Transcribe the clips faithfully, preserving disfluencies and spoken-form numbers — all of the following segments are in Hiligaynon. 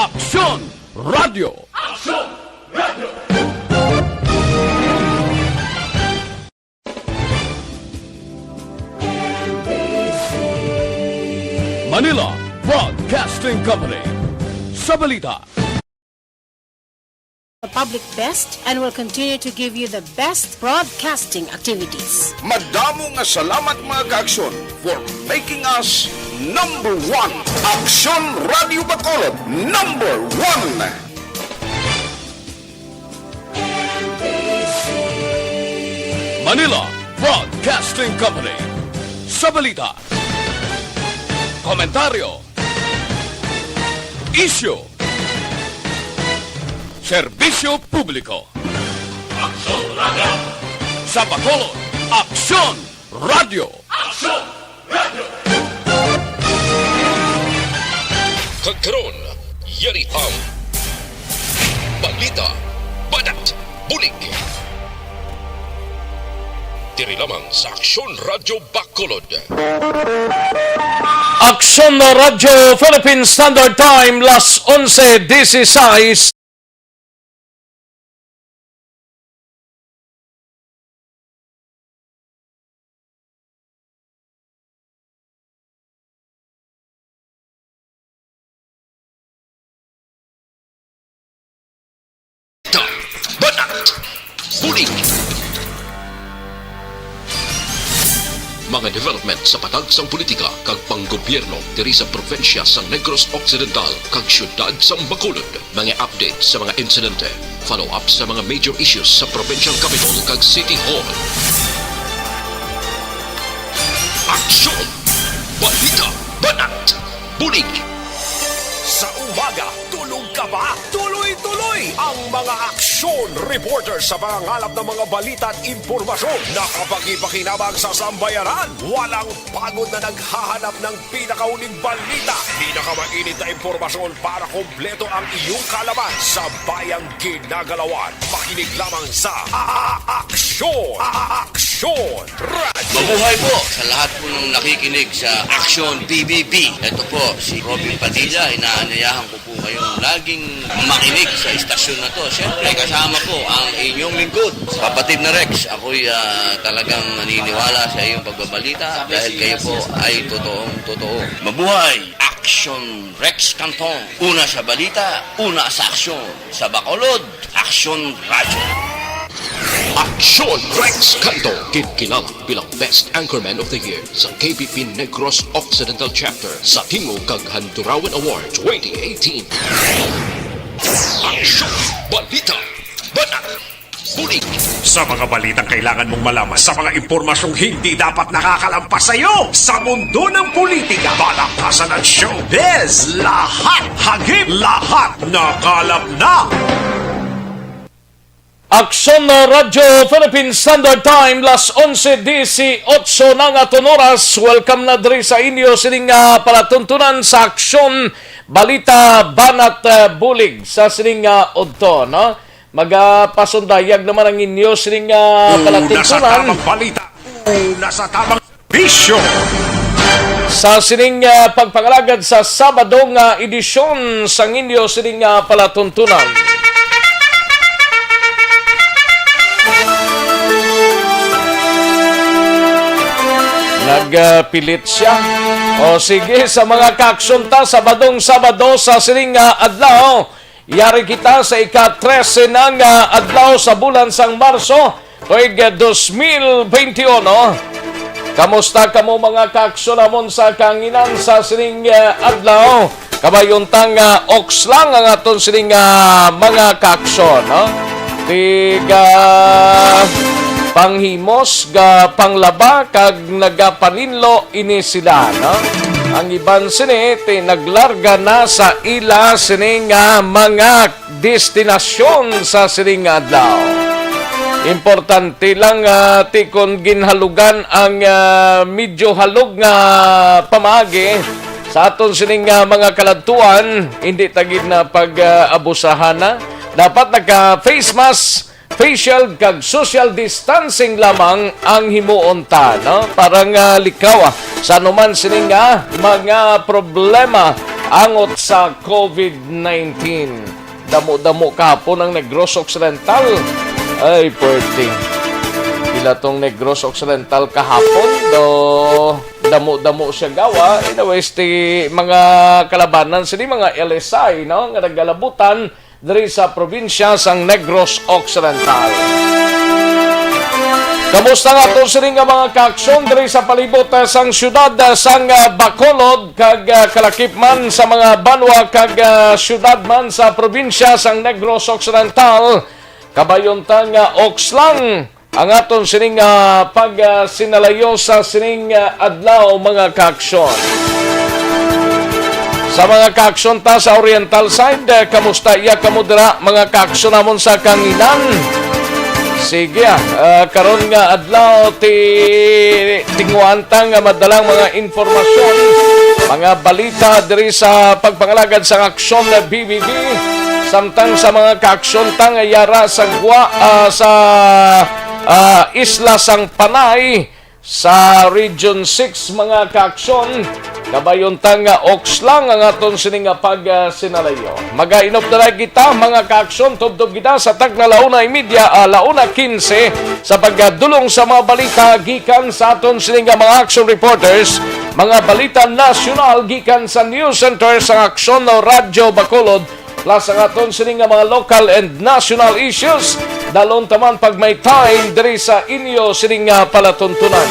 Aksyon Radio. Aksyon Radio. Manila Broadcasting Company. Sa balita. The public best and will continue to give you the best broadcasting activities. Madamo nga salamat, mga ka-aksyon, for making us number one. Aksyon Radio Bacolod, number one. Manila Broadcasting Company. Sa balita, komentaryo, isyu, serbisyo publiko. Aksyon Radio. Sa Bacolod, Aksyon Radio. Aksyon Radio. Kag karon, yari ang balita, banat, bulig. Diri lamang sa Aksyon Radio Bacolod. Aksyon Radio Philippine Standard Time, las onse dieciséis. Ta, banat, bulig. Mga development sa patag sang politika kag panggobyerno diri sa probinsya sang Negros Occidental kag siyudad sang Bacolod. Mga update sa mga insidente, follow-up sa mga major issues sa provincial capital kag city hall. Aksyon! Balita! Banat! Bulig! Sa umaga, tulog ka ba? Tuloy-tuloy ang mga aksyon reporter sa pangangalap ng mga balita at impormasyon na kapakipakinabang sa sambayanan. Walang pagod na naghahanap ng pinakauling balita, pinakamainit na impormasyon para kompleto ang iyong kaalaman sa bayang ginagalawan. Makinig lamang sa A-, A-, Aksyon! A-, A-, Aksyon Radio! Mabuhay po sa lahat po ng nakikinig sa Aksyon P B B. Ito po si Robin Padilla, inaanyayahan ko po kayong laging makinig sa istasyon na to. Siyempre, kasama po ang inyong lingkod, kapatid na Rex. Ako'y, ah, talagang naniniwala sa iyong pagbabalita dahil kayo po ay totoong totoo. Mabuhay! Aksyon Rex Cantong. Una sa balita, una sa aksyon. Sa Bacolod, Aksyon Radyo. Aksyon Rex Cantong, ginkilala bilang Best Anchorman of the Year sa K B P Negros Occidental Chapter sa Tingog kag Handurawan Award twenty eighteen. Aksyon, balita, banat, bulig. Sa mga balitang kailangan mong malaman, sa mga impormasyong hindi dapat nakakalampas sa iyo, sa mundo ng politika, balakasan at showbiz, lahat hagip, lahat nakalap na. Aksyon Radyo Philippine Standard Time, las onse dieciocho na nga aton oras. Welcome na diri sa inyo sining, ah, palatuntunan sa Aksyon, Balita, Banat, ah, Bulig sa sining, ah, udto, no? Magapasundayag naman ang inyo sining, ah, palatuntunan. Una sa tamang balita, una sa tamang bisyo. Sa sining, ah, pagpangalagad sa Sabado nga edisyon sang inyo sining, ah, palatuntunan. Nagpilit siya. O sige, sa mga kaaksyon ta, Sabadong Sabado sa sining, ah, adlaw, yari kita sa ika-trese na nga adlaw sa bulan sang Marso, tuig dos mil benti uno. Kamusta kamo, mga kaaksyon namon sa kahanginan sa sining, ah, adlaw? Kabay unta nga oks lang ang aton sining, ah, mga kaaksyon, no? Tiga panghimos, ga panglaba, kag nagapaninlo ini sila, no? Ang iban sini ti naglarga na sa ila sini nga mga destinasyon sa sining nga adlaw. Importante lang, ah, ti kon ginhalugan ang, ah, medyo halog nga pamaagi sa aton sining nga mga kaladtuan, hindi ta gid na pag, ah, abusahan na. Dapat naka face mask, facial kag social distancing lamang ang himuon ta, no? Para nga likaw, ah, sa anuman sini nga mga problema angot sa COVID nineteen. Damo-damo kahapon ang Negros Occidental. Ay, pwerte. Pila tong Negros Occidental kahapon, do damo-damo siya gawa. Anyways, ti mga kalabanan sini, mga L S I, no, nga nagalabutan diri sa probinsya sang Negros Occidental. Kamusta nga to sini nga mga kaaksyon diri sa palibot, ah, sang siyudad, ah, sang, ah, Bacolod kag, ah, kalakip man sa mga banwa kag, ah, siyudad man sa probinsya sang Negros Occidental? Kabayon ta nga oks lang ang aton sining, ah, pag, ah, sinalayo sa sining, ah, adlaw, mga kaaksyon. Sa mga kaaksyon ta sa Oriental side, ah, kamusta iya kamo dira, mga kaaksyon namon sa Kanginan? Sige, ah, ah, karon nga adlaw, ti tinguan ta nga madalang mga impormasyon, mga balita diri sa pagpangalagad sang aksyon na B B B, samtang sa mga kaaksyon ta nga yara sa gwa, ah, sa, ah, isla sang Panay, sa Region six, mga kaaksyon. Kabayon ta nga oks lang ang aton sini nga pag, ah, sinalayo. Magainop na lang kita, mga kaaksyon, tubtob kita sa tagna launa y media, ah, launa quince, sa pagdulong sa mga balita gikan sa aton sini nga mga action reporters, mga balita nasyonal gikan sa news center sa Aksyon o Radyo Bacolod, plus ang aton sini nga mga local and national issues. Dalon ta man pag may time diri sa inyo sini nga palatuntunan.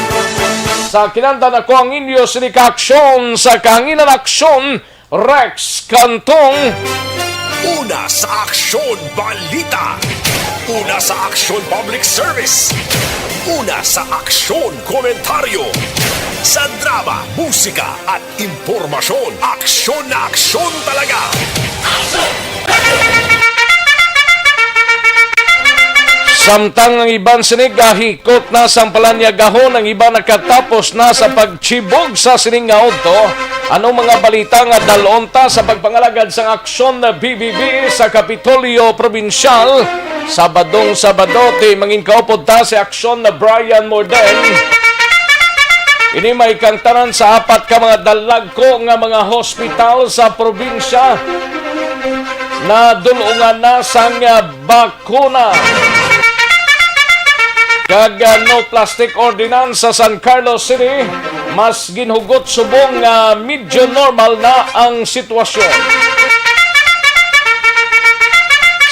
Sa kinandan, ako ang inyo sini ka aksyon sa Kahanginan Aksyon, Rex Cantong. Una sa Aksyon Balita. Una sa Aksyon Public Service. Una sa Aksyon Komentaryo. Sa drama, musika, at impormasyon. Aksyon na aksyon talaga. Samtang ang iban sini gahikot na sang palanyagahon, ang iban nakatapos na sa pagtibog sa sining nga udto. Anong mga balita nga dalon ta sa pagpangalagad sang aksyon na B B B sa Kapitolyo Probinsyal? Sabadong Sabado, ti mangin kaupod ta si aksyon na Brian Morden. Ini may kangtanan sa apat ka mga dalagko nga mga hospital sa probinsya na dulungan na sang, ah, bakuna. Kag, ah, no plastic ordinance sa San Carlos City, mas ginhugot subong nga medyo normal na ang sitwasyon.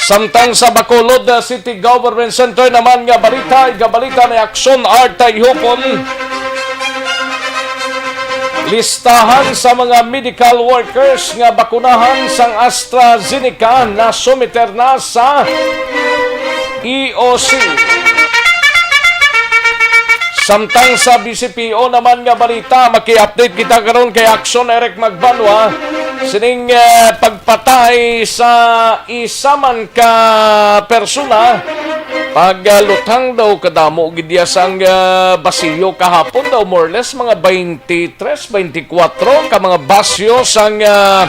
Samtang sa Bacolod, ah, City Government Center naman nga balita, igabalita ni Aksyon Arta Ihupon. Listahan sa mga medical workers nga bakunahan sang AstraZeneca na sumiter na sa E O C. Samtang sa B C P O naman nga balita, maki-update kita karon kay Aksyon Eric Magbanwa sining, eh, pagpatay sa isa man ka persona. Pagluthang daw kadamo gid iya sang, ah, basiyo kahapon daw, more or less mga twenty-three, twenty-four ka mga basyo sang, ah,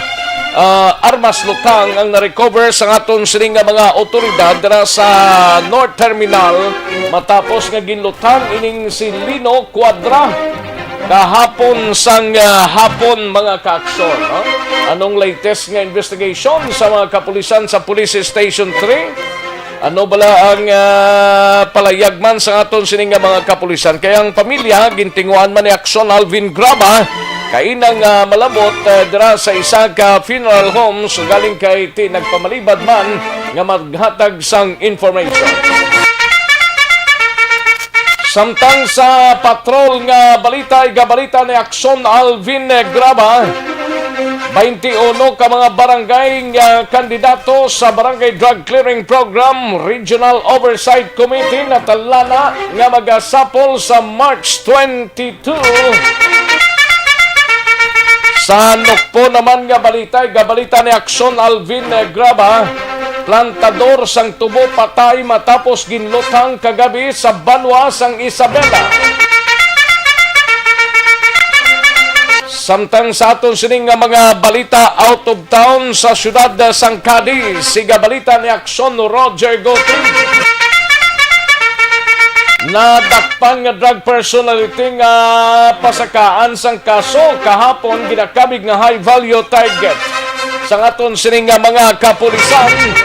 ah, armas luthang ang na-recover sang aton sini nga mga awtoridad dira sa North Terminal, matapos nga ginluthang ining si Lino Cuadra kahapon sang, ah, hapon, mga kaaksyon, no? Anong latest nga investigation sa mga kapulisan sa Police Station three? Ano bala ang, ah, palayag man sa aton sini nga mga kapulisan? Kay ang pamilya gintinguan man ni Aksyon Alvin Graba, kainang, ah, malabot, ah, dira sa isa ka funeral home, so galing kay ti nagpamalibad man nga maghatag sang information. Samtang sa patrol nga balita, igabalita ni Aksyon Alvin Graba, twenty-uno ka mga barangay nga kandidato sa Barangay Drug Clearing Program Regional Oversight Committee natalana nga magasapol sa March twenty-two. Sa nukpo naman nga balita, igabalita ni Aksyon Alvin Graba, plantador sang tubo patay matapos ginluthang kagabi sa banwa sang Isabela. Samtang sa aton sining nga mga balita out of town, sa siyudad sang Cadiz, siga balita ni Aksyon Roger Gotin. Nadakpan nga drug personality nga pasakaan sang kaso kahapon ginakabig nga high value target. Sa aton sini nga mga kapulisan,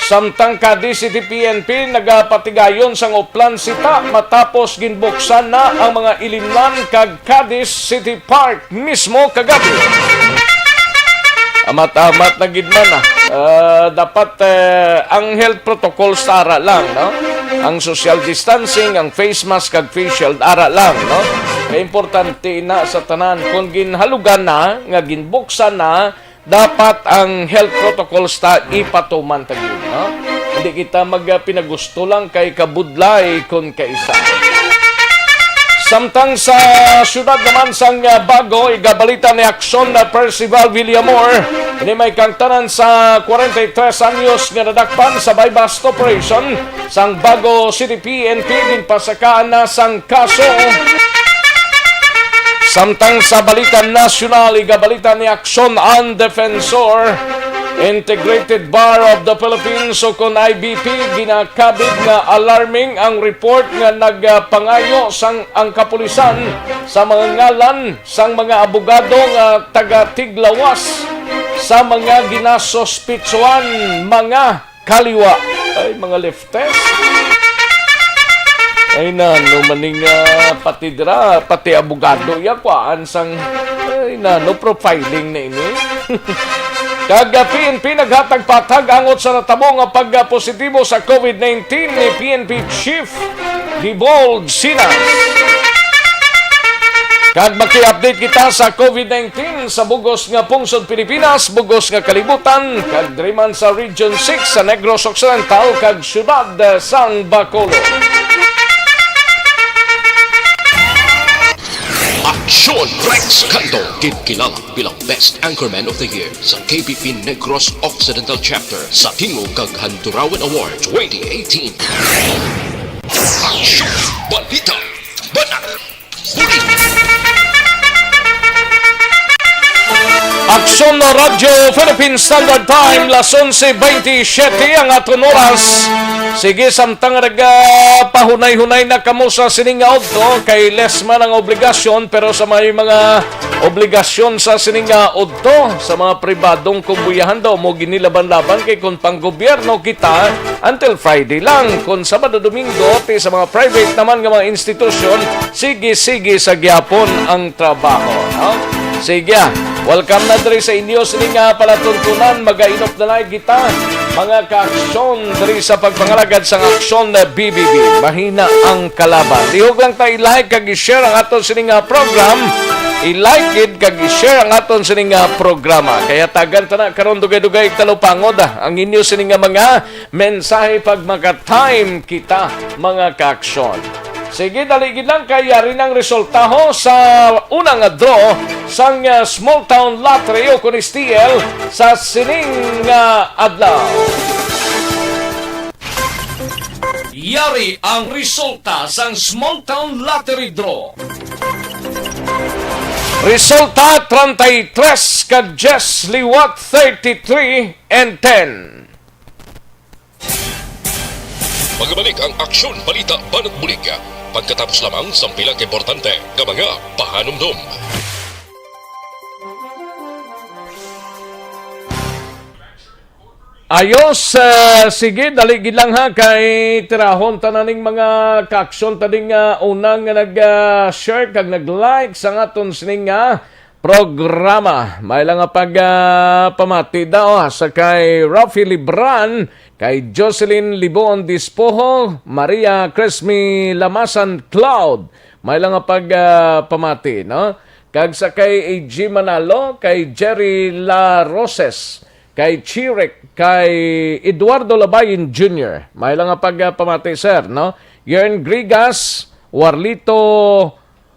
samtang Cadiz City P N P nagapatigayon sang Oplan Sita matapos ginbuksan na ang mga ilimnan kag Cadiz City Park mismo kagabi. Amat-amat na gid man, ah. Ah, dapat, eh, ang health protocols ara lang, no? Ang social distancing, ang face mask kag face shield ara lang, no? Kay importante na sa tanan, kung ginhalugan na nga ginbuksan na, dapat ang health protocols ta ipatuman ta gyud, no? Hindi kita magpinagusto lang kay kabudlay kon kaisa. Samtang sa siyudad naman sang, ah, Bago, igabalita ni Aksyon na Percival Villamor, ini may kangtanan sa kwarenta y tres anyos nga nadakpan sa buy-bust operation sang Bago City P N P, ginpasakaan na sang kaso. Samtang sa balita nasyonal, igabalita ni Aksyon ang Defensor, Integrated Bar of the Philippines, o kon I B P, ginakabig nga alarming ang report nga nagpangayo sang ang kapulisan sa mga ngalan sang mga abogado nga taga-tiglawas sa mga ginasuspitsuhan mga kaliwa. Ay, mga leftes. Ay, nano man ning, ah, pati dira, pati abogado, ya, kuhaan sang, ay, nano, profiling na ini. Kag, ah, P N P naghatag patag angot sa natabo nga pagpositibo sa COVID nineteen ni P N P Chief Dibol Sinas. Kag maki-update kita sa COVID nineteen sa bugos nga pungsod Pilipinas, bugos nga kalibutan, kag diri man sa Region six sa Negros Occidental kag siyudad sang Bacolod. Aksyon Rex Cantong, ginkilala bilang Best Anchorman of the Year sa K B P Negros Occidental Chapter sa Tingog kag Handurawan Award twenty eighteen. Aksyon! Balita! Banat! Bulig! Aksyon na Radyo Philippine Standard Time, las onse veintisiete ang aton oras. Sige, samtang nagapahunay-hunay na kamo sa sining nga udto, kay less man ang obligasyon, pero sa may mga obligasyon sa sining nga udto, sa mga pribadong kumbuyahan daw mo ginilaban-laban, kay kon pang gobyerno kita, until Friday lang. Kon Sabado, Domingo, ti sa mga private naman nga mga institusyon, sige-sige sa gyapon ang trabaho, no? Sige, ah. Welcome na diri sa inyo sini nga palatuntunan. Magainop na lang kita, mga kaaksyon, diri sa pagpangalagad sang Aksyon na B B B. Mahina ang kalaban. Lihog lang ta i-like kag i-share ang aton sini nga program. I-like gid kag i-share ang aton sini nga programa. Kay hatagan ta na karon dugay-dugay talupangod, ah, ang inyo sini nga mga mensahe pag maka-time kita, mga kaaksyon. Sige, dali gid lang kay yari nang resultaho sa unang draw sang, ah, Small Town Lottery o kun S T L sa sining, ah, adlaw. Yari ang resulta sang Small Town Lottery Draw. Resulta, treinta y tres kag diyes liwat, thirty-three and ten. Magbalik ang Aksyon, Balita, Banat, Bulig pagkatapos lamang sang pila ka importante nga mga pahanumdom. Ayos, ah, sige, dali gid lang ha, kay tirahon ta na ning mga kaaksyon ta ding, ah, una nga nag, ah, share kag nag-like sa aton sining nga programa. May lang nga pag, ah, pamati daw, ah, sa kay Rafi Libran, kay Jocelyn Libon Dispoho, Maria Cresme Lamasan Cloud. May lang nga pag, ah, pamati, no? Kag sa kay A G Manalo, kay Jerry La Roses, kay Chirek, kay Eduardo Labayin Junior. May lang nga pag, ah, pamati, sir, no? Yern Grigas, Warlito,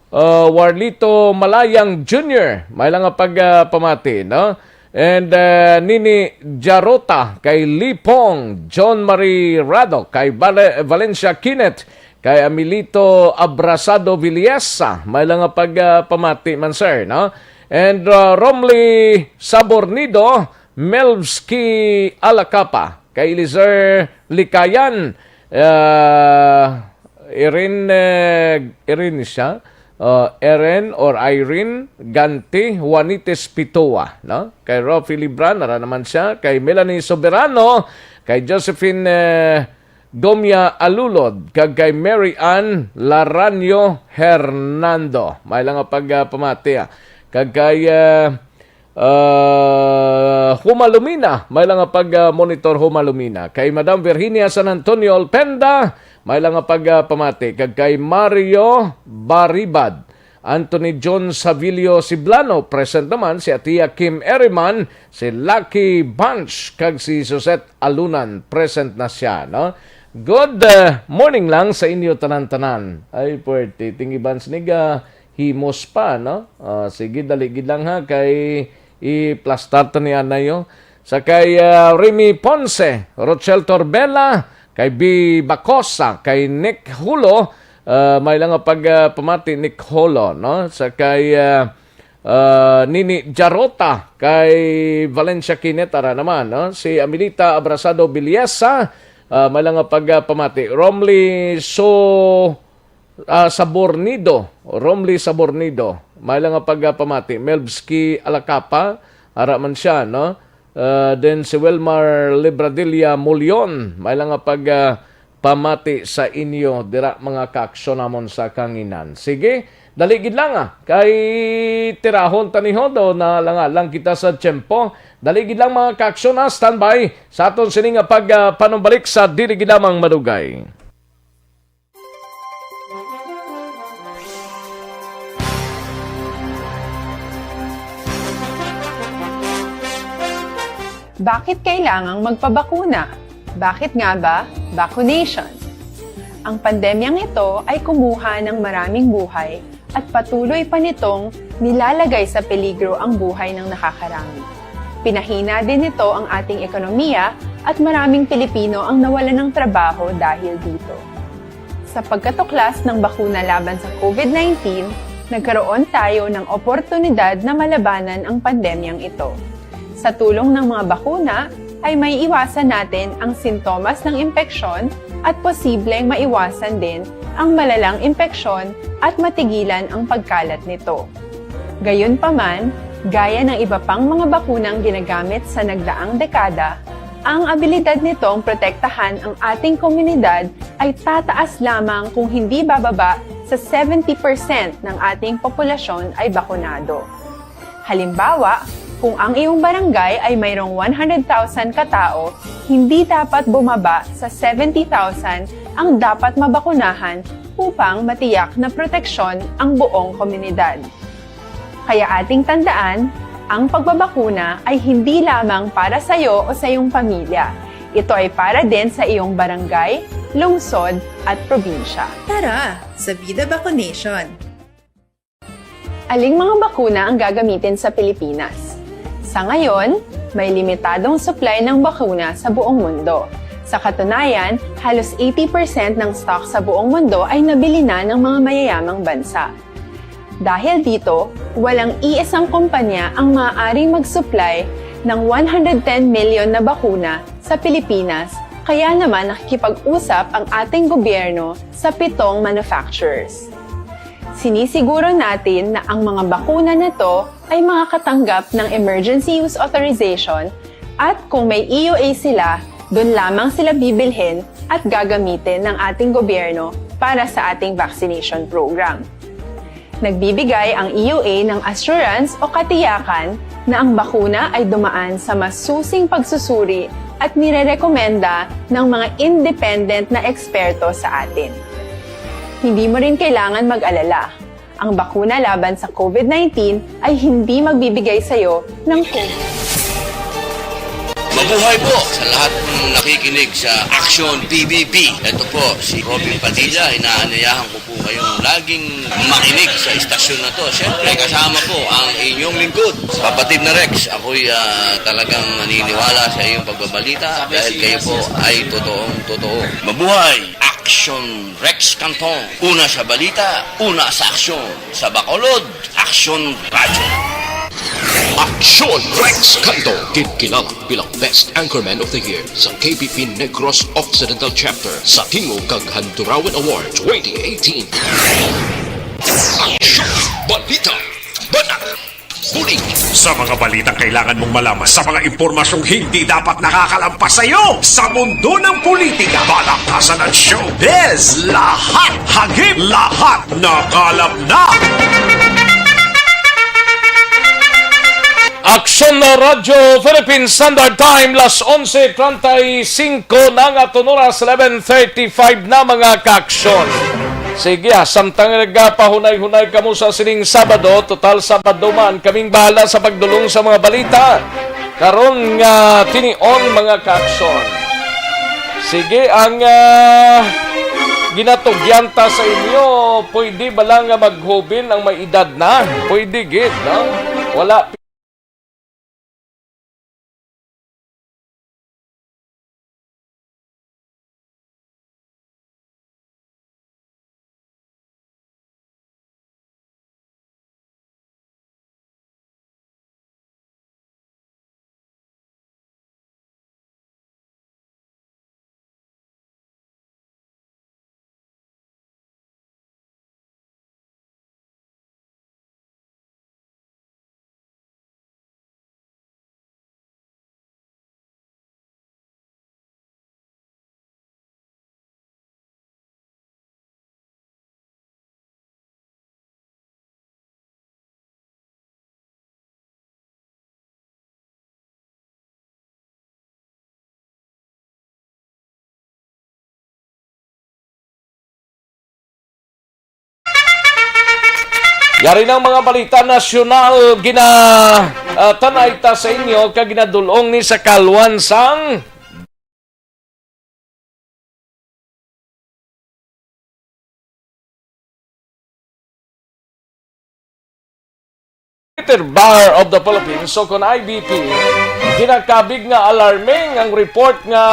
uh, Warlito Malayang Junior, may lang nga pag, ah, pamati, no? And, uh, Nini Jarota, kay Lipong, John Marie Rado, kay Vale-, Valencia Kinet, kay Amilito Abrasado Villesa, may lang nga pag, ah, pamati man, sir, no? And, uh, Romly Sabornido, Melvski Alacapa, kay Eliezer Likayan, ah, Irene, eh, Irene siya. uh, Erin or Irene Ganti Juanites Pitua, no? Kay Rofi Libran, ara naman siya, kay Melanie Soberano, kay Josephine, eh, Gomia Alulod, kag kay Mary Ann Laranyo Hernando. May lang nga pag, ah, pamati, ah. Kag kay, ah, ah, Humalumina, may lang nga pag, ah, monitor Humalumina. Kay Madam Virginia San Antonio Olpenda, may lang nga pag, ah, pamati. Kag kay Mario Baribad, Anthony John Savilio Siblano, present naman si Atia Kim Eriman, si Lucky Bunch, kag si Suzette Alunan, present na siya, no? Good, uh, morning lang sa inyo tanan-tanan. Ay, puwerte. Tingiban sinig, ah, himos pa, no? Ah, sige, dali gid lang ha, kay i-plastar ta ni anay, oh. Sa kay, ah, Remy Ponce, Rochelle Torbela, kay B Bacosa, kay Nick Hulo, ah, may lang nga pag, ah, pamati, Nick Hulo, no? Sa kay, ah, ah, Nini Jarota, kay Valencia Kinetara naman, no? Si Amelita Abrasado Biliesa, ah, may lang nga pag, ah, pamati. Romly So, ah, Sabornido, Romly Sabornido, may lang nga pag, ah, pamati. Melvski Alacapa, ara man siya, no? Ah, then si Wilmar Libradilla Mulion, may lang nga pag, ah, pamati sa inyo dira, mga kaaksyon namon sa kanginan. Sige, dali gid lang, ah, kay tirahon ta ni ho, do na lang, ah, lang kita sa tiyempo. Dali gid lang, mga kaaksyon, ah, standby sa aton sini nga pag, ah, panumbalik sa Dili Gid Lamang Madugay. Bakit kailangang magpabakuna? Bakit nga ba vaccination? Ang pandemyang ito ay kumuha ng maraming buhay at patuloy pa nitong nilalagay sa peligro ang buhay ng nakakarami. Pinahina din nito ang ating ekonomiya at maraming Pilipino ang nawalan ng trabaho dahil dito. Sa pagkatuklas ng bakuna laban sa COVID nineteen, nagkaroon tayo ng oportunidad na malabanan ang pandemyang ito. Sa tulong ng mga bakuna, ay maiiwasan natin ang sintomas ng impeksyon at posibleng maiwasan din ang malalang impeksyon at matigilan ang pagkalat nito. Gayunpaman, gaya ng iba pang mga bakunang ginagamit sa nagdaang dekada, ang abilidad nitong protektahan ang ating komunidad ay tataas lamang kung hindi bababa sa seventy percent ng ating populasyon ay bakunado. Halimbawa, kung ang iyong barangay ay mayroong one hundred thousand katao, hindi dapat bumaba sa seventy thousand ang dapat mabakunahan upang matiyak na proteksyon ang buong komunidad. Kaya ating tandaan, ang pagbabakuna ay hindi lamang para sa iyo o sa iyong pamilya. Ito ay para din sa iyong barangay, lungsod, at probinsya. Tara, sa Vida Vaccination! Aling mga bakuna ang gagamitin sa Pilipinas? Sa ngayon, may limitadong supply ng bakuna sa buong mundo. Sa katunayan, halos eighty percent ng stock sa buong mundo ay nabili na ng mga mayayamang bansa. Dahil dito, walang iisang kumpanya ang maaaring mag-supply ng one hundred ten million na bakuna sa Pilipinas, kaya naman nakikipag-usap ang ating gobyerno sa pitong manufacturers. Sinisiguro natin na ang mga bakuna na to ay makakatanggap ng Emergency Use Authorization, at kung may E U A sila, doon lamang sila bibilhin at gagamitin ng ating gobyerno para sa ating vaccination program. Nagbibigay ang E U A ng assurance o katiyakan na ang bakuna ay dumaan sa masusing pagsusuri at nirerekomenda ng mga independent na eksperto sa atin. Hindi mo rin kailangan mag-alala. Ang bakuna laban sa COVID nineteen ay hindi magbibigay sa iyo ng COVID. Mabuhay po sa lahat ng nakikinig sa Action P B B. Ito po si Robin Padilla. Inaanyayahan ko po kayong laging makinig sa istasyon na to. Siyempre, kasama po ang inyong lingkod, Kapatid na Rex. Ako'y ah, talagang naniniwala sa iyong pagbabalita dahil kayo po ay totoong totoo. Mabuhay! Action Rex Canton. Una sa balita, una sa aksyon. Sa Bacolod, Action Radyo. Aksyon Rex Canto, ginkilala bilang Best Anchorman of the Year sa K P P Negros Occidental Chapter sa Tingog kag Handurawan Award twenty eighteen. Aksyon! Balita! Banat! Bulig! Sa mga balitang kailangan mong malaman, sa mga impormasyong hindi dapat nakakalampas sa iyo, sa mundo ng politika, balakasan at showbiz, lahat hagip, lahat nakalap na! Aksyon na Radyo Philippine Standard Time, las onse treinta y cinco na nga aton oras, eleven thirty-five na, mga kaaksyon. Sige, ah, samtang nagapahunay-hunay kamo sa sining Sabado, total Sabado man, kaming bahala sa pagdulong sa mga balita. Karon nga tinion, mga kaaksyon. Sige, ang, ah, ginatugyan ta sa inyo, pwede ba lang nga maghubin ang may edad na? Pwede gid, no? Wala. Yari na ang mga balita nasyonal, gina, ah, tanay ta sa inyo, kag ginadulong ni sa kalwan sang Bar of the Philippines, so kon I B P, ginakabig nga alarming ang report nga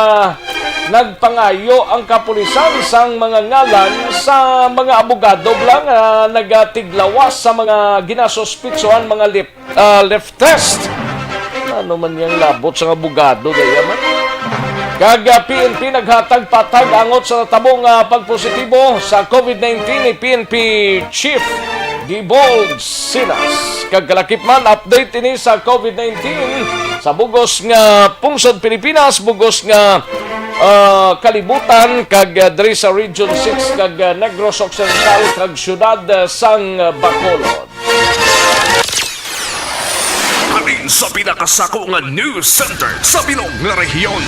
nagpangayo ang kapulisan sang mga ngalan sa mga abogado bala nga nagatiglawas sa mga ginasuspitsuhan mga lip-, ah, leftist. Ano man yang labot sang abogado, gaya man? Kag, ah, P N P naghatag patag angot sa natabo nga pagpositibo sa COVID nineteen ni P N P Chief Dibold Sinas. Kag kalakip man, update ini sa COVID nineteen sa bugos nga pungsod Pilipinas, bugos nga, ah, kalibutan, kag, ah, diri sa Region six, kag, ah, Negros Occidental, kag siyudad, ah, sang Bacolod. Halin sa pinakasako nga news center sa bilog nga rehiyon.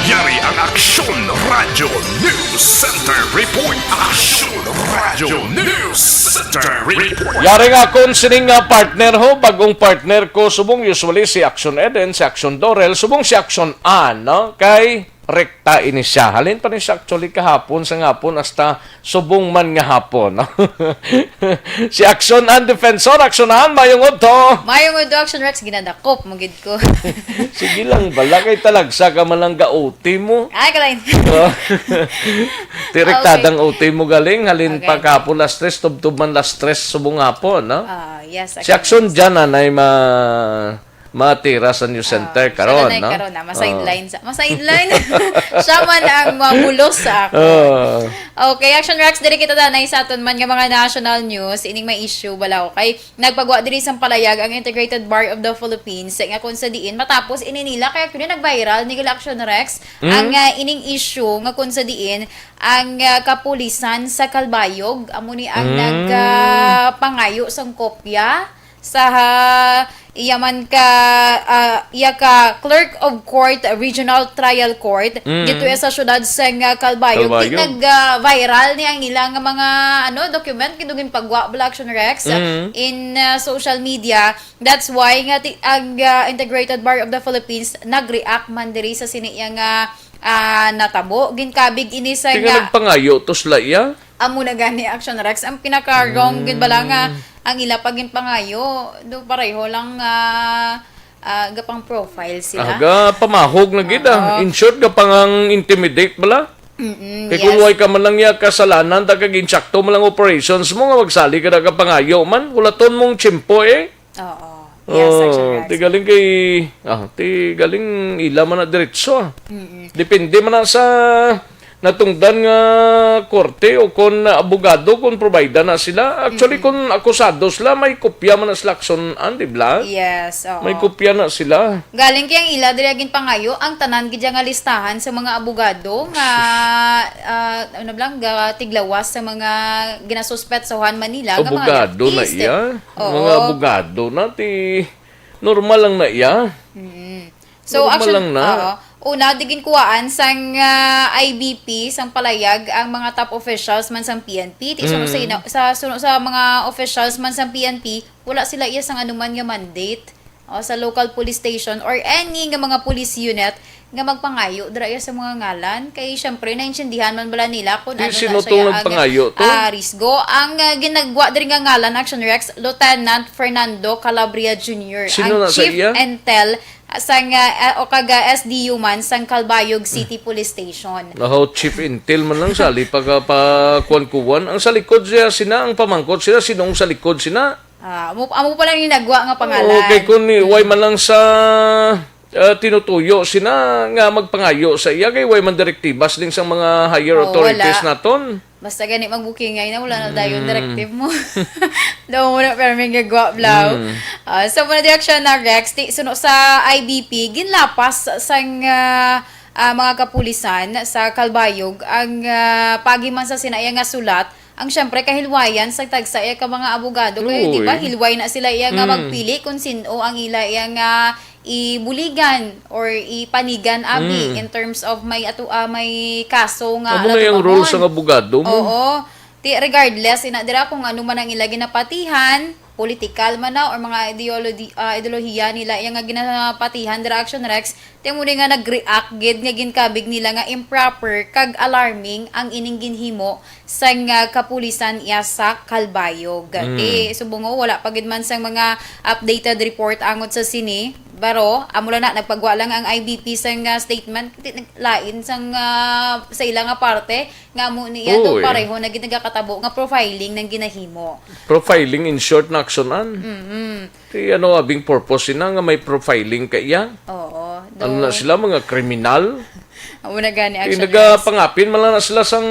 Yari ang Aksyon Radyo News Center Report. Aksyon Radyo News Center Report. Yari nga akon sining nga partner ho, bagong partner ko subong, usually si Aksyon Eden, si Aksyon Dorel, subong si Aksyon Ann, no? Kay rekta ini siya. Halin pa ni siya actually kahapon, sa hapon, hasta subong man nga hapon. Si Aksyon Ann Defensor, Aksyon Ann, mayong udto. Mayong udto, Aksyon Rex, ginadakop mo gid ko. Sige lang, bala kay talagsa ka man lang ga-O T mo. Ay, kalain. Oh. Direktadang Okay. O T mo galing, halin pa Okay. kahapon las tres, tubtob man las tres, subong hapon, no? Ah, yes, Si Aksyon Aksyon Rex. Dyan, anay ma-, matira sa news center Ah, siya karon, na no? karon, ah. Ma-sideline Oh. sa, ma-sideline. Siya man ang mamulos sa ako. Oh. Okay, Action Rex, diri kita danay sa aton man nga mga national news. Ining may issue, bala, okay? Nagpagwa diri sang palayag ang Integrated Bar of the Philippines nga kung sa diin matapos ini nila, kaya actually nag-viral ni Action Rex Mm. ang, ah, ining issue nga kung sa diin ang, ah, kapulisan sa Calbayog amo ni ang Mm. nag, ah, pangayo sang kopya sa, ah, iya man ka, ah, iya ka Clerk of Court, Regional Trial Court, Mm. dito sa syudad sang, ah, Calbayog. Calbayog. Ti nag, ah, viral ni ang ila nga mga, ano, document, ginugin-pagwa bala, Action Rex, Mm. in, ah, social media. That's why nga ti-, ang, ah, Integrated Bar of the Philippines nag-react man diri sa sini iya nga, ah, natabo. Ginkabig ini sa Ti nga nga nagpangayo to sila iya? Amo na gani, Action Rex. Ang pinaka-wrong gid bala nga Mm. ang ila pa ginpangayo, do pareho lang nga, ah, gapang-profile sila. Aga, pamahog na gid, ah. Oo. In short, gapang-intimidate bala. Mm-mm, Kay kung yes. way ka man lang iya kasalanan, ta kag insakto man lang operations mo nga magsali ka na kapangayo man, hulaton mong tiyempo eh. Oo. Yes, Action Oh, Rex. Ti galing kay, ah, ti galing ila man na diretso, ah. Mm-mm. Depende man na sa natungdan nga korte o kon abogado kon provide na sila. Actually, Mm. kon akusado sila, may kopya man na sila, Action Ann, di ba? Yes, oo. May kopya na sila. Galing kay ang ila diri ginpangayo ang tanan gid nga listahan sa mga abogado nga, ah, ano lang, ga-, tiglawas sa mga ginasuspetsahan man nila nga mga Abogado na leftist. Iya. Oo. Mga abogado na, ti normal lang na iya. Mm. So, Normal action, lang na. Oo. Una, di ginkuhaan sang, ah, I B P, sang palayag, ang mga top officials man sang P N P. Ti suno sa Mm. ina-, sa, suno sa mga officials man sang P N P, wala sila iya sang anuman nga mandate. O, sa local police station or any nga mga police unit nga magpangayo dira iya sa mga ngalan. Kay, syempre, naintindihan man bala nila kung Di ano na sino siya tong ang, nagpangayo to? ah, risgo. Ang, ah, ginagwa diri nga ngalan, Action Rex, Lieutenant Fernando Calabria Junior, Sino ang na sa Chief iya? Intel sang, ah, ah, o kag, ah, S D U man sang Calbayog City Police Station. Naho, Chief Intel man lang, sali pa ka pa kuwan-kuwan. Ang sa likod siya, sina, ang pamangkot sila, sinong sa likod sina? Ah, amo, amo pa lang yung nagwa nga pangalan. Okay, kung ni, why man lang sa, ah, tinutuyo sina nga magpangayo sa iya, kay why man direktibas ding sang mga higher Oh, authorities wala. naton? Basta gani magbukingay na, wala na dayon Mm. directive mo. Daw mo na, pero may gagwa, Blau. Mm. Ah, sa muna direksyon na, Rex, ti, suno sa I B P, ginlapas sang, ah, ah, mga kapulisan sa Calbayog ang, ah, paagi man sa sina iya nga sulat, ang, syempre, kahilwayan sa tagsa iya ka mga abogado. Kay, di ba, Uy. hilway na sila iya nga Mm. magpili kung sino ang ila iya nga ibuligan or ipanigan, abi, Mm. in terms of may ato, ah, may kaso nga Amo na yung rule alatumahon. Sa abogado mo. Oo. Ti, regardless, ina dira kung ano man ang ila ginapatihan, political man na or mga ideology, ah, ideolohiya nila, iya nga ginapatihan dira, Action Rex, ti mo ni nga nag-react gid nga ginkabig nila nga improper kag alarming ang ining ginhimo sang, ah, kapulisan iya sa Calbayog. Mm. Ti, subong nga wala pa gid man sang mga updated report angot sa sini. Pero, amo lang na, nagpagwa lang ang I B P sang, ah, statement. Ti, nag-, lain sang, ah, sa ila nga parte, nga amo niya daw Uy. pareho na gid nagakatabo nga profiling nang ginahimo. Profiling, in short, na aksyonan. Mm-mm. Ti ano, abing purpose sina nga may profiling ka iya? Oo, Ano na daw sila, mga kriminal? Amo na gani, Ti Action Rex. nagapangapin man lang na sila sang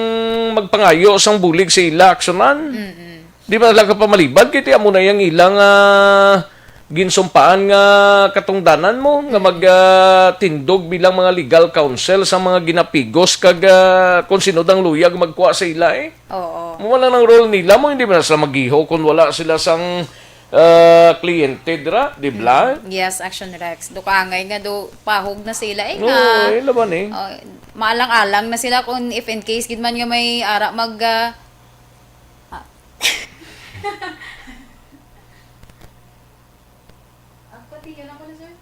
magpangayo sang bulig sa ila, aksyonan. Mm-mm. Di ba lang ka pamalibad? Kay ti amo na yang ilang, ah, ginsumpaan nga katungdanan mo nga Mm. mag, ah, tindog bilang mga legal counsel sa mga ginapigos kag, ah, kung sino dang luyag magkuha sa ila, eh. Oo. Mo lang ang role nila mo, hindi man na sila maggiho kung wala sila sang, ah, kliyente dira, di ba? Mm. Yes, Action Rex. Do kaangay nga do pahog na sila, eh, Oo, nga, eh, laban, eh. Oh, maalang-alang na sila kung if in case gid man nga may ara mag, ah, ah. Ah, pati yun ako na, sir.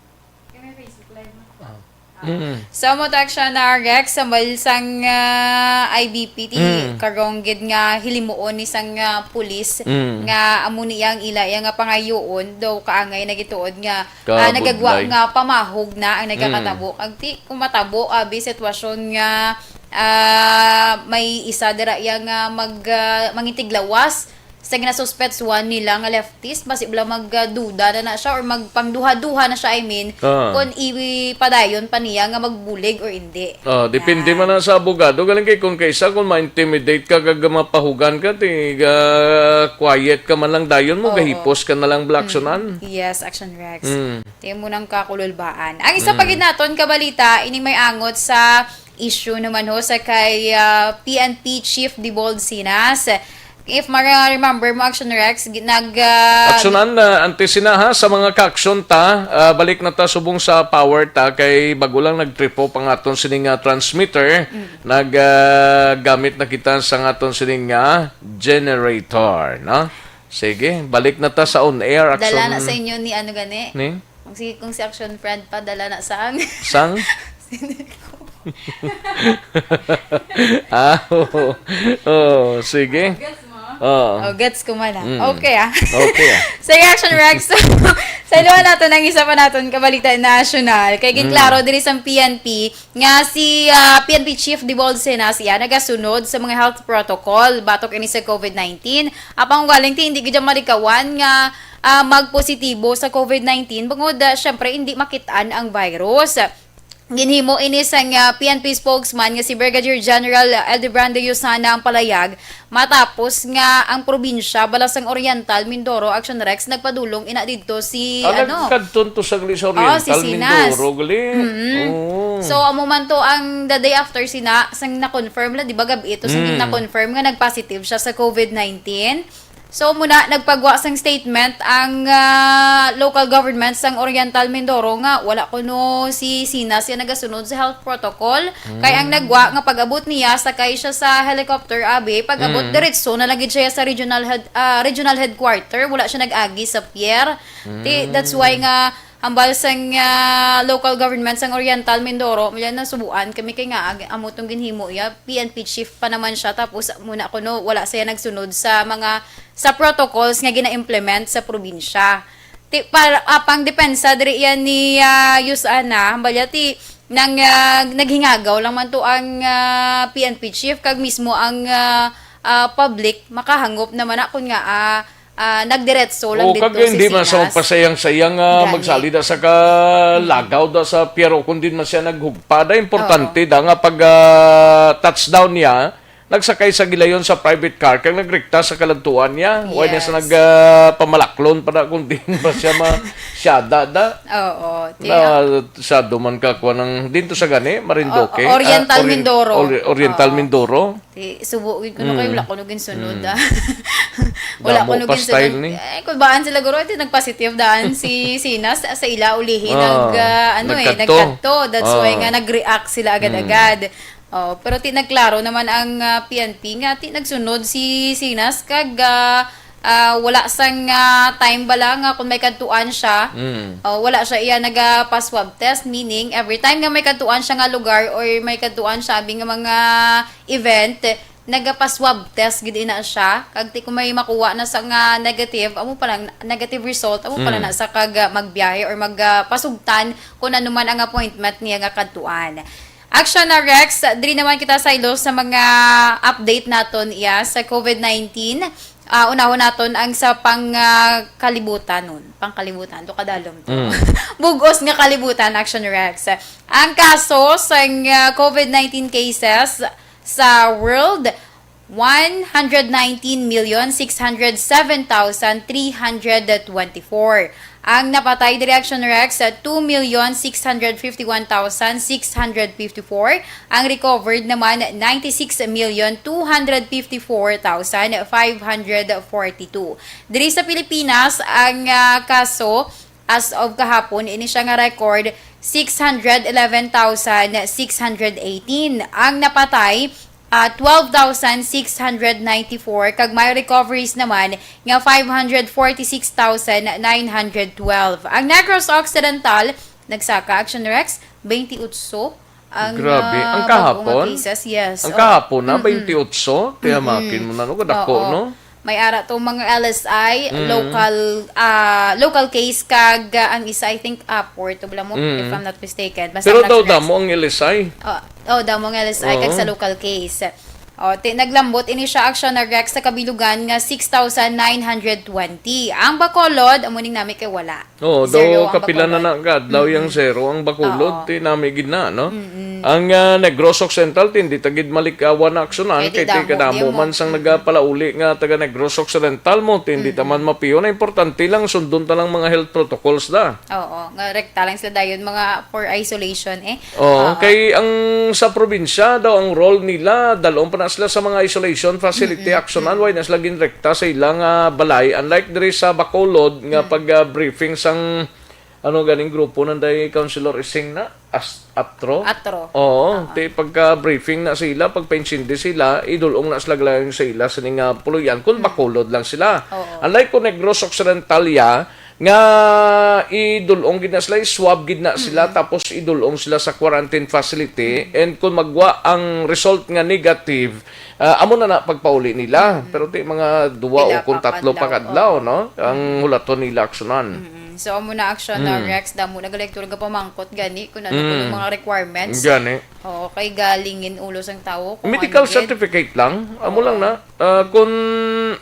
Kay may Facebook Live na. Ah. Ah. Mm. So, mo to siya na, Rex, sa mal sang, ah, I B P, ti Mm. karong gid nga hilimuon ni sang, ah, pulis Mm. nga amo ni ang ila iya nga pangayoon, daw kaangay na gituod nga, ah, nagagwa Kabudlay. nga pamahog na ang Mm. nagakatabo. Kag ti, kung matabo, abi, sitwasyon nga, ah, may isa dira iya nga mag, ah, mangitiglawas, sa ginasuspetsuhan nila nga leftist, basi bala magduda na na siya or magpangduha-duha na siya, I mean, Ah. kung ipadayon pa niya nga magbulig or hindi. Ah, depende Yan. man na sa abogado. Galing kay kung kaisa, kung ma-intimidate ka, kag mapahugan ka, ti, ga-, quiet ka man lang dayon mo, Oo. gahipos ka na lang, Blackson, Mm. an. Yes, Action Rex. Mm. Ti mo nang kakululbaan. Ang isa pa Mm. gid naton ka balita, ining may angot sa issue naman ho sa kay, ah, P N P Chief Dibold Sinas. If mara-remember mo, Action Rex, gi-, nag, ah, Aksyonan, ah, antes sina, ha, sa mga ka-aksyon ta, ah, balik na ta subong sa power ta, kay bago lang nag-trip off ang aton sining nga transmitter, Mm. nag, ah, gamit na kita sa aton sining nga generator, no? Sige, balik na ta sa on air, Dala na Action. sa inyo ni ano gani? Ni? Kung si, kung si Action Friend pa, dala na sang? Sang? Sino ko? Ah, oo. Oo, sige. Gets mo? Oo. Oh, gets ko man, ah. Mm. Okay, ah. Okay, ah. Sige, Action Rex. So, sa iluhan nato ng isa pa naton kabalita nasyonal. Kay Mm. ginklaro diri sa P N P nga si, ah, P N P Chief Dibold Sinas iya nagasunod sa mga health protocol batok ini sa COVID nineteen. Apang galing ti hindi gid malikawan nga, ah, magpositibo sa COVID nineteen, bangod, ah, syempre, hindi makit-an ang virus. Ginhimo ini sang, ah, P N P spokesman nga si Brigadier General Ildebrando Yusana ang palayag, matapos nga ang probinsya balasang Oriental Mindoro Action Rex nagpadulong ina didto si, Ah, ano, nagkadton to sa gali sa Oh, si Oriental Sinas. Mindoro, gali. Mm. Oo. So, amo man to ang the day after sina, sang na-confirm la, di ba, gab-i to, sang Mm. na-confirm nga nag-positive siya sa covid nineteen. So, muna, nagpagwa sang statement ang, ah, local government sang Oriental Mindoro nga wala kuno si Sinas nga nagasunod sa health protocol. Kay ang Mm. nagwa nga pag-abot niya, sakay siya sa helicopter, abi, pag-abot, Mm. diretso na lang gid siya sa regional head-, ah, regional headquarter. Wala siya nag-agi sa pier. Ti-, that's why Mm. nga hambal sang, ah, local government sang Oriental Mindoro, mula nasubuan kami kay nga ag-, amo tong ginhimo iya, P N P chief pa naman siya, tapos muna kuno wala siya nagsunod sa mga, sa protocols nga gina-implement sa probinsya. Ti, para, ah, pang depensa diri yan ni, ah, Yusana, hambal niya ti nang, ah, naghingagaw lang man to ang, ah, P N P chief kag mismo ang, ah, ah, public makahangop naman na kun nga, ah, ah, nagdiretso lang Oo, dito kag si hindi man sa Sinas. Pasayang-sayang, ah, Gani. Magsali da sa kalagaw da sa pier, o kung di man siya naghugpa da, importante Oo. da nga pag, ah, touchdown niya, nagsakay sa gilayon sa private car kag nagrekta sa kaladtuan niya. Wala niya sa Yes. nag, ah, pamalaklon pa da kung di ba siya ma-, siyada da. Oo, Na, tiyak. Siyado man ka kuha ng, dito sa gani, Marinduque, O-, Oriental ah, Orien-, Mindoro. Ori-, Oriental Oo. Mindoro. Ti, subo gid kuno kay Mm. wala kuno ginsunod, Mm. ah. Wala Damo kuno pa ginsunod. Style ni. Eh, kung baan sila guro, ti nagpositive daan si Sinas sa ila ulihi Ah, nag, ah, ano eh, nagkadto. nagkadto. That's why Ah. nga nag-react sila agad-agad. Mm. Oh, pero ti nagklaro naman ang, ah, P N P nga ti nagsunod si Sinas kag, ah, ah, wala sang, ah, time bala nga kung may kadtuan siya, Mm. oh, wala siya iya nagapa-swab test, meaning every time nga may kadtuan siya nga lugar or may kadtuan siya abi nga mga event, nagapa-swab test gid ina siya. Kag ti kung may makuha na sa nga negative, amo pa lang, negative result, amo pa lang Mm. na sa kag, ah, magbiyahe or mag, ah, pasugtan kung ano man ang appointment niya nga kadtuan. Action na, Rex, diri naman kita saylo sa mga update naton iya sa covid nineteen. Ah, unahon naton ang sa pang, ah, kalibutanon. Pangkalibutan, to kadalom to. Mm. Bugos nga kalibutan, Action Rex. Ang kaso sang, ah, covid nineteen cases sa world, one hundred nineteen million six hundred seven thousand three hundred twenty-four. Ang napatay diri, Action Rex, two million six hundred fifty-one thousand six hundred fifty-four. Ang recovered naman, ninety-six million two hundred fifty-four thousand five hundred forty-two. Diri sa Pilipinas, ang, ah, kaso as of kahapon, ini siya nga record, six hundred eleven thousand six hundred eighteen. Ang napatay, ah, twelve thousand six hundred ninety-four, kag may recoveries naman nga five hundred forty-six thousand nine hundred twelve. Ang Negros Occidental, nagsaka, Action Rex, twenty-eight ang, Grabe. ah, Ang bag-o nga kahapon? cases. Yes, Ang oh. kahapon na, Mm-mm. twenty-eight, kaya Mm-mm. makin mo na, no? Kadako, Oo. no? May ara to mga L S I, Mm. local, ah, local case, kag, ah, ang isa, I think, ah, Porto Blamok, Mm. if I'm not mistaken. Basta Pero wala daw siya damo ang L S I. Oh, oh, damo ang L S I, kag Oo. sa local case. Oh, ti-, naglambot ini siya, Action Rex, sa kabilugan nga six thousand nine hundred twenty. Ang Bacolod, amo ning nami kay wala. Oo, Zero daw ang kapila na Bacolod. na nga adlaw yang Mm-mm. zero ang Bacolod, Oo. ti nami gid na, no? Mm-mm. Ang, ah, Negros Occidental, ti hindi ta gid malikawan na aksyonan, Kay ti kay ti damo kadamo diyan mo. man sang Mm-mm. nagapalauli nga taga Negros Occidental mo, ti hindi ta Mm-mm. man mapiyon. Ang importante lang, sundon ta lang mga health protocols da. Oo, nga rekta lang sila dayon mga for isolation, eh. Oo, Oo. kay ang sa probinsya daw, ang role nila, dalon pa na sila sa mga isolation facility, Mm-mm. aksyonan, Mm-mm. why na sila ginrekta sa ilang, ah, balay, unlike diri sa Bacolod nga Mm. pag, ah, briefing sang, ano ganing grupo nanday, Councilor Ising na? As-, atro? Atro. Oo, Oo. ti pagka briefing na sila, pagpaintindi sila, idulong na sila galayon sa ila sining, ah, puluyan, kung Mm. Bacolod lang sila. Oo. Unlike kung Negros Occidental ya, nga idulong gid na sila, i-swab gid na sila, Mm. tapos idulong sila sa quarantine facility, Mm. and kung magwa ang result nga negative, ah, amo na na pagpauli nila. Mm. Pero ti mga duwa Pila o kung pa tatlo pa kadlaw, kadlaw, oo. no? Ang Mm. hulaton nila aksyonan. Mm. So, amo na action na, Mm. Rex, damo na gali ang tawon nga pamangkot gani kung ano, kung Mm. mga requirements. Gani. Oo, kay galingin ulo sang tawo kung Medical ano gid. certificate lang, amo lang Oo. na. Ah, kung,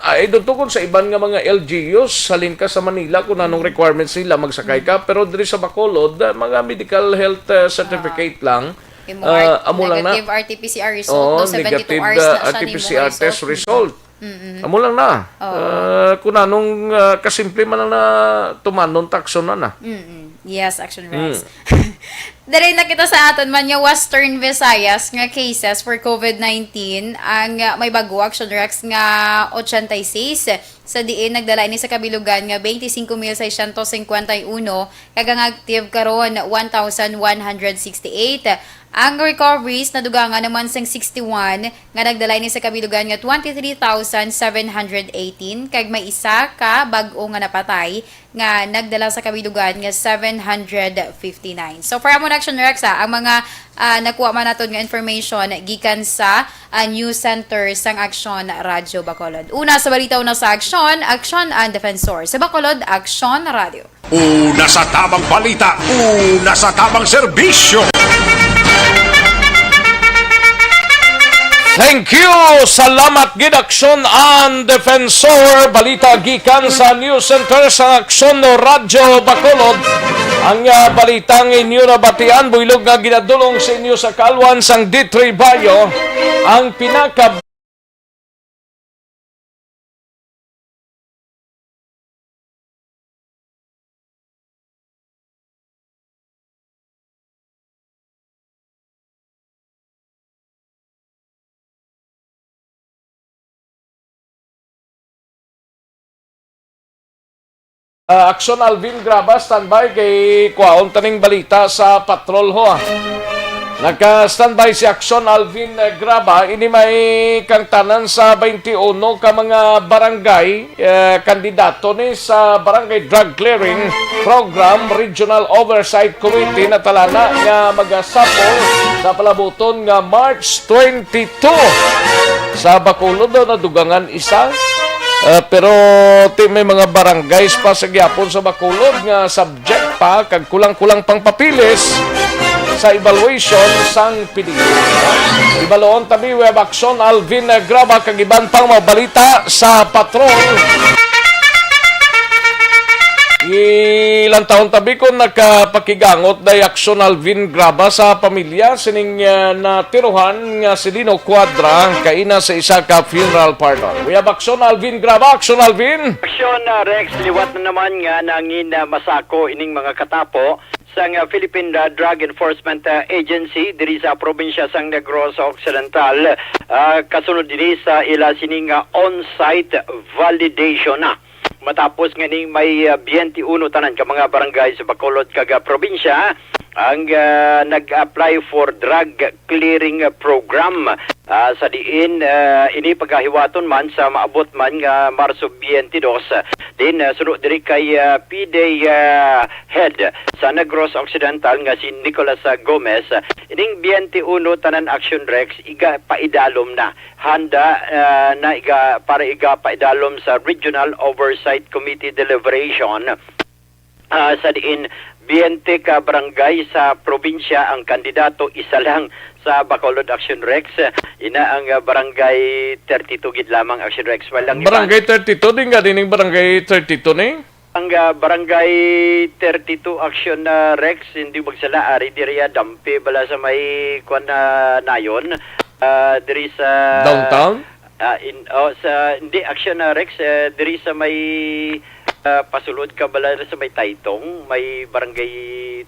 ah, I don't know kung sa iban nga mga L G Us, halin ka sa Manila, kung anong Mm. requirements nila, magsakay ka. Mm. Pero diri sa Bacolod, ah, mga medical health, ah, certificate Ah. lang. Imo Ah, art-, amo lang na. negative R T P C R result, Oo, no? Seventy-two negative, hours ah, na siya nimo R T P C R test result. result. Mm-mm. Amo lang na. Oo. Ah, kung anong, ah, kasimple man lang na tumanon, takson na na. Mm-mm. Yes, Action Rex. Mm. Diri na kita sa aton man nga Western Visayas nga cases for COVID nineteen. Ang, ah, may bago, Action Rex, nga ochenta y seis, sa diin nagdala ini sa kabilugan nga twenty-cinco mil seiscientos cincuenta y uno, kag ang active karon, one thousand one hundred sixty-eight. Ang recoveries nadugangan naman sang sixty-one, nga nagdala ini sa kabilugan nga twenty-three thousand seven hundred eighteen, kag may isa ka bag-o nga napatay nga nagdala sa kabilugan nga seven hundred fifty-nine. So, for amo na, Action Rex, ah, ang mga, ah, nakuha man naton nga information gikan sa, ah, news center sang Action Radio Bacolod. Una sa balita, una sa Action, Action ang Defensor. Sa Bacolod, Action Radio. Una sa tabang balita, una sa tabang serbisyo. Thank you! Salamat gid, Aksyon ang Defensor. Balita gikan sa News Center sa Aksyon Radyo Bacolod. Ang, ah, balitang inyo nabatian, buylog nga ginadulong sa inyo sa kalwan sang D three Bayo. Ang pinaka Ah, Action Alvin Graba, standby kay kwaon taning balita sa patrol, ho, ah. Naka-standby si Action Alvin, eh, Graba. Ini may kangtanan sa twenty-uno ka mga barangay, eh, kandidato ni sa Barangay Drug Clearing Program Regional Oversight Committee na talana nga magasapol sa palabuton nga March twenty-two. Sa Bacolod daw nadugangan isa. Ah, pero ti may mga barangays pa sa gihapon sa Bacolod nga subject pa kag kulang-kulang pang papeles sa evaluation sang P D E. Ibaluon tabi, we have Action Alvin, eh, Graba kag iban pang mga balita sa patrol. Ilang taon tabi ko nakapakigangot day Action Alvin Graba sa pamilya sining, ah, natiruhan nga si Lino Cuadra kaina sa isa ka funeral parlor. We have Action Alvin Graba, Action Alvin. Action, ah, Rex, liwat na naman nga nangin, ah, masako ining mga katapo sang, ah, Philippine, ah, Drug Enforcement, ah, Agency diri sa probinsya sang Negros Occidental, ah, kasunod diri sa ila sining, ah, on-site validation na. Matapos nga ning may, ah, twenty-uno tanan ka mga barangay sa Bacolod kag, ah, probinsya ang, ah, nag-apply for drug clearing, ah, program, ah, sa diin, ah, ini pagahiwaton man sa maabot man nga Marso twenty-dos. Din, ah, suno diri kay, ah, P D A, ah, head sa Negros Occidental nga si Nicolas, ah, Gomez, ah, ining twenty-uno tanan, Action Rex, iga paidalom na. Handa, ah, na iga, para iga paidalom sa Regional Oversight Committee deliberation, ah, sa diin twenty ka barangay sa probinsya ang kandidato, isa lang sa Bacolod, Action Rex. Ina ang, ah, Barangay thirty-two gid lamang, Action Rex. Walang iba. Barangay thirty-two, din nga dining Barangay thirty-two ni? Ang, ah, Barangay thirty-two, Action, ah, Rex, hindi magsala, ari diri, ah, dampi bala sa may, kwan, ah, nayon, ah, diri sa Downtown? Ah, in, oh, sa, hindi, Action, ah, Rex, eh, diri sa may, ah, pasulod ka bala sa may Taytong, may barangay,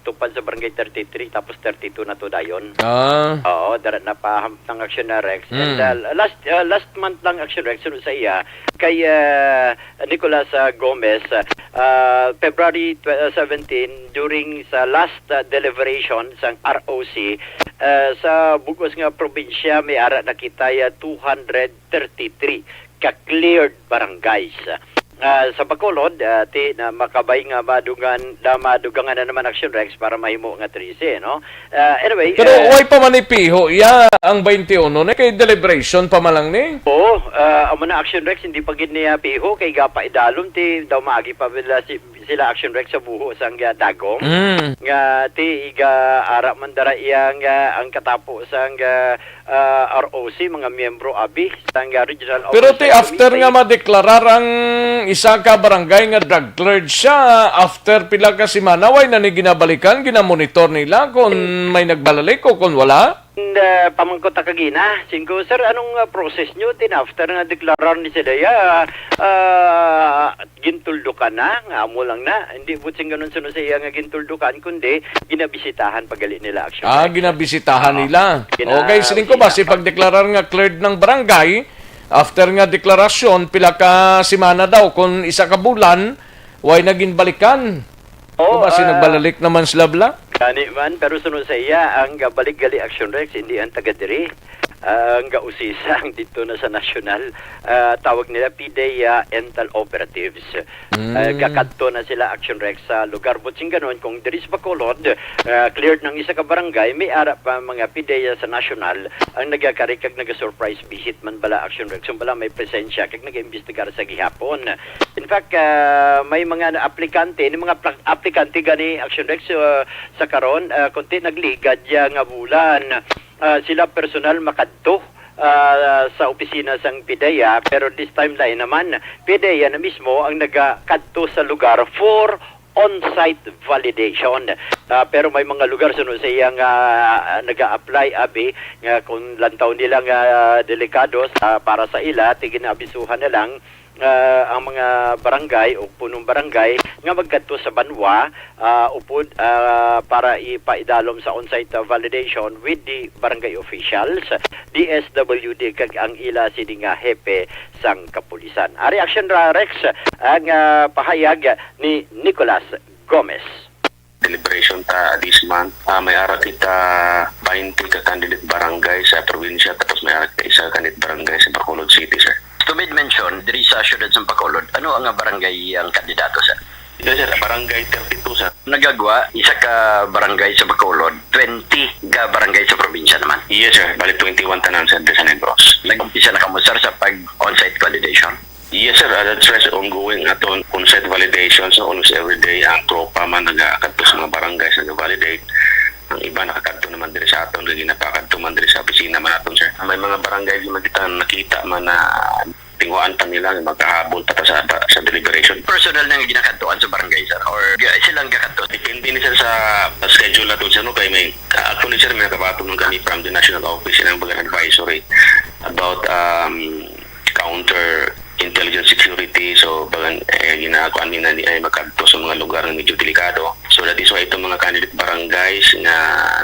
tupad sa Barangay thirty-three, tapos thirty-two na to dayon. Ah. Oo, dara na pa hamtang, Action, ah, Rex. And, Mm. ah, last, ah, last month lang, Action, Rex, sunod sa iya, kay, ah, Nicolas, ah, Gomez, ah, February tw-, ah, seventeen, during sa last, ah, deliberation sang R O C, ah, sa bugos nga probinsya, may ara na kita, ah, two hundred thirty-three ka cleared barangays. Ah, sa Bacolod, ah, ti na makabay nga madugan, na madugangan na naman, Action Rex, para mahimo nga trese, no? Ah, anyway, Pero eh, way pa man ni piho, iya ang twenty-uno ni kay deliberation pa man lang ni. Oo, ah, amo na, Action Rex, hindi pa gid niya piho kay gapaidalom ti daw maagi pa bila si sila Action Rex sa buho sang, ah, dagom. Mm. Nga ti iga ara man dara iya nga ang katapo sang, ah, ah, R O C, mga miyembro abi sang, ah, regional Pero ti oversight after committee. Nga madeklarar ang isa ka barangay nga drug cleared siya, after pila ka semana, way na ni ginabalikan, ginamonitor nila kung may nagbalalik o kung wala? And, ah, pamangkot ta kagina, singko, "Sir, anong, ah, process nyo?" Tin after nga deklarar ni sila, ya, ah, gintuldukan na, nga amo lang na. Hindi po sing ganun suno sa iya nga gintuldukan, kundi ginabisitahan pa gali nila, actually. Ah, ginabisitahan Oo. nila. Gina-, Okay, siling ko ba, si ginabisitahan. Pagdeklarar nga cleared ng barangay, after nga deklarasyon, pila ka semana daw, kung isa ka bulan, way na ginbalikan. Oo, O ba, ah, sinagbalik naman sila bala? Gani man, pero sunod sa iya, ang, ah, balik gali Action Rex, hindi ang taga diri. Ang gausisa ang dito na sa nasyonal, ah, tawag nila PDEA Intel Operatives. Mm. Ah, gakadto na sila Action Rex sa lugar. Butsing ganon, kung diri sa Bacolod, ah, cleared ng isa ka barangay, may ara pa mga PDEA sa nasyonal ang nagakari kag naga-surprise visit man bala Action Rex. Yung bala may presensya kag nag-imbestigar sa gihapon. In fact, ah, may mga aplikante, ni mga pla-, aplikante gani Action Rex, ah, sa karon, ah, kunti nagligad ya nga bulan. Ah, sila personal makadto, ah, sa opisina sang PDEA, pero this time lain naman, PDEA na mismo ang nagakadto sa lugar for on-site validation. Ah, pero may mga lugar suno sa iya nga, ah, naga-apply, abi, nga kung lantaw nila nga delikado sa, para sa ila, ti ginaabisuhan na lang, ah, ang mga barangay o punong barangay nga magkadto sa banwa, ah, upod, ah, para ipaidalom sa on-site, ah, validation with the barangay officials, D S W D, kag ang ila sini nga hepe sang kapulisan. Ari Action Rex ang, ah, pahayag ni Nicolas Gomez. Deliberation ta this month. Ah, may ara kita twenty ka candidate barangay sa probinsya, tapos may ara kita isa ka candidate barangay sa Bacolod City, sir. Tumid mention, diri sa siyudad sa Bacolod, ano ang barangay ang kandidato, sir? Ito, sir, barangay thirty-two, sir. Nagagwa, isa ka barangay sa Bacolod, twenty ka barangay sa probinsya naman. Yes, sir. Bali, twenty-one tanan, sir, sa Negros. Nag-umpisa na kamo, sir, sa pag-on-site validation? Yes, sir. Uh, that's right, sir. Ongoing aton on-site validation. So, almost every day, ang tropa man nagakadto sa mga barangay, nag-validate. Ang iba nakakadto naman diri sa aton, kay ginapakadto man diri sa opisina man aton, sir. May mga barangay di man kita nakita man na tinguhaan pa nila, magkahabol pa ta sa, sa deliberation. Personal na nga ginakadtuan sa barangay, sir, or ga-, silang gakadto? Depende ni, sir, sa, sa schedule naton, sir, no? Kay may, actually, sir, may nakabaton man kami from the national office, ilang bagan advisory about, um, counter intelligence security. So, bagan, eh, ginakuan ni na ni ay makadto sa mga lugar nga medyo delikado. So, that is why itong mga candidate barangays nga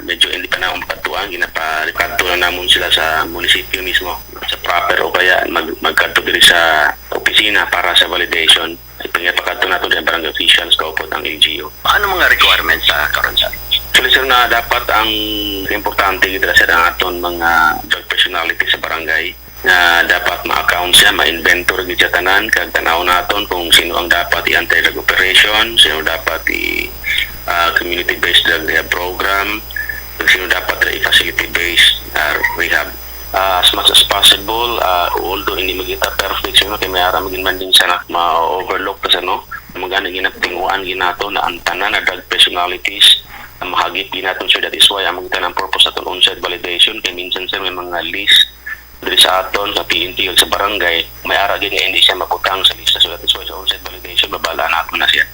medyo hindi pa na makadtuan, ginapa-, kadto na namon sila sa munisipyo mismo, sa proper, o kaya mag-, magkadto diri sa opisina para sa validation. Ito nga pakadto nato sa barangay officials, kaupod ang L G U. Ano mga requirements sa karon, sir? Actually, sir, na dapat ang importante gid, sir, ang aton mga drug personality sa barangay, nga dapat ma-account siya, ma-inventory gid siya tanan, kag tanaw naton kung sino ang dapat i-anti-drug operation, sino dapat i, ah, community-based drug rehab program, kag sino dapat i-facility-based, ah, rehab. Ah, as much as possible, ah, although hindi magita perfect, sino, kay may ara magin man din sana ma-overlook ta sa, no? Magani ginatinguan ginato na ang tanan na drug personalities na mahagip ginaton, sir. That is why ang magita ng purpose naton on-site validation, kay minsan, sir, may mga list diri sa aton, sa P N P, o sa barangay, may ara gid nga hindi siya mabutang sa lista. So, that is why sa on-site validation, babala nato na siya.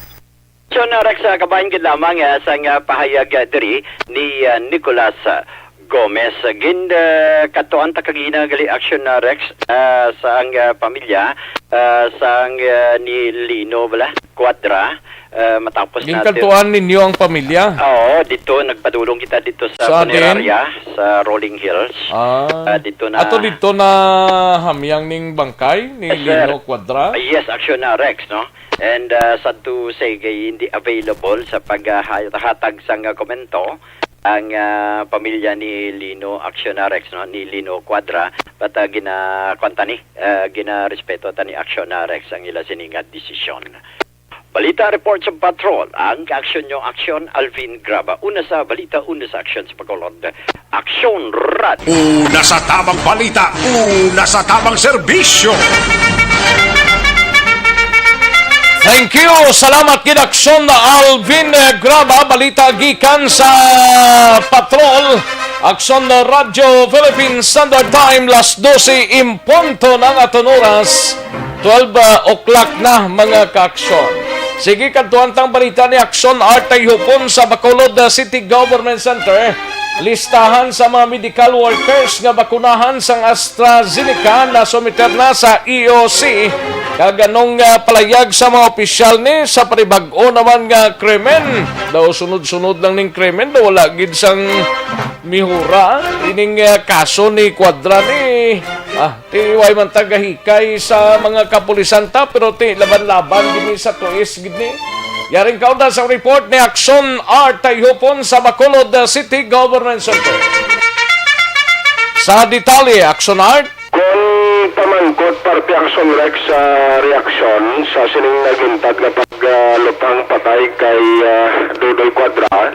So, na, Rex, ah, kabahin gid lamang, ah, sa nga pahayag, ah, diri ni, ah, Nicolas, ah, Gomez. Gin, ah, katuan ta kagina gali Action, ah, Rex, ah, sa ang, ah, pamilya, ah, sa ang, ah, ni Lino, bala, Cuadra, ah, matapos natin. Ginkantuan ninyo ang pamilya? Oo, dito, nagpadulong kita dito sa Sa atin? Punerarya, sa Rolling Hills. Ah. Ah, dito na Ato dito na hamyang ning bangkay ni Yes, sir. Lino Cuadra? Ah, yes, Action, ah, Rex, no? And, ah, sad to say, kay hindi available sa paghatag sang, ah, komento ang, ah, pamilya ni Lino Action, ah, Rex, no? Ni Lino Cuadra. But, ah, gina-, kwan ta ni, ah, ginarespeto ta ni Action, ah, Rex, ang ila sini nga desisyon. Balita report sa Patrol, ang Action Nyo Action, Alvin Graba. Una sa balita, una sa aksyon sa Bacolod. Aksyon Radio. Una sa tamang balita, una sa tamang serbisyo. Thank you. Salamat gid, Aksyon Alvin, eh, Graba. Balita gikan sa Patrol. Aksyon Radyo Philippine Standard Time, las dose en punto na ang aton oras. Twelve, ah, o'clock na, mga kaaksyon. Sige, kadtuan tang balita ni Aksyon Art Tayhupon sa Bacolod, ah, City Government Center. Listahan sa mga medical workers nga bakunahan sang AstraZeneca na sumiter na sa E O C. Kag anong, ah, palayag sa mga opisyal ni sa panibag-o naman nga krimen? Daw sunod-sunod lang ning krimen, daw wala gid sang mihura ining, ah, kaso ni Cuadra ni, ah, ti way man tagahikay sa mga kapulisan ta, pero ti laban-laban gid ni sa tuis gid ni. Yaring kaunda sa report ni Aksyon Art Tayhupon sa Bacolod City Government Center. Sa detalye, Aksyon Art. Kon pamangkot parte Aksyon Rex sa reaksyon sa sining naglintad nga paglupang patay kay, ah, Dodoy Cuadra,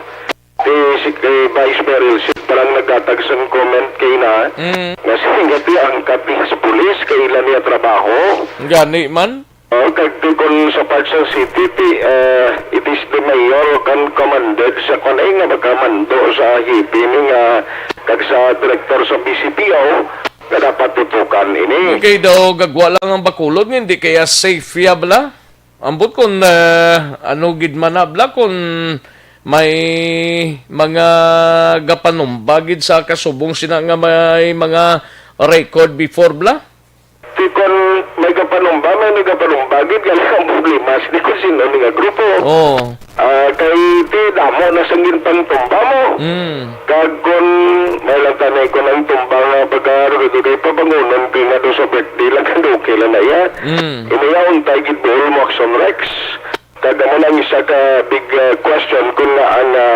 ti si, kay Vice Mayor Elsie parang naghatag sang comment kay na Mm. nga sining ti angkat ni sa pulis kay ila niya trabaho. Gani man. Oh, kag ti kon sa part sa city, ti, eh, it is the mayor can commanded sa kanay nga magkamando sa hipi ni nga kag sa direktor sa B C P O nga dapat tutukan ini. Kay daw gagwa lang ang Bacolod nga hindi kaya safe ya bala. Ambot kung, eh, ano gid man na bala kung may mga gapanumba gid sa kasubong sina nga may mga record before bala. Ti kon may gapanumba, may nagapanumba gid, gali ang problema, sini kon sino ni nga grupo. Oo. Ah, kay ti damo na sang ginpangtumba mo. Mm. Kag kon may lang tanay kon ang tumba nga pagkarugido kay pabangunan, ti nga do sa birthday lang, kan okay lang na iya. Mm. Inaya untay gid buol mo Aksyon Rex. Kag amo nang isa ka big, uh, question kung naan nga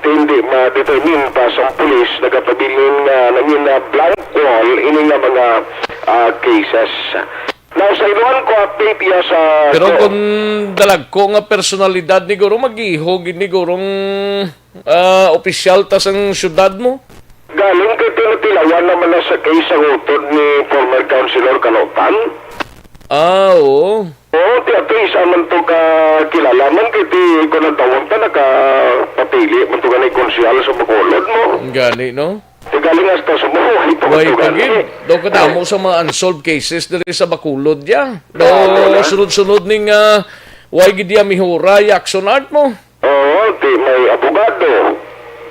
hindi ma-determine pa sang pulis nagapabilin nga nangin na blank wall ini nga mga, uh, cases. Now, sa inuan ko update iya sa Pero ko- kung dalagko nga personalidad ni guro, mag-iho gid ni gurong, uh, opisyal ta sang syudad mo? Galing kay tinatilawan naman na sa case ang utod ni former Councilor Kanotan. Ah, oo. Oo, ti ato isa man to ka kilala man kay ti ko nagtawag ta nakapatili man to gani konsehal sa Bacolod mo. Gani, no? Ti galing hasta sumuhay pa Way to pa gani. Gid. Daw kadamo sa mga unsolved cases diri sa Bacolod ya. Daw sunod-sunod ning, ah, way gid ya mihura ya Action Art mo. Oo, ti may abogado.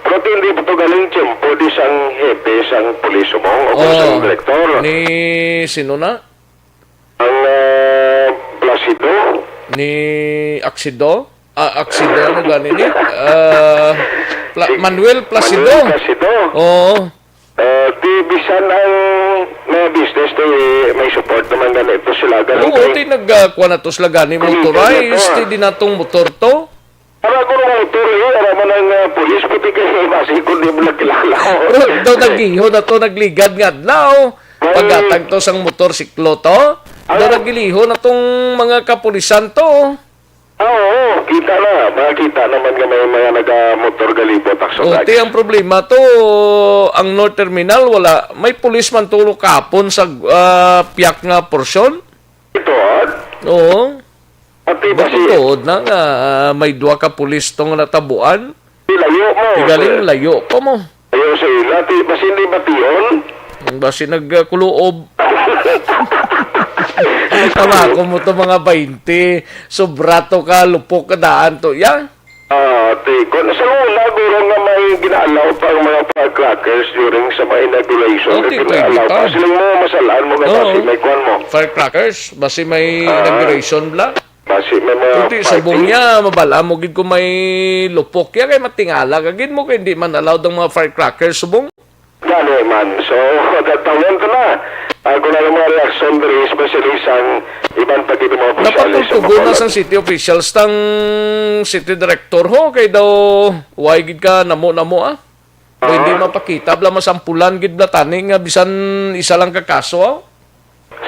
Pero ti hindi pa to galing tiyempo di sang hepe sang pulis mo o kung sang direktor. Ni sino na? Ang, ah, Placido. Ni Aksido? Ah, Aksido, ano gani ni? Ah, Pla- Si Manuel Placido. Manuel Placido. Oo. Ah, ti bisan ang mga business to, eh, may support naman gani ito sila. Gani Oo, kay ti nag, ah, kuha na to sila gani, motorized, ti di natong motor to. Para ko ng motor, eh, ara man ang, ah, pulis, pati kay basi kung di mo nagkilala. Pero daw nagliho na to, nagligad nga adlaw. Ay. Paghatag to sang motorsiklo to. Ay. Daw nagliho na tong mga kapulisan to. Ah, oo. Kita na. Makita naman nga may mga nagamotor galibot, Action Rex. Ti ang problema to, ang North Terminal, wala. May pulis man to kapon sa, ah, piyak nga porsyon. Ito, ah? Oo. Ati ba si Tuod na nga, ah, may duha ka pulis to nga natabuan? Ti layo mo. Ti galing layo pa mo. Layo sa ila. Ti, basi hindi bation? Basi nagkuloob. Tama ko mo to mga baynte. Sobra to ka lupok ka daan to. Ya? Ah, ti, kung sa una, guro nga may ginaalaw pa ang mga firecrackers during sa mga inauguration. Oh, ti, pwede pa. Siling mo, masalaan mo nga basi may kwan mo. Firecrackers? Basi may inauguration bla? Basi may mga Kundi subong niya, mabala mo gid kung may lupok ya, kay matingala ka gid mo, kay hindi man allowed ang mga firecrackers subong. Gani man. So, tatawan ko na. Ah, kung ano mga reaksyon diri, especially sang iban pa gid mga opisyales sa Napatultugon na Bacolod. Sang city officials tang city director ho, kay daw, way gid ka namo-namo, ah. Pwede mapakita, bla, masampulan gid, bla, tani nga bisan isa lang ka kaso, ah.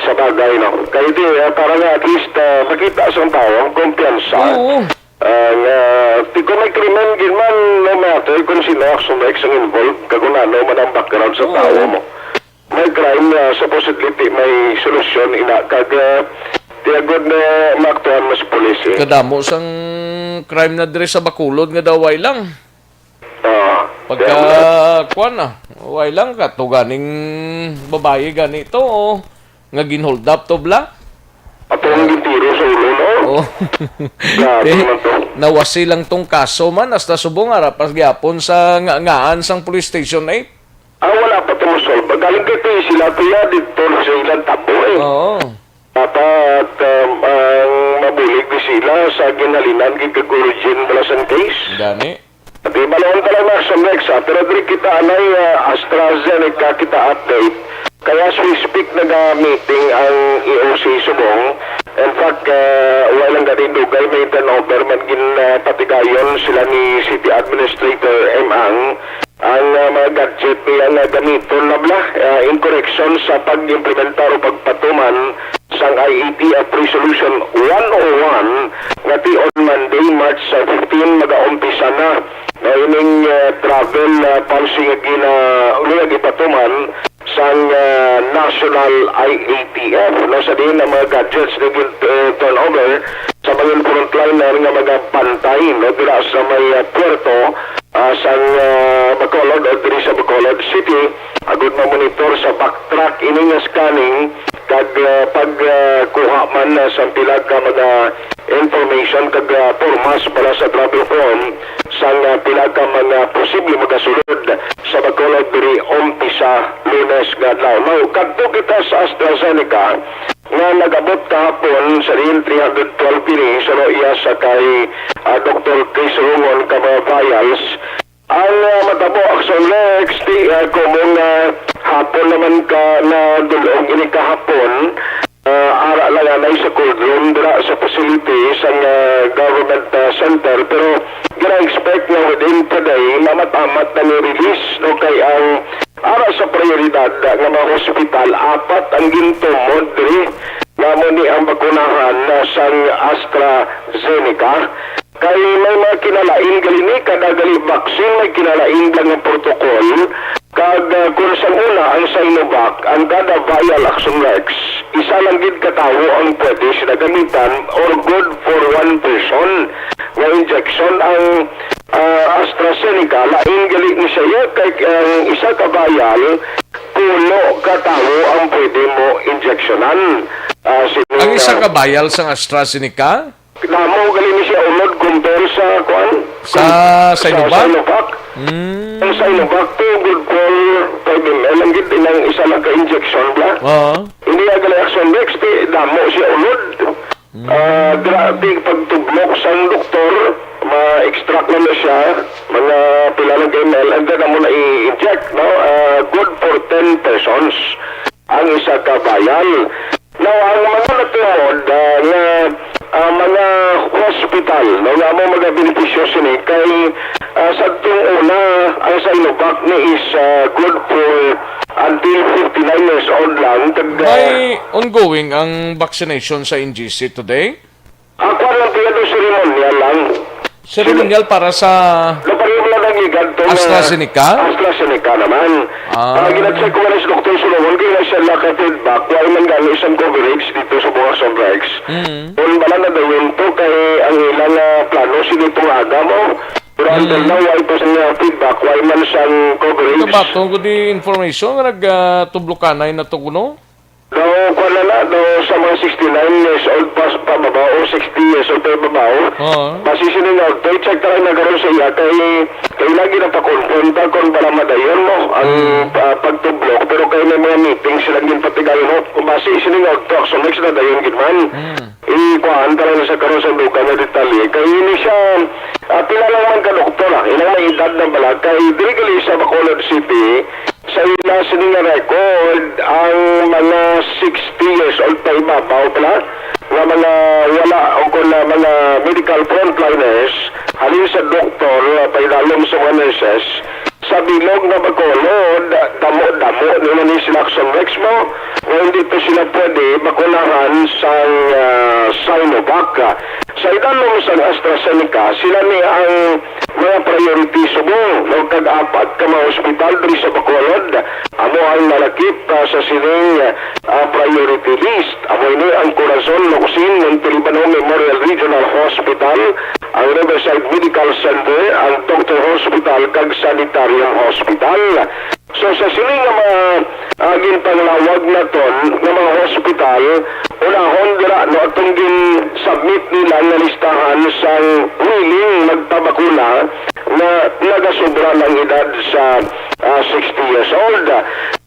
Sa bagay, no? Kay di, ah, para nga at least, ah, makita sang tawo ang kumpiyansa. Oo. Ah, nga, ti kung may krimen gid man, no matter kung sino Action Rex ang involved, kag kung ano man ang background sa tawo mo. May crime nga supposedly ti may solusyon ina, kag, ah, Di agod na maaktuhan mo sa pulis, eh. Kadamo sang crime na diri sa Bacolod nga daw way lang. Ah, Pagka, kaya kuwan na, way lang ka to ganing babayi gani to, o, nga ginhold up to bla. Ato ang gintiro sa ulo, no? Oh. Grabe Eh, naman to. Nawasi lang tong kaso man, hasta subong ara pa gyapon sa nga-, ngaan sang police station eight. Ah, wala pa to masolve. Galing kay sila to ya, dito sa ilang tabo, eh. Oo. Dapat, um, ang mabulig di sila sa ginhalinan kay Kag Origin Balasan case. Gani. Di balaon ka lang, Max, ang next, ah. Pero diri kita anay, ah, AstraZeneca, kita update. Kaya as we speak, naga-meeting ang E O C subong. In fact, ah, wala lang gani dugay, may turnover man gin, ah, patigayon sila ni City Administrator M. Ang, ang, ah, mga gadget niya nga gamiton na bla, ah, in correction sa pag-implementar o pagpatuman sang I A T F Resolution one oh one nga ti on Monday, March, ah, fifteen, mag-aumpisa na na ining, ah, travel, ah, policy nga gina-, nga gipatuman sang, ah, National I A T F, no, sa diin ang mga gadgets nga gin-, eh, turnover sa mga frontliner nga mga bantay, no, dira sa may, ah, puerto, ah, sang, ah, Bacolod o diri sa Bacolod City, agud mamonitor sa backtrack ini nga scanning kag, ah, pag, ah, kuha man, ah, sa pila ka mga information kag, ah, pormas para sa travel form sang, ah, pila ka mga posible magasulod sa Bacolod diri umpisa Lunes nga adlaw. Now, kadto kita sa AstraZeneca nga nag-abot kahapon sa diin three hundred twelve kini, suno iya sa kay, ah, Doktor Chris Rungon ka mga vials. Ang, ah, matabo, Action Rex, ti, ah, kumong, ah, hapon naman ka na dulong ini kahapon, ah, ara lang anay sa cold room dira sa facility sang, ah, government, ah, center, pero gina-expect na within today, mamat-amat na ni release, no, kay ang ara sa prioridad, ah, nga mga hospital, apat ang gintumod diri, nga amo ni ang bakunahan, ah, sang AstraZeneca. Kay may mga kinalain gali ni, kada gali vaccine may kinalain lang nga protocol. Kag, ah, kung sang una ang Sinovac, ang kada vial, Action Rex, isa lang gid ka tawo ang pwede sila gamitan or good for one person nga injection. Ang, ah, AstraZeneca, lain gali ni siya, kay ang isa ka vial, pulo ka tawo ang pwede mo injeksyonan. Ah, sini Ang isa nga ka vial sang AstraZeneca? Damo gali ni siya unod compare sa, kuan? Sa Sa Sinovac? Sinovac. Mm. Ang Sinovac to, good for five M L lang gid, ilang isa lang ka injection bla. Oo. Hindi nga gali Action Rex, ti damo siya unod. Mm. Ah, grabe pagtublok sang doktor, ma-extract na na siya, mga pila lang ka M L, and then amo na i-inject, no? Ah, good for ten persons ang isa ka vial. Now, ang mga natumod, ah, nga, ah, mga hospital, no, nga amo magabenepisyo sini kay, ah, sa tung una, ang Sinovac ni is, ah, good for until fifty-nine years old lang. Kag, ah, May ongoing ang vaccination sa N G C today? Ako lang, tiya do, seremonyal lang. Seremonyal para sa Napareho lang ang igad to nga AstraZeneca? AstraZeneca naman. Ah. Ah, gina-check ko man si Doktor Solomon, kaya siya naka-feedback, wala man gani isang coverage dito sa Bukas Sunrise. Mm. Kung bala na dayon to, kay ang ilang, ah, plano, sino itong aga mo? Pero until Mm. now, wala pa sa feedback, wala man sang coverage. Kabaton ko di information nga nag, ah, tublukanay na to kuno? Daw, kuwan na na, daw sa mga sixty-nine years old pa, pababa o sixty years old pa ibabaw. Oo. Basi sini nga, to check ta lang na karon sa iya kay, kay lagi na pa-confirm ta kung bala madayon mo ang, Hmm. ah, pagtublok. Pero kay may mga meeting sila ginpatigayon, no? Kung basi sini nga, to, so next na dayon gid man. Hmm. Ikuan ta lang sa karon sa dugang nga detalye. Kay ini siya, ah, pila lang man ka doktor, ah, ilang may edad na bala. Kay diri gali sa Bacolod City, sa ila sini nga record, ang mga sixty years old pa ibabaw pala nga mga wala o kon na mga medical frontliners, halin sa doktor, ah, paidalom sa mga nurses, sa bilog nga Bacolod, damo-damo nila ni sila Action Rex mo, nga hindi pa sila pwede bakunahan sang, ah, Sinovac. Sa idalom sang AstraZeneca, sila ni ang mga Priority Subong, no, kag apat ka mga ospital diri sa Bacolod amo ang nalakip, ah, sa sining, ah, priority list. Amo ini ang Corazon Locsin Montelibano Memorial Regional Hospital, ang Riverside Medical Center, ang Doctor Hospital, kag Sanitarium Hospital. So, sa sini nga mga, ah, ginpanglawag naton nga mga hospital, unahon dira, no, atong gin-submit nila nga listahan sang willing magpabakuna nga nagasobra lang edad sa, ah, sixty years old.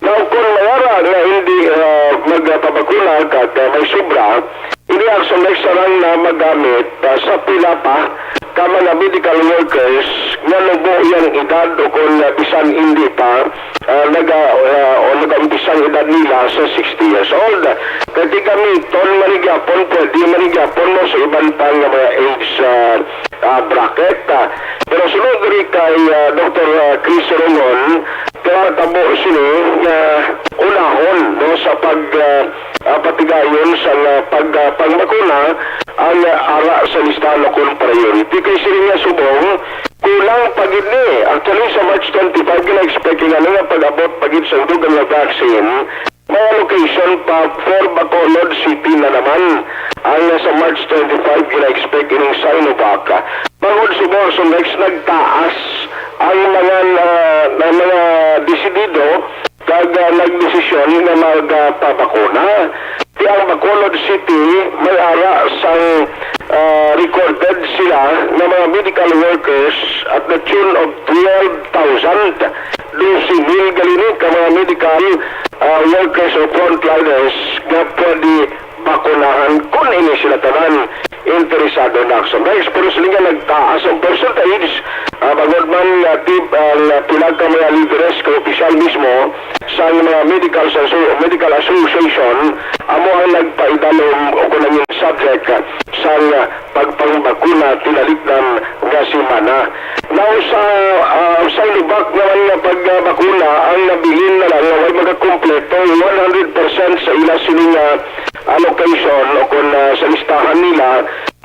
Now, kung may ara nga hindi, ah, magpabakuna kag, ah, may sobra, ini ang sa next sarang na magamit, ah, sa pila pa ka mga medical workers nga nubo yang edad o kung, ah, bisan hindi pa, ah, naga-, ah, o nag-umpisa ang edad nila sa sixty years old. Kay ti gamiton man ni gyapon, pwede man ni gyapon mo sa iban pa nga mga age, ah, ah, bracket, ah. Pero sunod diri kay, ah, Doktor, ah, Chris Rongon, kay matabo sini nga unahon, no, sa pag, ah, ah, patigayon sa, ah, pag, ah, pangbakuna ang, ah, ara sa listahan o kon priority. Kay sini nga subong, kulang pa gid ni. Actually, sa March twenty-five, gina-expect nga nga pag-abot pa gid sa dugang nga vaccine, may allocation pa for Bacolod City na naman. Ang sa March twenty-five, gina-expect ining Sinovac. Bangod sa Borso Next, nagtaas ang mga, ah, ang mga desidido kag, ah, nagdesisyon nga magpabakuna. Ti ang Bacolod City may ara sang, ah, recorded sila nga mga medical workers at the tune of twelve thousand, dose mil gali ni ka mga medical, ah, workers o frontliners nga pwede bakunahan kon ini sila tanan interesado na sa next. Pero sila nga nagtaas ang percentage, ah, bangod man nga tip ang, ah, pila ka mga lideres ka opisyal mismo sa mga medical, sa so-, medical association, amo ang nagpaidalom o kung nangin subject, ah, sa, ah, pagpangbakuna tinalikdan nga semana. Now, sa, ah, sa Sinovac naman nga pagbakuna, ang nabilin na lang nga way magakompleto one hundred percent sa ila sini nga allocation o kung, ah, sa listahan nila,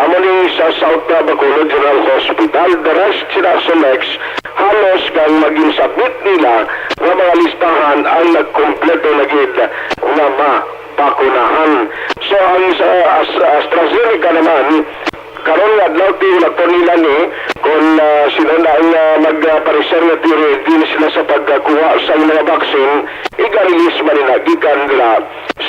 amo ni sa South, ah, Bacolod General Hospital. The rest sila sa next, halos kang maging submit nila nga mga listahan ang nagkompleto na gid nga mapakunahan. So, ang sa As-, AstraZeneca naman, karon nga adlaw, tiulaton nila ni kung, ah, sino na ang, ah, magpareser nga ti ready sila sa pagkuha sa mga vaccine, iga-release man nila gikan dira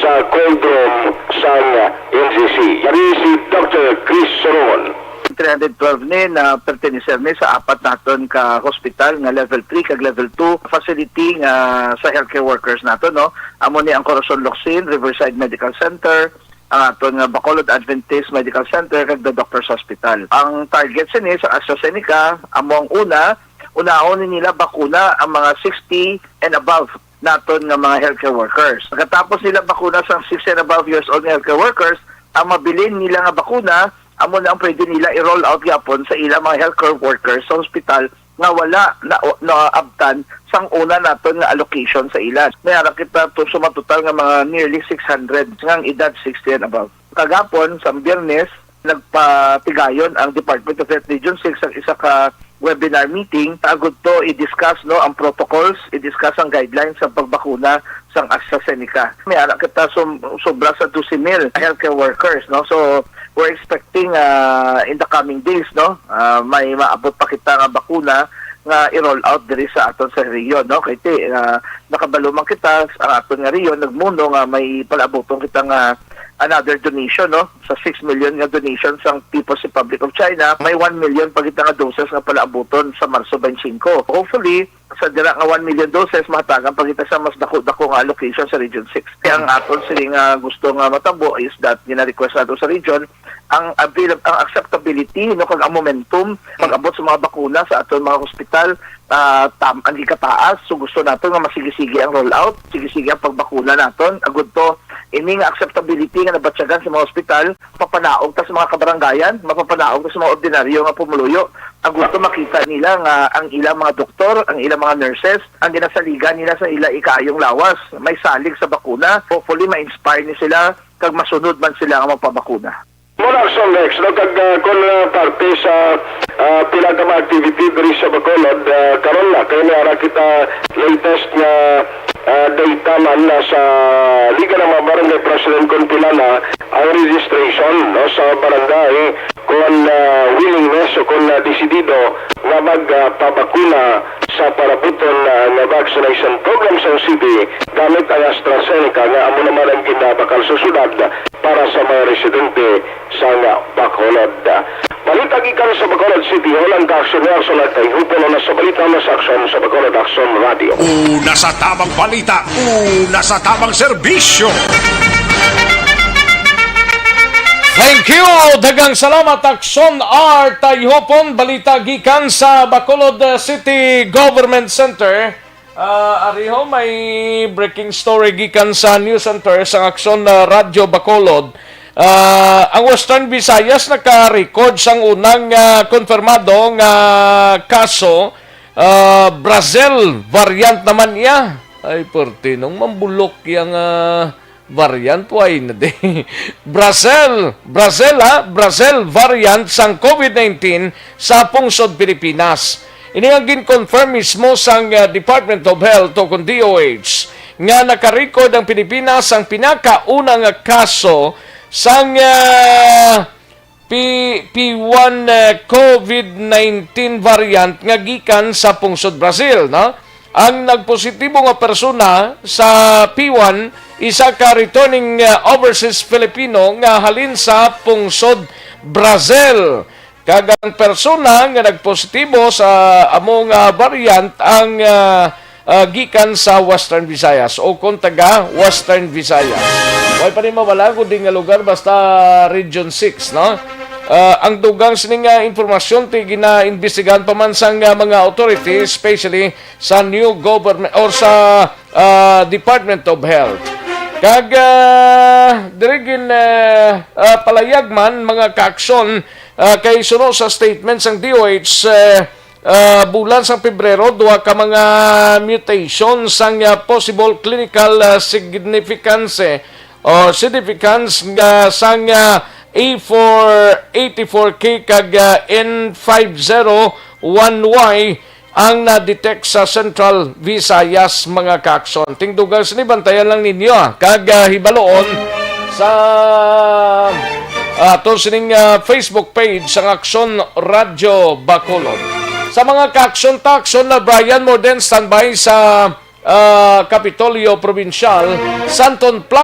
sa cold room sang N G C. Yari si Doctor Chris Soron. Three hundred twelve ni na pertenecer ni sa apat naton ka hospital nga level three kag level two facility nga sa healthcare workers naton, no? Amo ni ang Corazon Locsin Riverside Medical Center, ang aton nga Bacolod Adventist Medical Center, kag The Doctors Hospital. Ang target sini sa AstraZeneca, amo ang una, unahon ni nila bakuna ang mga sixty and above naton nga mga healthcare workers. Pagkatapos nila bakuna sang sixty and above years old nga healthcare workers, ang mabilin nila nga bakuna, amo na ang pwede nila i-roll out gyapon sa ilang mga healthcare workers sa hospital nga wala na, naabtan sang una naton nga allocation sa ila. May ara kita to, sumatotal nga mga nearly six hundred nga ang edad sixty and above. Kagapon, sa Biyernes, nagpatigayon ang Department of Health Region six sang isa ka webinar meeting agud to i-discuss, no, ang protocols, i-discuss ang guidelines sa pagbakuna sang AstraZeneca. May ara kita sum-, sobra sa dosi mil healthcare workers, no? So, we're expecting, ah, in the coming days, no, ah, may maabot pa kita nga bakuna nga i-roll out diri sa aton sa rehiyon, no? Kay ti, ah, nakabalo man kita, ang aton nga rehiyon nagmuno nga may palaabuton kita nga another donation, no, sa six million nga donation sang People's Republic of China. May one million pa kita nga doses nga palaabuton sa Marso twenty-five. Hopefully, sa dira nga one million doses, mahatagan pa kita sa mas dako-dako nga allocation sa Region six. Kaya ang aton sini nga gusto nga matabo is that gina-request nato sa region ang avail-, ang acceptability, no, kag ang momentum pag-abot sa mga bakuna sa aton mga hospital, ah, tam-, ang gikataas. So, gusto naton nga masigi-sigi ang rollout, sige-sige ang pagbakuna naton. Agud to, ini nga acceptability nga nabatyagan sa mga hospital, mapapanaog ta sa mga kabarangayan, mapapanaog ta sa mga ordinaryo nga pumuluyo. Ang gusto makita nila nga ang ilang mga doktor, ang ilang mga nurses, ang ginasaligan nila sa ila ikaayong lawas, may salig sa bakuna. Hopefully, ma-inspire ni sila kag masunod man sila nga magpabakuna. Muna, Son Rex, no, kag, ah, kung, ah, parte sa, ah, pila ka mga activity diri sa Bacolod, ah, karon na, kay may ara kita latest nga, ah, data man na sa Liga ng mga Barangay President kung pila na ang registration, no, sa barangay, kung, ah, willingness o kung, ah, desidido nga magpabakuna sa parabuton, ah, nga vaccination program sa city gamit ang AstraZeneca nga amo naman ang ginabakal sa syudad para sa mga residente sang Bacolod. Balita gikan sa Bacolod City Hall, ang kaaksyon ni Arson Artay. Hupon na sa balita na sa aksyon sa Bacolod Aksyon Radio. Una sa tabang balita, una sa tabang serbisyo. Thank you. Daghang salamat, Aksyon Artay Hupon. Balita gikan sa Bacolod, uh, City Government Center. Ah, ariho may breaking story gikan sa News Center sang Aksyon na Radyo Bacolod. Ah, ang Western Visayas naka-record sang unang, ah, konfirmado nga kaso, ah, Brazil variant naman iya. Ay, perti nung mambulok yang, ah, variant, why na di? Brazil, Brazil, ha? Brazil variant sang COVID nineteen sa pungsod Pilipinas. Ini ang gin-confirm mismo sang, ah, Department of Health o kon D O H nga naka-record ang Pilipinas sang pinakauna nga kaso sang, ah, P-, P one, eh, COVID nineteen variant nga gikan sa pungsod Brazil, no? Ang nagpositibo nga persona sa P one, isa ka returning, eh, overseas Filipino nga halin sa pungsod Brazil. Kag ang persona nga nagpositibo sa amo nga variant ang, ah, ah, gikan sa Western Visayas o kon taga Western Visayas. Way pa ni mawala kundi nga lugar basta Region six, no? Ah, ang dugang sining, ah, impormasyon ti ginaimbestigahan pa man sang, ah, mga authorities, especially sa new government or sa, ah, Department of Health. Kag, ah, diri gin, ah, ah, palayag man mga kaaksyon, ah, kay suno sa statement sang D O H, eh, ah, bulan sang Pebrero, duha ka mga mutation sang, ah, possible clinical, ah, significance, eh, o significance nga sang, ah, A four eighty-four K kag, ah, N five zero one Y ang na-detect sa Central Visayas, mga kaaksyon. Tingdugang sini, bantayan lang ninyo, ah, kag, ah, hibaloon sa, ah, ato sining, ah, Facebook page sang Aksyon Radyo Bacolod. Sa mga kaaksyon-taaksyon na Brian Morden, standby sa, ah, Kapitolyo Probinsyal, Santon Plaza.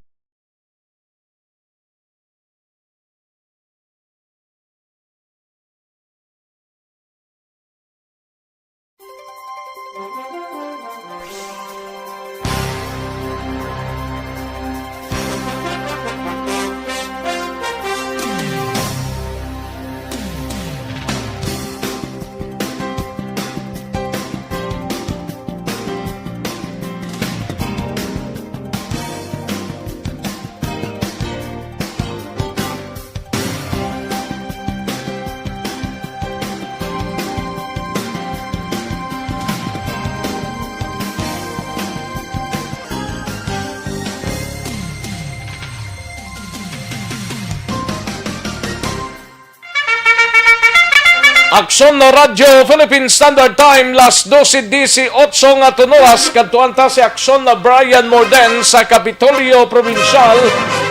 Aksyon na Radyo Philippine Standard Time, las dose dieciocho nga tunoras, kadtuan ta si Aksyon na Brian Morden sa Kapitolyo Probinsyal.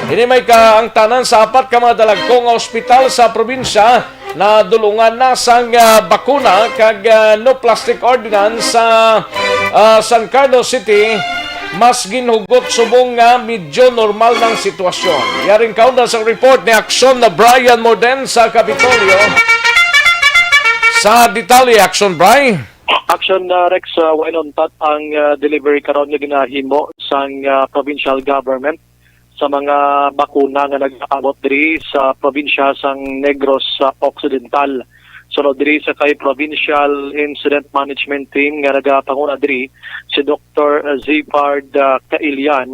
Ini may kaangtanan sa apat ka mga dalagko nga ospital sa probinsya na dulungan na sang, ah, bakuna kag, ah, no plastic ordinance sa, ah, San Carlos City. Mas ginhugot subong nga medyo normal nang sitwasyon. Yaring kaunda sa report ni Aksyon na Brian Morden sa Kapitolyo. Sa detalye, Aksyon Bri. Aksyon na Rex, uh, way nauntat ang, uh, delivery karon nga ginahimo sang, uh, provincial government sa mga bakuna nga nag-aabot diri sa probinsya sang Negros, uh, Occidental. Sunod diri sa kay Provincial Incident Management Team nga nagapanguna diri, si Doktor Zipard, ah, Kailian,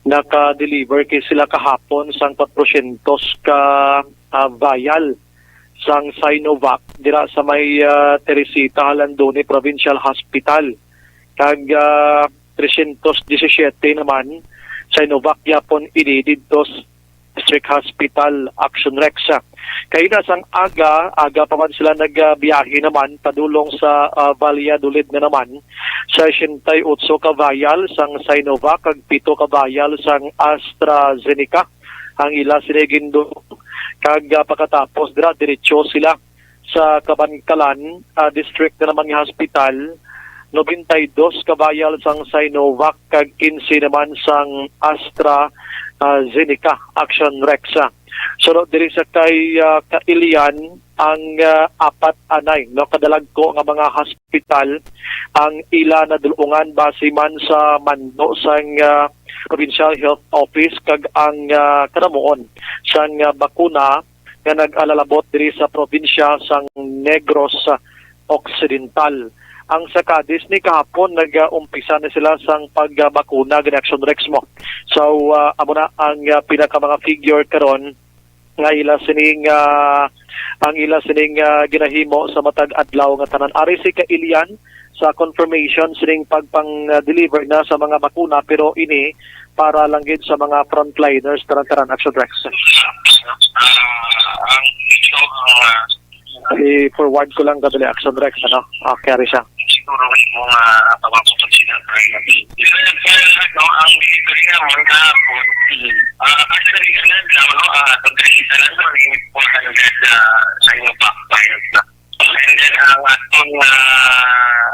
naka-deliver kay sila kahapon sang kwatrosyentos ka, ah, vial sang Sinovac dira sa may, ah, Teresita, Jalandoni Provincial Hospital. Kag, ah, tresyentos disisiete naman Sinovac yapon ini didto s-, District Hospital, Action Rex. Kaina sang aga, aga pa man sila nagbiyahe naman padulong sa, ah, Valladolid na naman. Sa sesenta y ocho ka vial sang Sinovac kag pito ka vial sang AstraZeneca ang ila sini gindulong. Kag, ah, pagkatapos dira, diretso sila sa Kabankalan, ah, District na naman nga hospital, nobenta y dos ka vial sang Sinovac kag kinse naman sang Astra, ah, Zeneca, Action Rex. Sunod diri sa kay, ah, Kailian, ang, ah, apat anay, no, kadalagko nga mga hospital ang ila nadulungan base man sa mando sang, ah, Provincial Health Office kag ang, ah, kanamuon sang, ah, bakuna nga nag-alalabot diri sa probinsya sang Negros Occidental. Ang sa Cadiz ni kahapon nag-umpisa na sila sang pagbakuna gani, Action Rex, mo. So, ah, amo na ang, ah, pinaka mga figure karon nga ila sining, ah, ang ila sining, ah, ginahimo sa matag adlaw nga tanan. Ari si Kailian sa confirmation sining pagpang-deliver na sa mga bakuna, pero ini para lang gid sa mga frontliners, tanan-tanan, Action Rex. Ah, ang ito, ah, I-forward ko lang kadali, Action Rex, ano? Okay, ari siya. Siguro may mga pamangkot sila, pero ano, ang delivery naman kahapon, ah, actually, ano, ano, ah, twenty-three na lang, no, yung four hundred, ah, sa inyo backfire na. And then, ang atong, ah,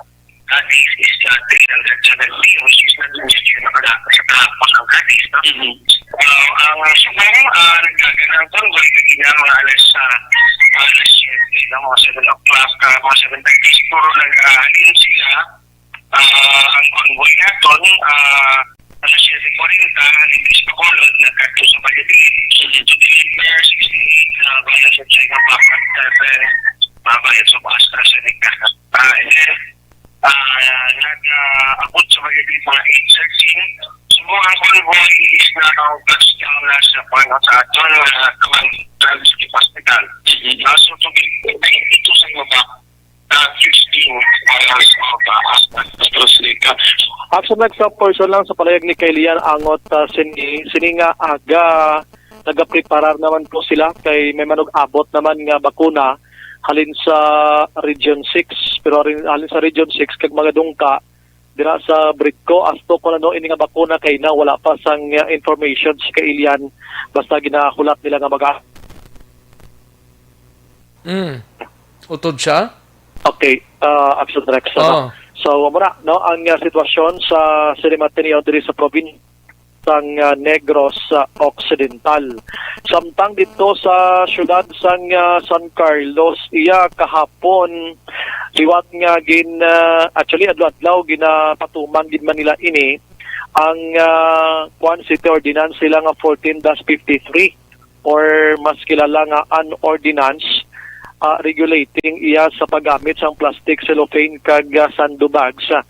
Cadiz is, ah, three hundred seventy, which is not medyo na wala sa kahapon ang Cadiz, no? Mhm. Ah, ang Subong, ah, nagkakanang convoy, kagina mga alas, ah, alas siyete, no? Mga seven o'clock, ah, mga seven thirty, siguro nag, ah, halin sila, ah, ang convoy naton, ah, alas siyete kwarenta, halin sa Bacolod, nagkadto sa Valladolid. Mhm. To deliver sixty-eight, ah, vials of Sinovac at seven, ah, vials of AstraZeneca. Ah, and then, ah, nag, ah, abot sa Valladolid mga eight thirteen. So, ang convoy is now touchdown na sa, ano, sa aton, ah, Kaman Hospital. Mhm. Ah, so, to be, ito sa mga, ah, fifteen miles of, ah, AstraZeneca. Actually, sa portion lang sa palayag ni Kailian Angot, ah, sini, sini nga aga, nagapreparar naman po sila kay may manug-abot naman nga bakuna halin sa Region six, pero halin, halin sa Region six kag mga dungka dira sa Bridco, asto ko ano ini nga bakuna kay na wala pa sang, uh, information si Kailian, basta ginahulat nila nga maga- Mm. Utod siya? Okay, uh, Action Rex, ano? Oh. So, amo na, no, ang, uh, sitwasyon sa Cinema Ateneo diri sa probinsya sang, ah, Negros, ah, Occidental. Samtang dito sa siyudad sang, ah, San Carlos, iya kahapon, liwat nga gin, ah, actually, adlaw-adlaw, ginapatuman gid man nila ini ang, ah, Kuan City Ordinance sila nga fourteen dash fifty-three, or mas kilala nga an ordinance, ah, regulating iya sa paggamit sang plastic, cellophane, kag, ah, sando bags, ah,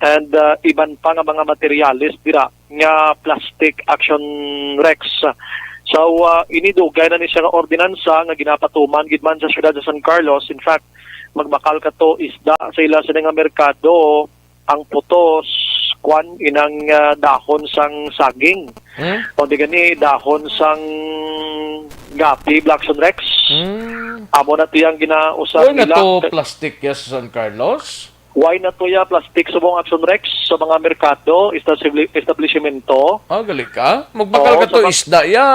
and, ah, iban pa nga mga materyales dira nga plastic, Action Rex. So, ah, ini dugay na ni siya nga ordinansa nga ginapatuman gid man sa siyudad sa San Carlos. In fact, magbakal kato isda sa ila sini nga merkado, ang putos, kwan, inang, ah, dahon sang saging. Hmm? O di gani, dahon sang gapi, Action Rex. Hmm. Amo na to yung ginausap Uy, na nila. To plastic ya sa San Carlos? Why na to ya plastic subong, Action Rex, sa mga merkado, establi-, establishmento? Ah, gali ka? Magbakal Oo, ka to sa mga isda ya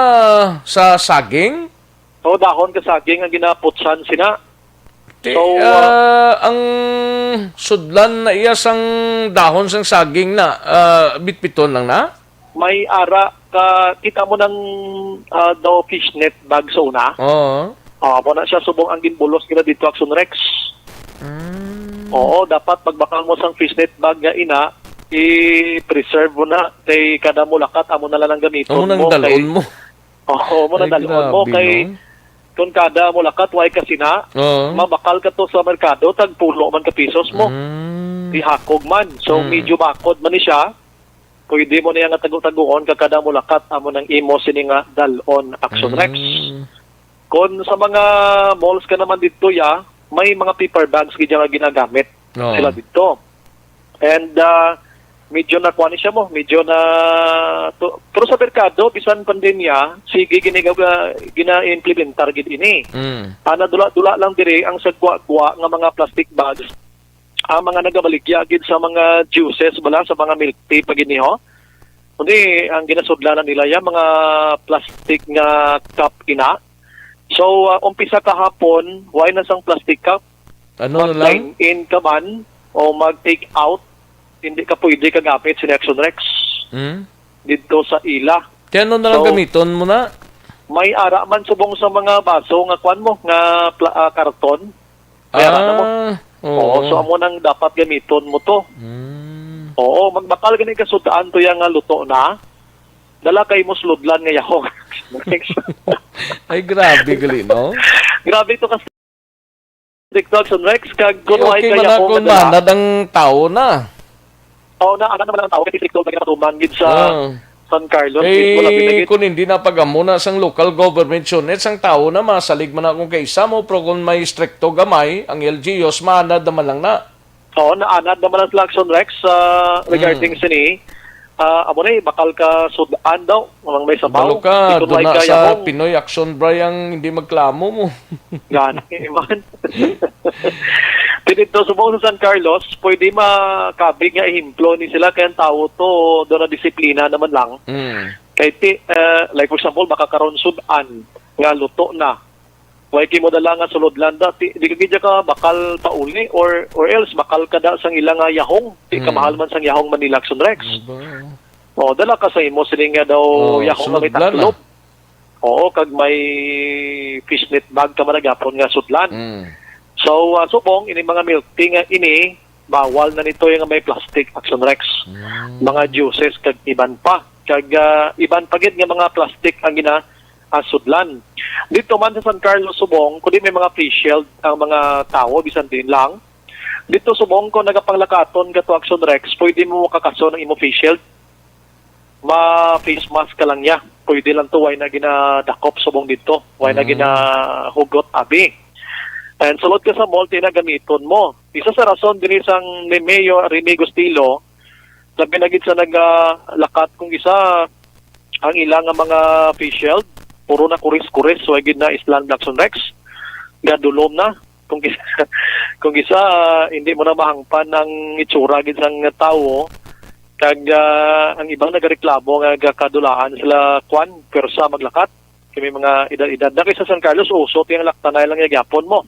sa saging? O, dahon ka saging ang ginaputsan sina. Ti-, So, ah, ah, ang sudlan na iya sang dahon sang saging na, ah, bitbiton lang na? May ara ka, kita mo nang, ah, daw fishnet bag sa una? Oo. Ah, mo na siya subong ang ginbulos nila dito, Action Rex. Mm. Oo, dapat magbakal mo sang fishnet bag nga ina, i-preserve mo na kay kada mulakat amo na lang ang gamiton Amo nang mo dalon kay mo. Oo, mo na Ay, dalon mo grabe, kay no? Kung kada mulakat way kasina, Oo. mabakal ka to sa merkado, tag pulo man ka pisos mo. Mm. Ihakog man. So, Mm. medyo bakod man ni siya. Pwede mo niya nga tago-taguon kag kada mulakat amo nang imo sini nga dalon, Action Rex. Mm. Kon sa mga malls ka naman dito, ya, may mga paper bags gid nga ginagamit Oo. sila dito. And, ah, medyo na kuan siya mo, medyo na to, pero sa merkado bisan pandemya, sige gini gina-implementar gid ini. Mm. Ana, dula-dula lang diri ang sagwa-gwa nga mga plastic bags, ang mga nagabaligya gid sa mga juices bala, sa mga milk tea pa gid ni, ho. Kundi ang ginasudlanan nila ya mga plastic nga cup ina. So, ah, umpisa kahapon, why na sang plastic cup? Ano na lang? Mag-dine in ka man o mag-take out, hindi ka pwede ka gamit sini Action Rex Hmm? didto sa ila. Kaya ano na lang So, gamiton mo na? May ara man subong sa mga baso nga kwan mo, nga pla- ah, karton. May ara na mo. Ah, Oo, oo. so amo nang dapat gamiton mo to. Mm. Oo, magbakal gani ka sud-an to yang nga luto na. Dala kay mo sulodlan nga yahong. Ay, grabe gali, no? Grabe to ka strict, Action Rex, kag Eh, kung okay ay man na kayahong kung na dala. Manad ang tao na. Oo, na, ana naman ang tao, kay strict to, lagi na patuman gid sa Ah. San Carlos, Eh, mismo, labi na gid. Kung hindi na pag-amo na sang local government unit, sang tao na masalig man akong kaisa mo, pero kung may stricto gamay, ang L G Us, maanad naman lang na. Oo, naanad naman ang Action Rex, ah, regarding Mm. sini. Ah, amo na eh, bakal ka sud-an daw, ang may sabaw. Balo ka, Dito doon na ay sa kayahong. Pinoy Action Bray ang hindi magklamo mo. Gani, man. Dito subong sa San Carlos, pwede makabig nga ehemplo ni sila, kay ang tao to, doon na disiplina naman lang. Mm. Kay ti, eh, like for example, baka karon sud-an nga luto na. Way kay mo dala nga sulod landa, ti, di ka gid ka bakal pauli or, or else bakal ka da sang ila nga yahong. Ti, Mm. kamahal man sang yahong Manila Action Rex. Aba. O, dala ka sa imo sini nga daw Oh, yahong nga may sulod landa. Taklob. Oo, kag may fishnet bag ka man gihapon nga sudlan. Mm. So, ah, subong, ini mga milk tea nga ini, bawal na nito yung may plastic, Action Rex. Mm. Mga juices kag iban pa. Kag, ah, iban pa gid nga mga plastic ang gina, ah, sudlan. Dito man sa San Carlos, subong, kundi may mga face shield ang mga tawo, bisan din lang. Dito, subong, kung nagapanglakaton ka to, Action Rex, pwede mo makakaso ng imo face shield. Ma-face mask ka lang niya. Pwede lang to, way na ginadakop subong dito. Way na Mm. ginahugot, abi. And sulod ka sa mall, ti na gamiton mo. Isa sa rason diri sang ni Mayor Remy Gustilo, labi na gid sa nagalakat kung isa ang ila nga mga face shield, puro na kuris-kuris, way gid na islan Action Rex. Gadulom na. Kung isa, kung isa, hindi mo na mahangpan ang itsura gid sang tawo. Kag, ah, ang iba nagareklamo nga gakadulaan sila, kwan, pwersa maglakat. Kay may mga edad-edad na kay sa San Carlos, uso ti ang laktanay lang nga gyapon mo.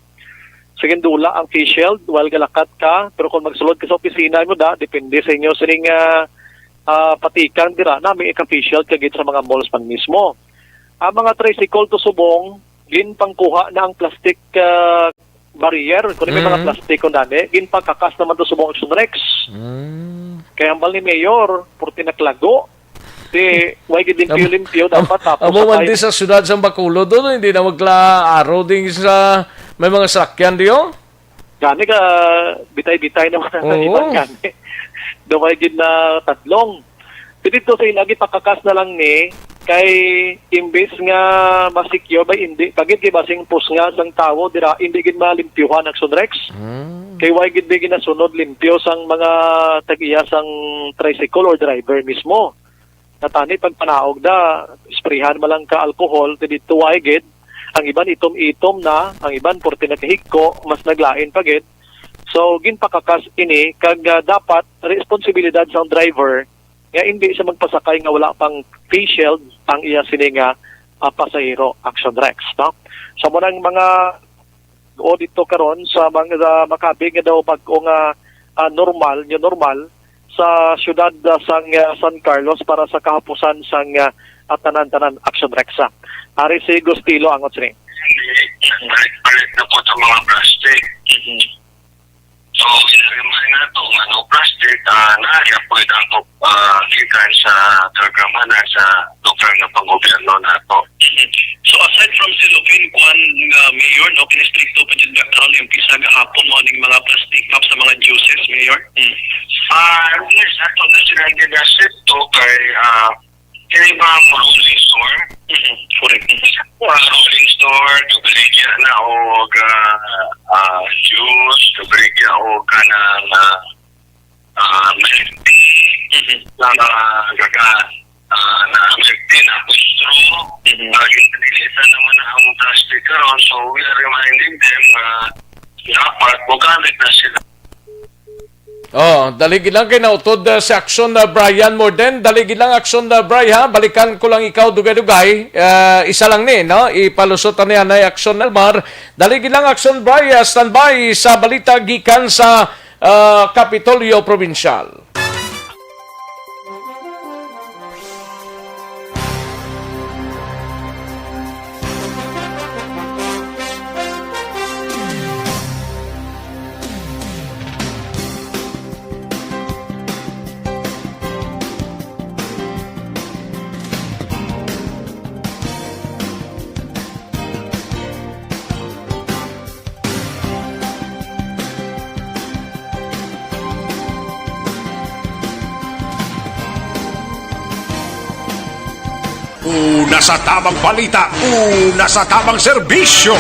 Sige, dula ang face shield while galakat ka, pero kung magsulod ka sa opisina mo da, depende sa inyo sining, ah, ah, patikan dira, na may ika-face shield ka gid sa mga malls man mismo. Ang mga tricycle to subong, ginpangkuha na ang plastic, ah, barrier, kung may mga Mm. plastic kung dani, ginpakakas naman to subong Action Rex. Mm. Kaya hambal ni Mayor, purti naklago. Di, way gid limpyo-limpyo, Am-, dapat tapos amo man sakay. Di sa siyudad sa Bacolod, doon, hindi na magla-, aro din sa may mga sakyan, di, oh? Gani ka, bitay-bitay naman ang Oo. Iban gani. Dumay gid na tadlong. Di dito sa ilagi, pakakas na lang ni, kay imbes nga ma-secure ba, hindi. Pagid kay basing pusnga sang tawo, dira, hindi gid malimpyuhan, Action Rex. Mm. Kay way gid di ginasunod limpyo sang mga tag-iya sang tricycle or driver mismo. Natani pagpanaog da, isprihan man lang ka alcohol, ti didto way gid. Ang iban itom-itom na, ang iban purti nakahigko, mas naglain pa gid. So, ginpakakas ini kag, ah, dapat responsibilidad sang driver nga indi siya magpasakay nga wala pang face shield ang iya sini nga, ah, pasahero, Action Rex, no? So, mo nang mga o dito karon sa mga, ah, makabig nga daw bag-o nga, ah, normal, new normal sa siyudad, ah, sang, ah, San Carlos para sa kahapusan sang, ah, ah, tanan-tanan, Action Rex, ah. Ari si Gustilo angot sini. Balik-balik na po sa mga plastic. Mhm. So, ginariman na to, nga no plastic, ah, na, ya po ito ang, ah, gikan sa programa na sa lokal nga panggobyerno nato. So, aside from si Lupin, kuan nga mayor, no, kinistrikto pa dyan ka karon, yung pisa gahapon mo ning mga plastic cup sa mga juices, Mayor? Mm. Ah, yes, ato na sila ginastrikto kay, ah, kini ba ang rolling store? Mhm, correct. Ah, rolling store, kabaligya na og, ah, ah, juice, kabaligya og kanang, ah, ah, milk tea, na nagaka-, ah, na may pinapustro. Mhm. Ah, yung nilita naman na ang plastic karon. So, we are reminding them na dapat mogamit na sila. Oh, dali gid lang kay nautod, ah, si Aksyon, ah, Brian Morden. Dali gid lang, Aksyon, ah, Bri, ha. Balikan ko lang ikaw dugay-dugay. Ah, isa lang ni, no? Ipalusot na niya na Aksyon Elmar. Dali gid lang, Aksyon Bri, ah, standby sa balita gikan sa, ah, Kapitolyo Provincial. Una sa tamang balita, una sa tamang serbisyo.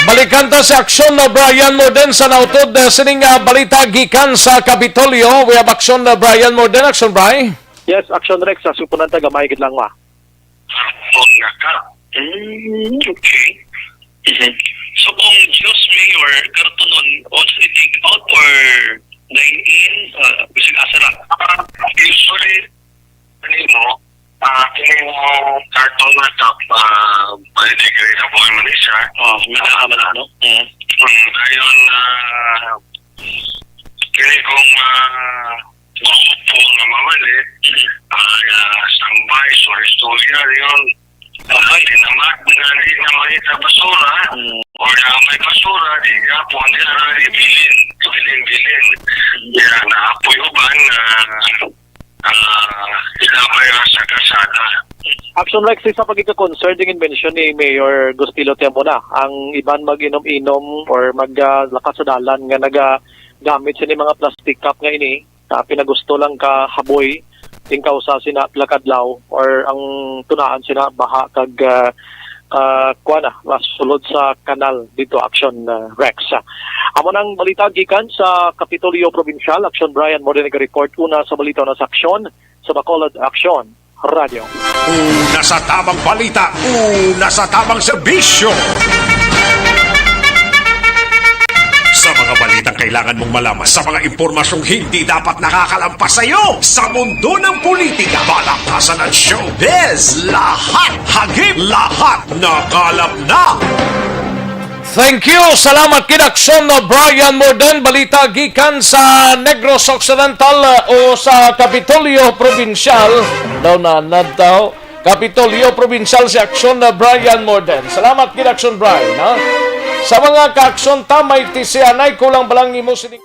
Balikan ta si Aksyon na Brian Morden sa nautod, eh, sining, ah, balita gikan sa Kapitolyo. We have Aksyon na Brian Morden. Aksyon, Bri. Yes, Aksyon Rex, sa supunan ta gamay gid lang, wa. Hapon nga ka. Mm, okay. Mhm. So, kung Diyos Mayor, karton on, also take out or dine in, uh, bisag asa ra? Ah, usually, ano mo, ah, kini mo karton nga cup, ah, biodegradable man ni siya. Oh, may nakaman, no? Mm. Mm, dayon, ah, kini kung, ah, grupo nga mamalit, ah, standby, sorry, istorya, yun. Ay, tinamat, nga di na makita basura. Mm. Or na may basura, di nga po, hindi na rin bilin, bilin, bilin. Yan, naapoy uban na, ah, ilabay ra sa kalsada. Action Rex, isa pa gid ka concern ding mention ni Mayor Gustilo Tiamona. Ang iban mag-inom-inom or mag, ah, lakas sa dalan nga nagagamit sini mga plastic cup nga ini, ah, pinagusto lang ka haboy, tingkaw sa sina pila ka adlaw or ang tunaan sina baha kag, ah, ah, kuwan na, masulod sa kanal dito, Action, ah, Rex. Amo nang balita gikan sa Kapitolyo Provincial. Action Brian, mo din nag-report una sa balita na sa Action, sa Bacolod Action Radio. Una sa tamang balita, una sa tamang serbisyo. Sa mga balitang kailangan mong malaman, sa mga impormasyong hindi dapat nakakalampas sa iyo, sa mundo ng politika, balaktasan at showbiz, lahat hagip, lahat nakalap na. Thank you. Salamat kid Action na Brian Morden. Balita gikan sa Negros Occidental, uh, o sa Kapitolyo Provincial. Daw na nadtaw. Kapitolyo Provincial si Action na Brian Morden. Salamat kid Action Brian, ha? Sa mga ka-action ta, may tisianay, kulang ba lang imo sining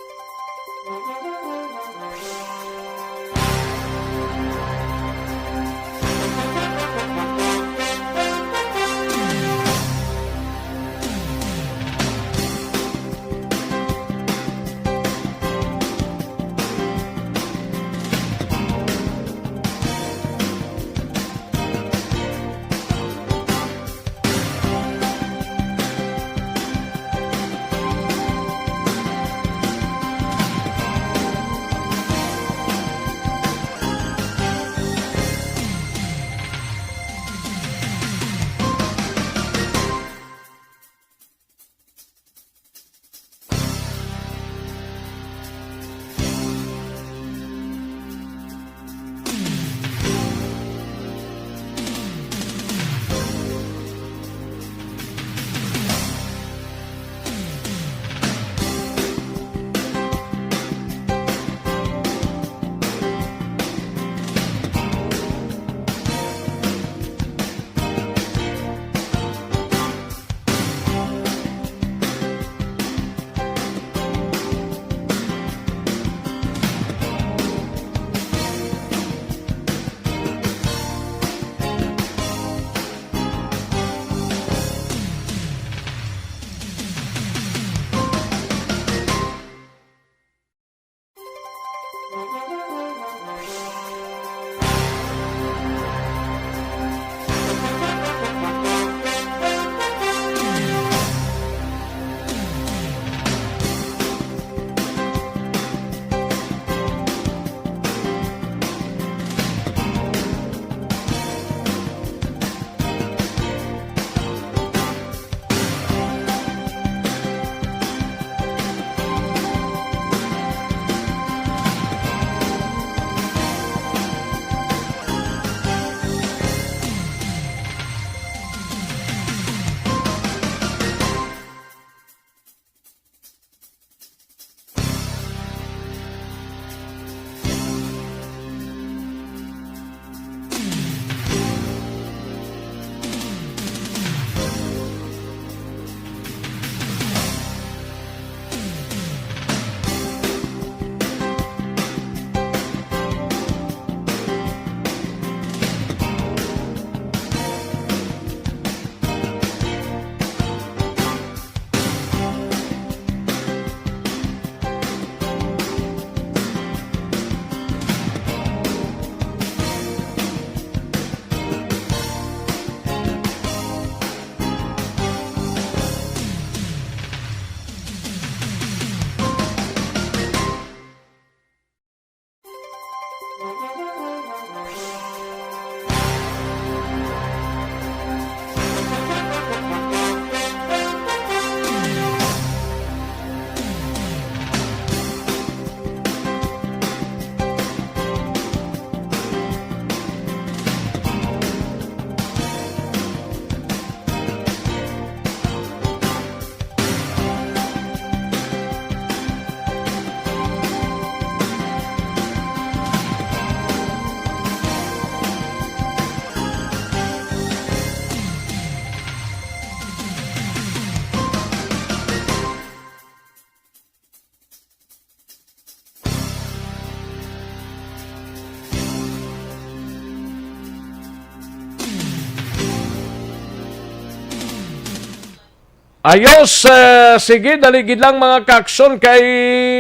Ayos, eh, sige, dali gid lang, mga ka-aksyon, kay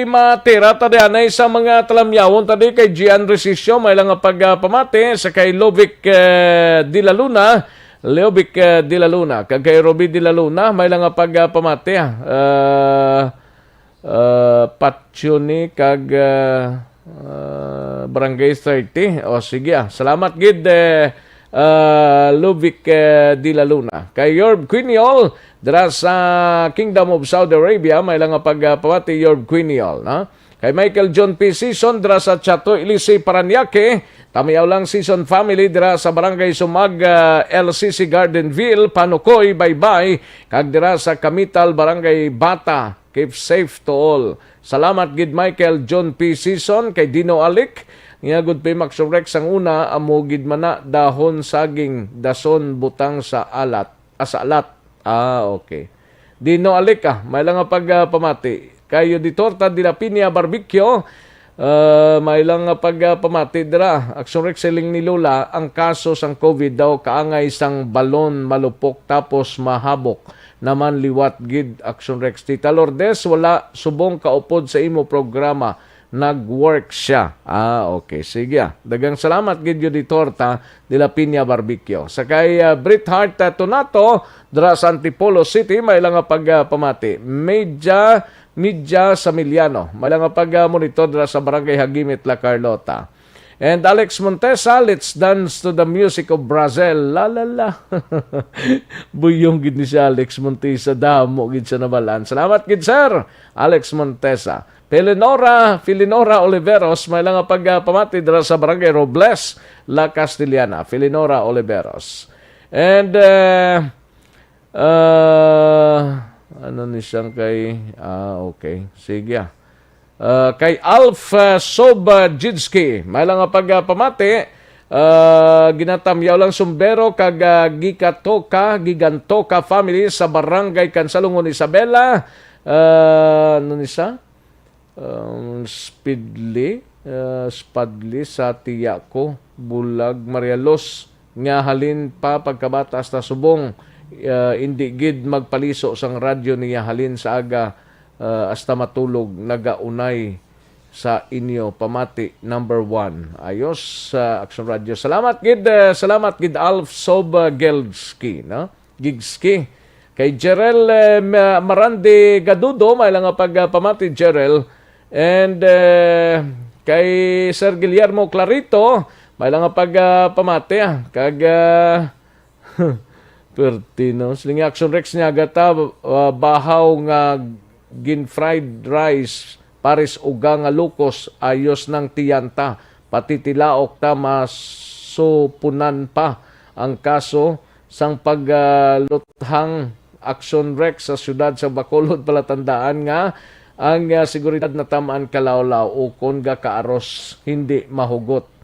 matira ta dianay sa mga talamyawon ta di kay Gian Resisio, may lang nga pagpamati sa kay Lovic, eh, de la Luna, Leovic, eh, de la Luna, kag kay Ruby de la Luna, may lang nga pagpamati, ah, eh, eh, Patyuni kag, eh, eh, Barangay thirty. O, sige, ah. Salamat gid, eh, eh, Luvic, eh, de la Luna. Kay Yorb Quiniol, dira sa Kingdom of Saudi Arabia, may lang nga pagpamati, Yorb Quiniol, no? Kay Michael John P. Season, dira sa Chato Ilisi, Parañaque. Tamiyaw lang Season family, dira sa Barangay Sumag, eh, L C C Gardenville, Panukoy, Baybay. Kag dira sa Kamital, Barangay Bata. Keep safe to all. Salamat gid Michael John P. Season, kay Dino Alic. Nga gud, Pimax Rex, ang una, amo gid man na, dahon saging, dason butang sa alat, ah, sa alat. Ah, okay. Dino Alic, ah, may lang nga pagpamati. Kay Yoditorta de la Piña Barbecue, ah, may lang nga pagpamati dira. Action Rex, siling ni Lola, ang kaso sang COVID daw kaangay sang balon malupok tapos mahabok naman liwat gid, Action Rex. Tita Lourdes, wala, subong kaupod sa imo programa, nag-work siya. Ah, okay. Sige, ah. Daghang salamat gid, Yoditorta de la Piña Barbecue. Sa kay, ah, Brit Hart, ah, Tonato, dira sa Antipolo City, may lang nga pagpamati. Media, Media Samiliano, may lang nga pag-monitor dira sa Barangay Hagimit, La Carlota. And Alex Montesa, let's dance to the music of Brazil. La, la, la. Buyong gid ni si Alex Montesa. Damo gid sa nabalaan. Salamat gid, sir. Alex Montesa. Felinora, Felinora Oliveros, may lang nga pagpamati dira sa Barangay Robles, La Castellana. Felinora Oliveros. And, uh, uh, ano ni siyang kay, ah, okay. Sige, ah. Ah, kay Alf, ah, Sob, ah, Jidski, may lang nga pagpamati, ah, ginatamyaw lang sumbero kag, ah, gikatoka, gigantoka family sa Barangay Kansalungon, Isabela. Ah, ano ni sa? Um, Spidli, ah, Spadli sa tiya ko, Bulag, Marialos, nga halin pa pagkabata hasta subong, ah, indi gid magpaliso sang radyo niya halin sa aga, ah, hasta matulog, nagaunay sa inyo pamati number one. Ayos, sa Action Radio. Salamat gid, eh, salamat gid, Alf Sob, eh, Gelski, no? Gigski. Kay Jerel, eh, Ma-, Marandi Gadudo, may lang nga pagpamati, Jerel. And, eh, kay Sir Guillermo Clarito, may lang nga pagpamati, ah. Kag, ah, Perti, no? Siling ni Action Rex niya, gata, ah, bahaw nga gin-fried rice, pares uga nga lukos, ayos nang tiyanta. Pati tilaok ta masupunan pa ang kaso sang pag, ah, luthang Action Rex sa siyudad sa Bacolod. Palatandaan nga ang, ah, seguridad natam-an kalawlaw, ukon ga kaaros, hindi mahugot.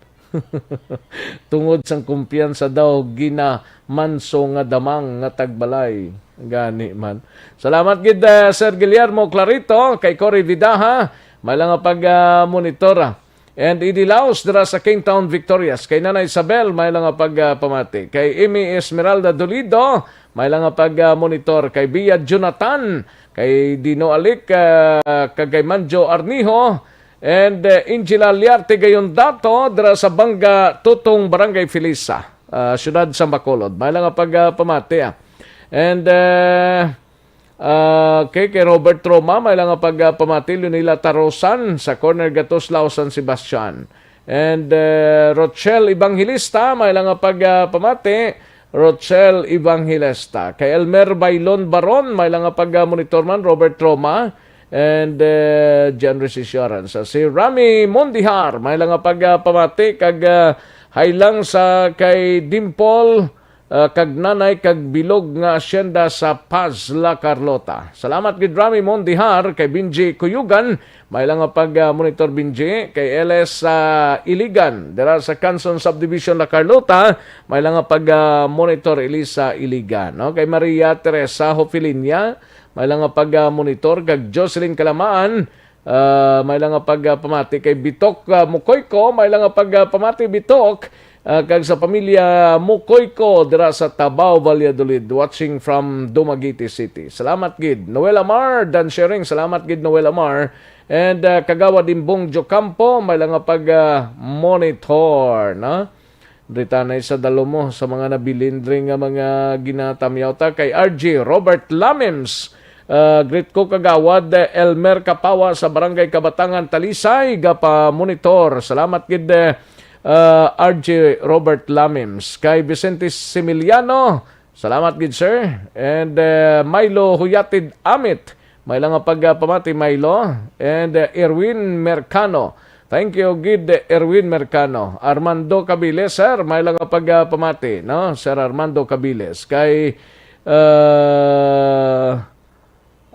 Tungod sang kumpiyansa daw ginamanso nga damang nga tagbalay. Gani man. Salamat gid, eh, Sir Guillermo Clarito, kay Cory Vidaha, may lang nga pag, ah, monitor, ah. And Eddie Laos dira sa Kingtown, Victorias. Kay Nanay Isabel, may lang nga pag, ah, pamati. Kay Amy Esmeralda Dolido, may lang nga pag, ah, monitor. Kay Bia Jonathan, kay Dino Alic, ah, kag kay Manjo Arniho, and, eh, Angela Liarte gayon dato dira sa Banga Tutong, Barangay Felisa, ah, Siyudad sa Bacolod. May lang nga pag, ah, pamati, ah. And, eh, ah, kay, kay Robert Roma, may lang nga pag, ah, pamati, Lunila Tarosan sa corner Gatuslao, San Sebastian. And, eh, Rochelle Evangelista, may lang nga pag, ah, pamati, Rochelle Evangelista. Kay Elmer Bailon Baron, may lang nga pag, ah, monitor man, Robert Roma. And, eh, John Resisio Aranza. Si Rami Mondihar, may lang nga pag, ah, pamati, kag, ah, hay lang sa kay Dimple, ah, kag Nanay kag Bilog nga Asyenda sa Paz, La Carlota. Salamat gid, Rami Mondihar, kay Benji Kuyugan, may lang nga pag, ah, monitor, Benji, kay L S, ah, Iligan, dira sa Canson Subdivision, La Carlota, may lang nga pag, ah, monitor, Elisa Iligan, no? Kay Maria Teresa Hofilinia, may lang nga pag, ah, monitor, kag Jocelyn Kalamaan, ah, may lang nga pag, ah, pamati. Kay Bitok, ah, Mukoyko, may lang nga pag, ah, pamati, Bitok. Ah, kag sa pamilya Mukoyko dira sa Tabaw, Valladolid, watching from Dumaguete City. Salamat gid, Noel Amar, Dan Sharing, salamat gid, Noel Amar. And, ah, Kagawad Imbong Jocampo, may lang nga pag, ah, monitor, no? Diri ta na sa dalomo sa mga nabilin diri nga mga ginatamyaw ta kay R J Robert Lamims. Ah, greet ko, Kagawad, eh, Elmer Kapawa sa Barangay Kabatangan, Talisay, gapa-monitor. Salamat gid, eh, ah, R J Robert Lamims. Kay Vicente Similiano, salamat gid, sir. And, eh, Milo Huyatid Amit, may lang nga pagpamati, Milo. And, eh, Erwin Mercano. Thank you gid, Erwin Mercano. Armando Cabiles, sir, may lang nga pagpamati, no? Sir Armando Cabiles. Kay, ah,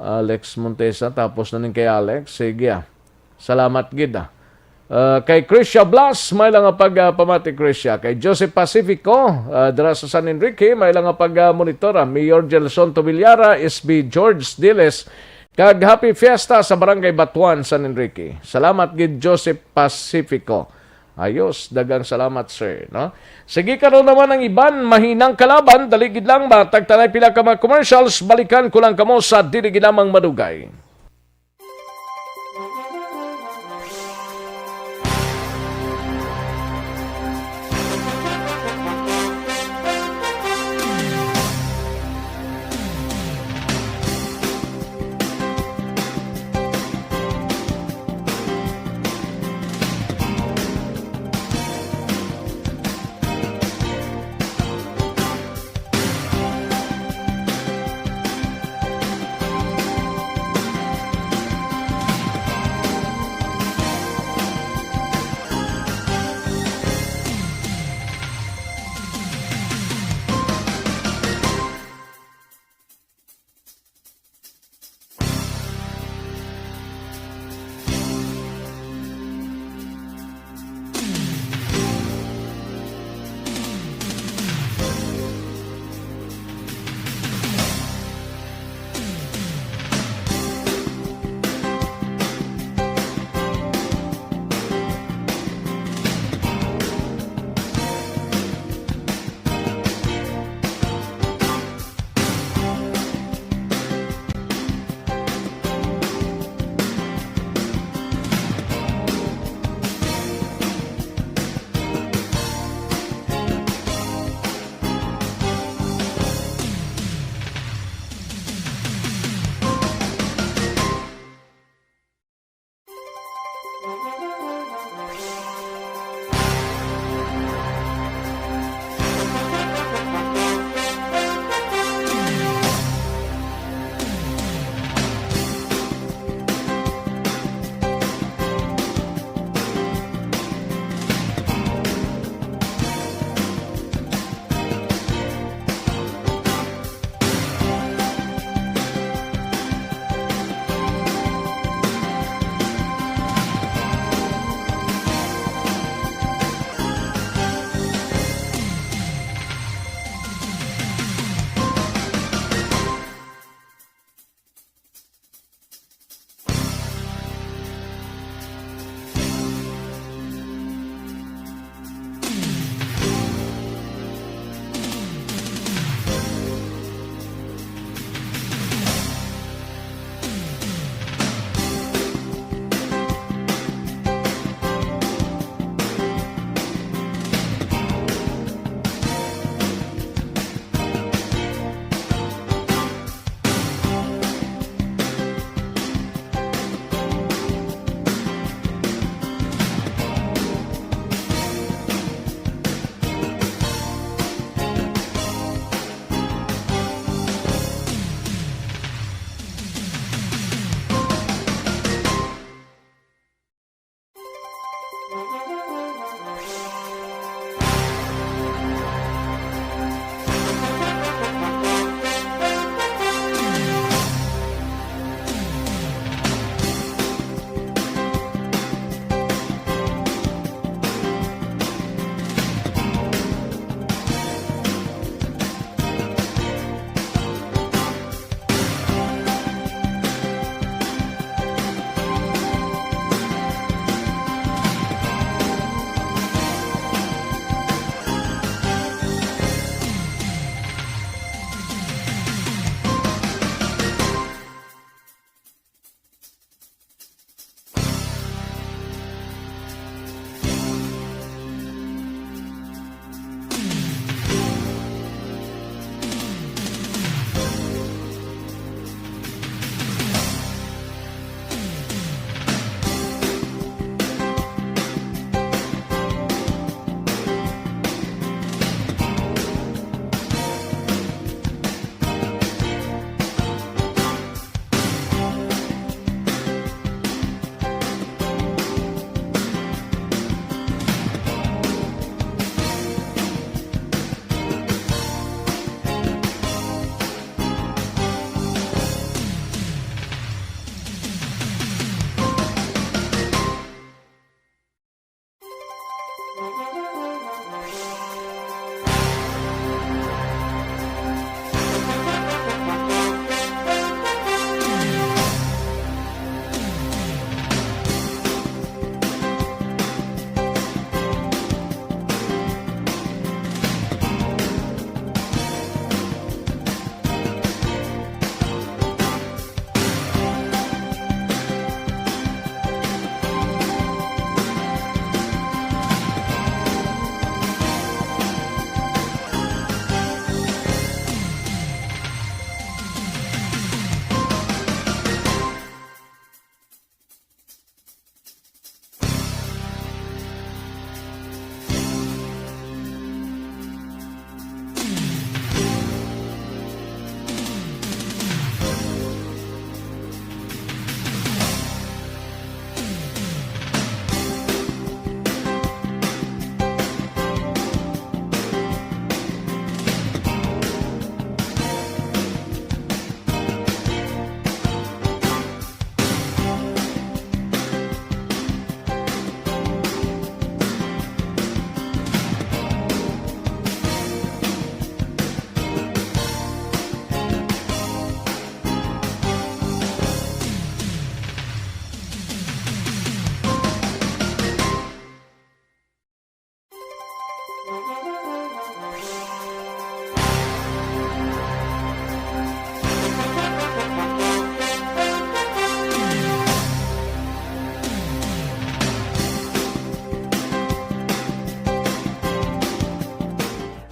Alex Montesa, tapos na ning kay Alex. Sige, ah. Salamat gid, ah. Ah, kay Krisha Blas, may lang nga pagpamati, Krisha. Kay Joseph Pacifico, ah, dira sa San Enrique, may lang nga pag-monitor, ah. Mayor Gelson Tobilara, S B George Diles, kag Happy Fiesta sa Barangay Batuan, San Enrique. Salamat gid, Joseph Pacifico. Ayos, daghang salamat, sir, no? Sige, karon naman ang iban, mahinang kalaban, dali gid lang, matag ta na pila ka mga commercials, balikan ko lang kamo sa dili gid lamang madugay.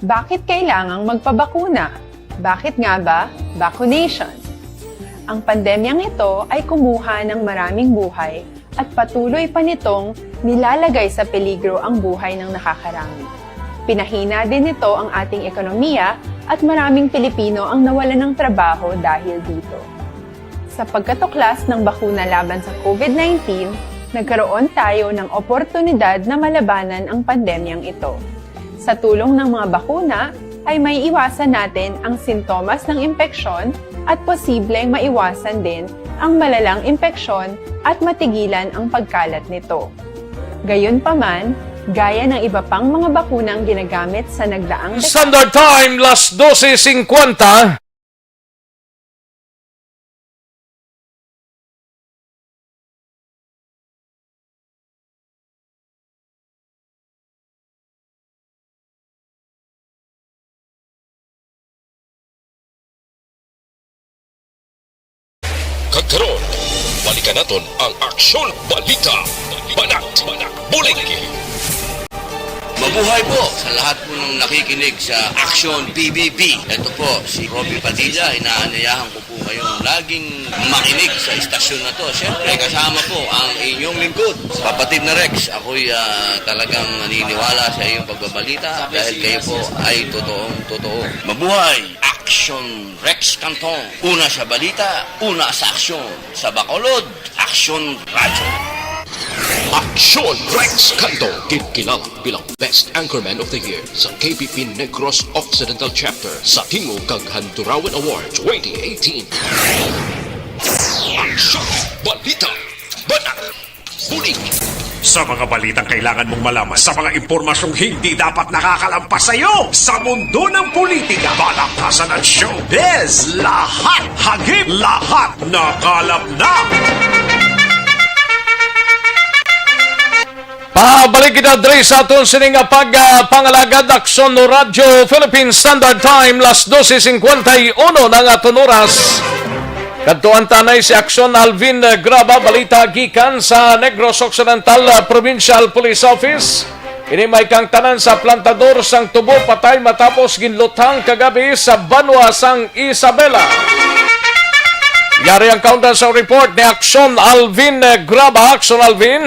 Bakit kailangang magpabakuna? Bakit nga ba vaccination? Ang pandemyang ito ay kumuha ng maraming buhay at patuloy pa nitong nilalagay sa peligro ang buhay ng nakakarami. Pinahina din nito ang ating ekonomiya at maraming Pilipino ang nawalan ng trabaho dahil dito. Sa pagkatuklas ng bakuna laban sa COVID nineteen, nagkaroon tayo ng oportunidad na malabanan ang pandemyang ito. Sa tulong ng mga bakuna, ay maiiwasan natin ang sintomas ng impeksyon at posibleng maiwasan din ang malalang impeksyon at matigilan ang pagkalat nito. Gayunpaman, gaya ng iba pang mga bakunang ginagamit sa nagdaang dekada, Standard Time, las dose singkwenta. Kag karon, balikan naton ang Aksyon Balita, Banat, Bulig. Mabuhay po sa lahat po ng nakikinig sa Aksyon P B B. Ito po si Robbie Padilla, inaanyayahan ko po kayong laging makinig sa istasyon na to. Siyempre, kasama po ang inyong lingkod, Papatid na Rex. Ako'y, ah, talagang naniniwala sa iyong pagbabalita dahil kayo po ay totoong totoo. Mabuhay! Aksyon Rex Canton. Una sa balita, una sa aksyon. Sa Bacolod, Aksyon Radyo. Aksyon Rex Canton, ginkilala bilang Best Anchorman of the Year sa K P P Negros Occidental Chapter sa Tingog kag Handurawan Award twenty eighteen. Aksyon! Balita! Banat! Bulig! Sa mga balitang kailangan mong malaman, sa mga impormasyong hindi dapat nakakalampas sa iyo, sa mundo ng politika, balaktasan at showbiz, lahat hagip, lahat nakalap na! Pabalik kita diri sa aton sini nga pag, ah, pangalagad, Aksyon Radyo Philippine Standard Time, las dose singkwenta y uno na nga aton oras. Kadtuan ta anay si Aksyon Alvin, eh, Graba, balita gikan sa Negros Occidental, ah, Provincial Police Office. Ini may kaangtanan sa plantador sang tubo patay matapos ginluthang kagabi sa banwa sang Isabela. Yari ang kaangtanan sa report ni Aksyon Alvin, eh, Graba. Aksyon Alvin.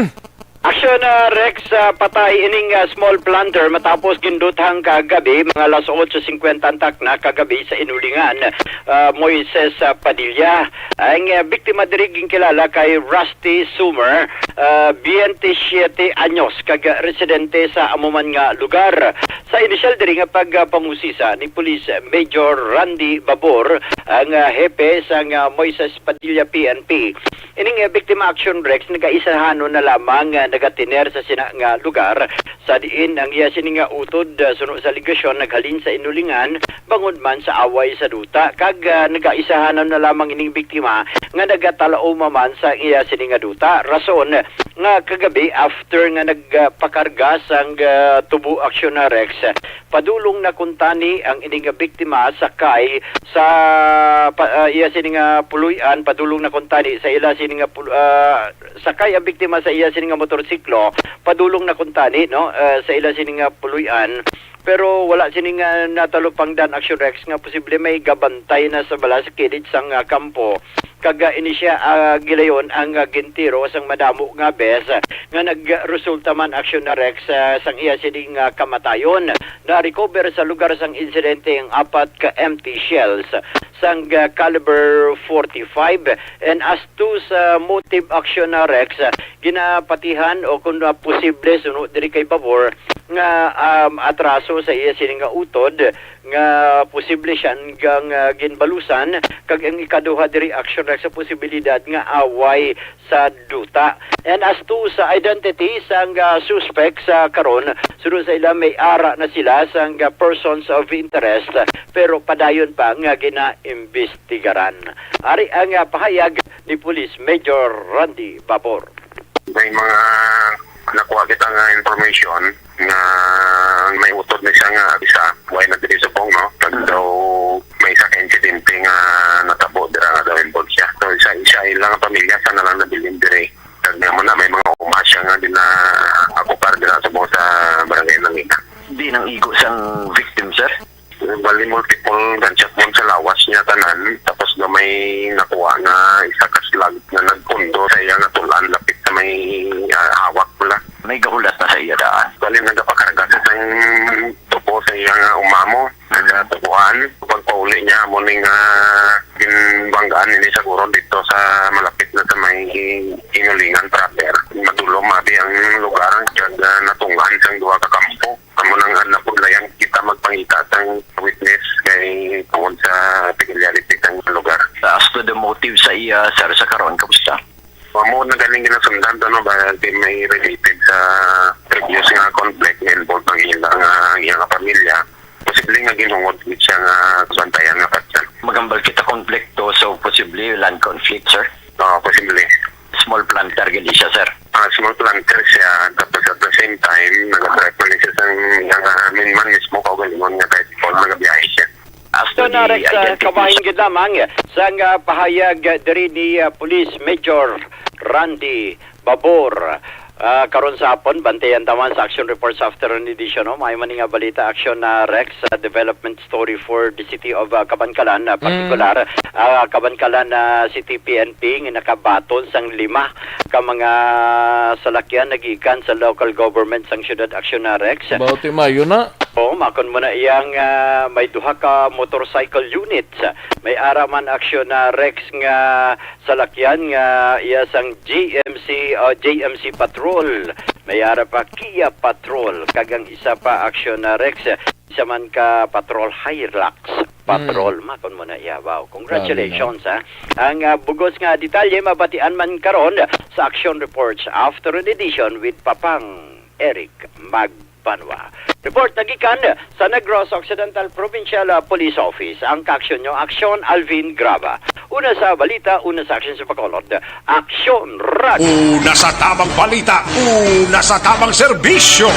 Aksyon, ah, Rex, ah, patay ining, ah, small planter matapos ginluthang kagabi, mga alas otso singkwenta ang takna kagabi sa inulingan, ah, Moises, ah, Padilla. Ang, ah, biktima diri ginkilala kay Rusty Sumer, ah, biyente siyete anyos, kag residente sa amo man nga lugar. Sa inisyal diri nga pagpangusisa ni Police Major Randy Babor, ang, ah, hepe sang, ah, Moises Padilla P N P, ining, eh, biktima, Aksyon Rex, nagaisahanon na lamang nga nagatiner sa sina nga lugar, sa diin ang iya sini nga utod, ah, suno sa alegasyon, naghalin sa inulingan bangod man sa away sa duta, kag, ah, nagaisahanon na lamang ining biktima nga nagatalauma man sa iya sini nga duta. Rason nga kagabi, after nga nagpakarga sang, ah, tubo, Aksyon Rex, padulong na kuntani ang ini nga biktima sakay sa pa-, ah, iya sini nga puloy-an, padulong na kuntani sa ila sini nga pul-, ah, sakay ang biktima sa iya sini nga motorsiklo, padulong na kuntani, no, ah, sa ila sini nga puloy-an. Pero wala sini nga natalupangdan, Aksyon Rex, nga posible may gabantay na sa bala sa kilid sang, ah, kampo. Kag, ah, ini siya, ah, gilayon ang, ah, gintiro sang madamo nga bes, ah, nga nagresulta man, Aksyon Rex, ah, sang iya sini nga kamatayon. Na-recover sa lugar sang insidente ang apat ka empty shells sang, ah, caliber forty-five. And as to sa motive, Aksyon Rex, ah, ginapatihan o kung, ah, posible suno diri kay Babor nga, um, atraso sa iya sini nga utod, nga posible siya nga, nga ginbalusan, kag ang ikaduha diri, Aksyon Rex, sa posibilidad nga away sa duta. And as to sa identity sang, ah, suspect sa karon, suno sa ila, may ara na sila sang, ah, persons of interest, pero padayon pa nga ginaimbestigaran. Ari ang, ah, pahayag ni Police Major Randy Babor. May mga nakuha kita nga information nga may utod na siya nga isa, way na diri subong, no? Kag daw may isa ka insidente nga natabo dira nga daw involved siya. So, isa, isa ilang pamilya sa na lang nabilin diri. Kag nga mo na may mga uma siya nga din na akupar dira subong sa barangay Nangina. Di nang igo sang victim, sir? may gahulat na sa iya daan. Bali, nagapakarga sa sang tubo sa iya nga umamo, nagatubuan. Pagpauli niya, amo ni nga ginbanggaan ini siguro dito sa malapit na sa may Hinulingan proper. Madulom abi ang lugar, kag, ah, natungan sang duha ka kampo. Amo nang napudlayan kita magpangita sang witness kay tungod sa peculiarity sang lugar. As to the motive sa iya, sir, sa karon, kamusta? Amo na galing ginasundan to, no, ba, di may related sa previous nga conflict nga involved ang ila nga, ang iya nga pamilya. Posible nga ginhungod gid siya nga bantayan nga patyan. Magambal kita konflikto, so posible land conflict, sir? Oo, posible. Small planter gid siya, sir. Ah, small planter siya, tapos at the same time, nag-drive man siya sang, nga, ah, main man mismo kaugalingon nga type call, nagabiyahe siya. After Ito na, the Rex, ah, identification. Kabahin gid lamang sang, ah, pahayag, ah, diri ni, ah, Police Major Randy Babor. Ah, karon sa hapon, bantayan ta man sa Action Reports Afternoon Edition, no? May man nga balita, Action na Rex, ah, development story for the city of, ah, Kabankalan, ah, Mm. partikular, ah, Kabankalan, ah, City P N P nga nakabaton sang lima ka mga salakyan nagikan sa local government sang siyudad, Action na Rex. About mayo na. Oo, makon mo na iyang, ah, may duha ka motorcycle units. May ara man, Action na Rex, nga salakyan nga iya sang G M C, o J M C Patrol. May ara pa Kia Patrol, kag ang isa pa, Action na Rex, isa man ka Patrol Hilux Patrol. Mm. Makon mo na iya. Wow, congratulations, ha. Ang, ah, bugos nga detalye mabatian man karon sa Action Reports Afternoon Edition with Papang Eric Magbanwa. Report nagikan sa Negros Occidental Provincial, ah, Police Office. Ang kaaksyon nyo, Aksyon Alvin Graba. Una sa balita, una sa aksyon sa Bacolod. Aksyon Radyo. Una sa tabang balita, una sa tabang serbisyo.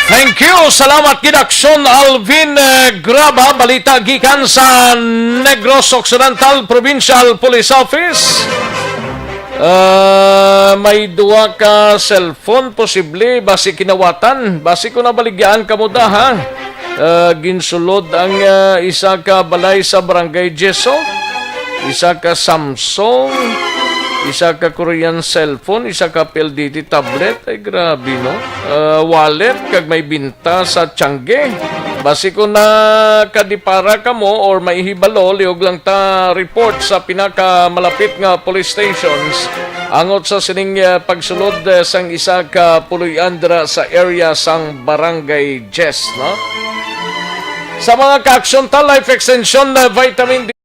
Thank you. Salamat gid, Aksyon Alvin, eh, Graba. Balita gikan sa Negros Occidental Provincial Police Office. Ah, may duha ka cellphone, posible, basi kinawatan. Basi ko nabaligyaan kamo da, ha? Ah, ginsulod ang, ah, isa ka balay sa Barangay Jeso, isa ka Samsung, isa ka Korean cellphone, isa ka P L D T tablet. Ay, grabe, no? Ah, wallet, kag may binta sa Tiangge. Basi kung nakadipara kamo or may hibalo, liog lang ta report sa pinakamalapit nga police stations angot sa sining, ah, pagsulod, ah, sang isa ka puloy-an dira sa area sang Barangay Jess, no? Sa mga kaaksyon ta, Life Extension, ah, Vitamin D.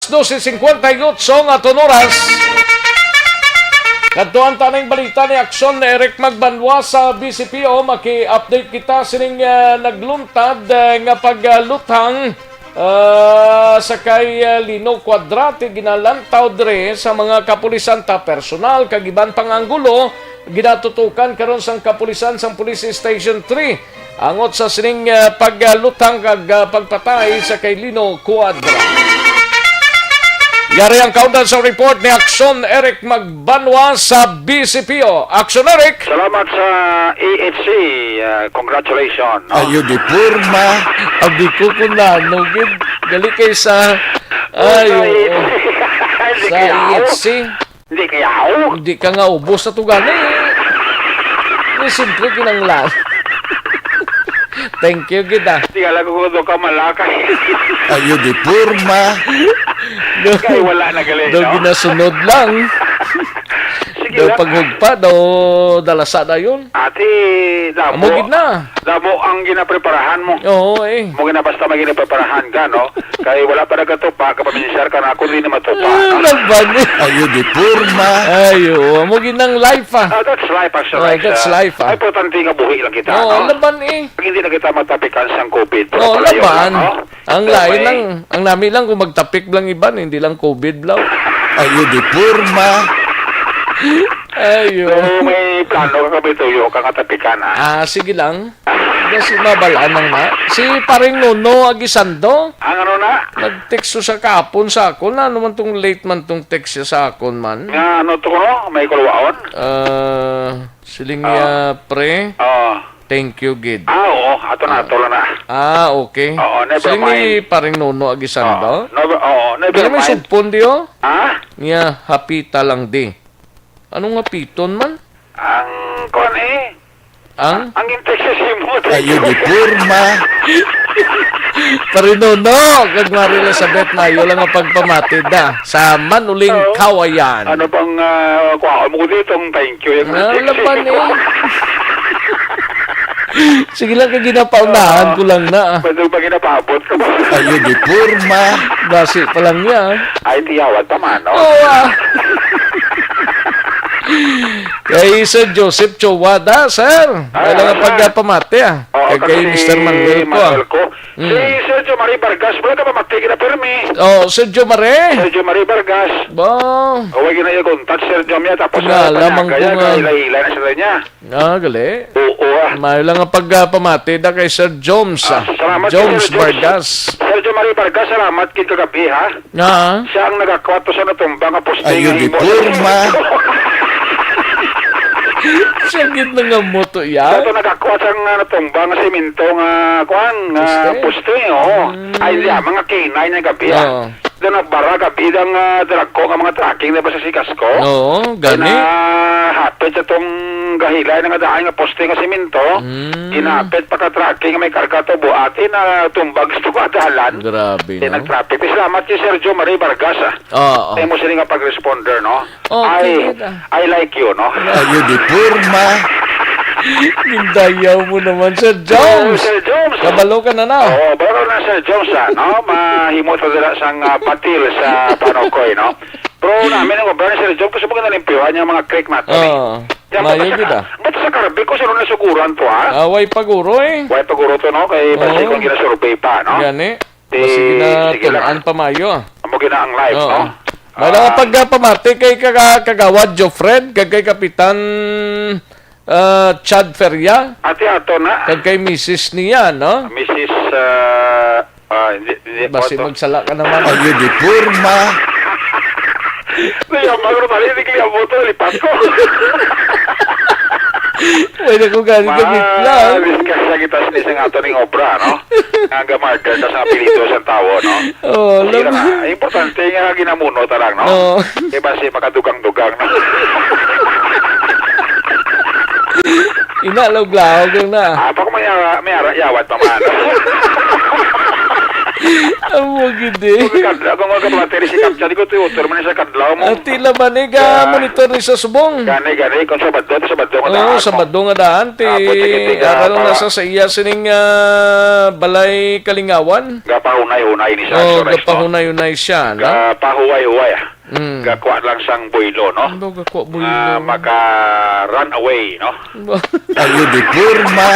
Dose cincuenta y ocho nga aton oras. Kadtuan ta ning balita ni Aksyon Eric Magbanwa sa B C P O. Maki-update kita sining, ah, nagluntad, ah, nga pagluthang, ah, sa kay, ah, Lino Cuadrate, ginalantaw dre sa mga kapulisan ta personal kag iban pang anggulo ginatutukan karon sang kapulisan sang Police Station three. Angot sa sining, ah, pagluthang kag, ah, pagpatay sa kay Lino Cuadra. Yari ang kaundan sa report ni Aksyon Eric Magbanwa sa B C P O. Aksyon, Eric! Salamat sa A H C. Ah, congratulations, no? Ayo, di porma. Abi ko kung nano, gid. Gali kay sa, ay, oo. Hindi, Sa Kaya ako, I F C. Hindi kaya ako. Hindi ka nga ubos sa tugani. Ni simple kinanglan. Thank you, gid, ah. Di ka lang kung ano ka malakay. Ayo, di porma. Kay wala na gali, Daw no? Ginasunod lang. Sige Daw lang. Paghugpa, daw dalasa na yun. Ate, damo. Amo gid na. Damo ang ginapreparahan mo. Oo, eh. Mo gina-, basta may ginapreparahan ka, no? Kay wala pa nagatupa, kapaminsar ka na, ako rin na matupa, Ah, no? Laban, eh. Ayo, di porma. Ayo, amo gid ang life, ah. Ah, that's life, actually. Oh, that's life, ah. Ay, importante nga buhi lang kita, Oo, no? Laban, eh. Pag hindi na kita matapikan sang covid, Oo, palayo laban. Lang, no? Ang lain Okay. Lang, ang nami lang kung magtapik lang iban, hindi lang covid lang. Ayo, di porma. Ayo. So, may plano ka kami tuyo, kang atapikan, ha? Ah, sige lang. Kasi mabalaan lang na. Si Paring Nono Aguisando, Ang ano na? Nag-text sa kahapon sa akon na, ano man tong late man tong text siya sa akon man. Nga ano to, no? May kulwaon? Ah, siling Ah. niya, pre, Oh. Thank you, gid. Ah, oo. Ato na, Ah. ato lang na. Ah, okay. Oo, never Siling ni mind. Paring Nono Aguisando? Oo, never, oo, never Dili may mind. Sugpon, di, oh? Ha? Niya, hapita lang, di. Anong hapiton man? Ang, kuwan, eh. Ang? Ang intersesyon mo, Ayo, di porma. Pare Nono, kag Mari Elizabeth, mayo lang ang pagpamati da. Sa man uling Oo. Kawayan. Ano bang, ah, kuha mo ko dito? Ang thank you, yung Ah, intersesyon laban mo. Eh. Sige lang, kay ginapaunahan Ah, ko lang na, ah. Pwede ba ginapaabot ka ba? Ayo, di porma. Basi pa lang niya, ah. Ay, tiyawad pa man, no? Oo, ah. Kay Sir Joseph Chowada, sir. Ah, Kailangan sir. Pagpamati, ah. Oo, Kay, kay kasi Mister Manuel ko, ah. Manuel ko. Mm. Si Sir Jomari Vargas, wala ka pamati kita, permi. Oh, Sir Jomari? Sir Jomari Vargas. Ba? O, wag na yung contact, Sir Jom, ya. Tapos, Tingala, ah, man ko kaya nga. Kahilay-hilay na sila niya. Ah, gali. Oo, ah. Mayo lang ang pagpamati da kay Sir Joms, Ah, ah. salamat kay Joms Sir Joms. Vargas. Sir Jomari Vargas, salamat kay kagabi, ha? Ah. Siya ang nagakwat sa natumba nga poste Ayo, nga di himo. Porma. Siya gid nangamuto, ya? Siya to nagakwat sa nga natumba nga semento nga, kuan, nga Poste? Poste, oo. Mm. Ay, hindi, ah, mga kinay na gabi, ah. Oo. Doon nagbara gabi ang, ah, drag ko nga mga trucking na ba sa Sigasco? Oo, gani. Ay, nahapit sa tong gahilay na nga daan nga poste nga semento. Mm. Ginapit pa ka trucking nga may karga to, buati na tumbag sa tuwa dalan. Grabe, Kaya no? Nag-traffic. Salamat kay Sergio Marie Vargas, ah. Oo. Kay mo sila nga pag-responder, no? Okay, I, kita. I like you, no? Ayo di porma. Gindayaw mo naman, Sir Jones. Oh, Sir Jones. Kabalo ka na na. Oo, baro na, Sir Jones, ah, no? Mahimo to dala sang, ah, batil sa Panokoy, no? Pero namin ang obra ni Sir Jones, gusto mo ka nalimpyuhan yung mga creek nato, eh. Oo. Yan, Mayo ba't sa, gid, ah. Ba't sa Karbi ko, sino na suguran to, ah? Ah, way paguro, eh. Way paguro to, no? Kay Oo. Basi kung ginasurvey pa, no? Gani. Di, Basi sige lang. Ginatunan pa mayo, ah. Amo gina ang live, Oo. no? May Ah. Mga pagpamati kay kaga-, Kagawad Jofred, kag kay Kapitan, ah, Chad Feria, Ate ato na. Kag kay misis niya, no? Misis, ah, ah, hindi, hindi po Basi to. Magsala ka naman. Ayo di porma. Kaya magro tali, hindi kaya mo to, lipat ko. Pwede ko gani Ma-, gamit lang. Discuss lang kita sa isang ato ning obra, no? Nga gamarker ka sa apelyido sa tawo, no? Oo, Sige lang, lang. Ah. Importante nga ginamuno ta lang, no? Oo. Kay basi makadugang-dugang, no? Ina, lawag-lawag lang na. Ah, pa ko may ara-, may ara-, yawat pa man. Amo gid, eh. Kung kadlaw, kung magkabateri si Kapcha, di ko tuyo, tuyo man sa kadlaw mo. Ati laban, eh, ga Ah. Monitor ni sa subong. Gani, gani, kung Sabado, Sabado nga Oo, daan mo. Sabado nga daan, ti, Ah, buti, buti, aral ah, na para sa, sa iya sining, ah, balay kalingawan. Gapahunay-hunay ni sa Oo, Surex, no? Gapahunay-hunay siya, no? Gapahuway-huway, ah. Mm. Gakuha lang sang boylo, no? Ano gakuha boylo? Ah, maka-run away, no? Ba- Ayo di porma.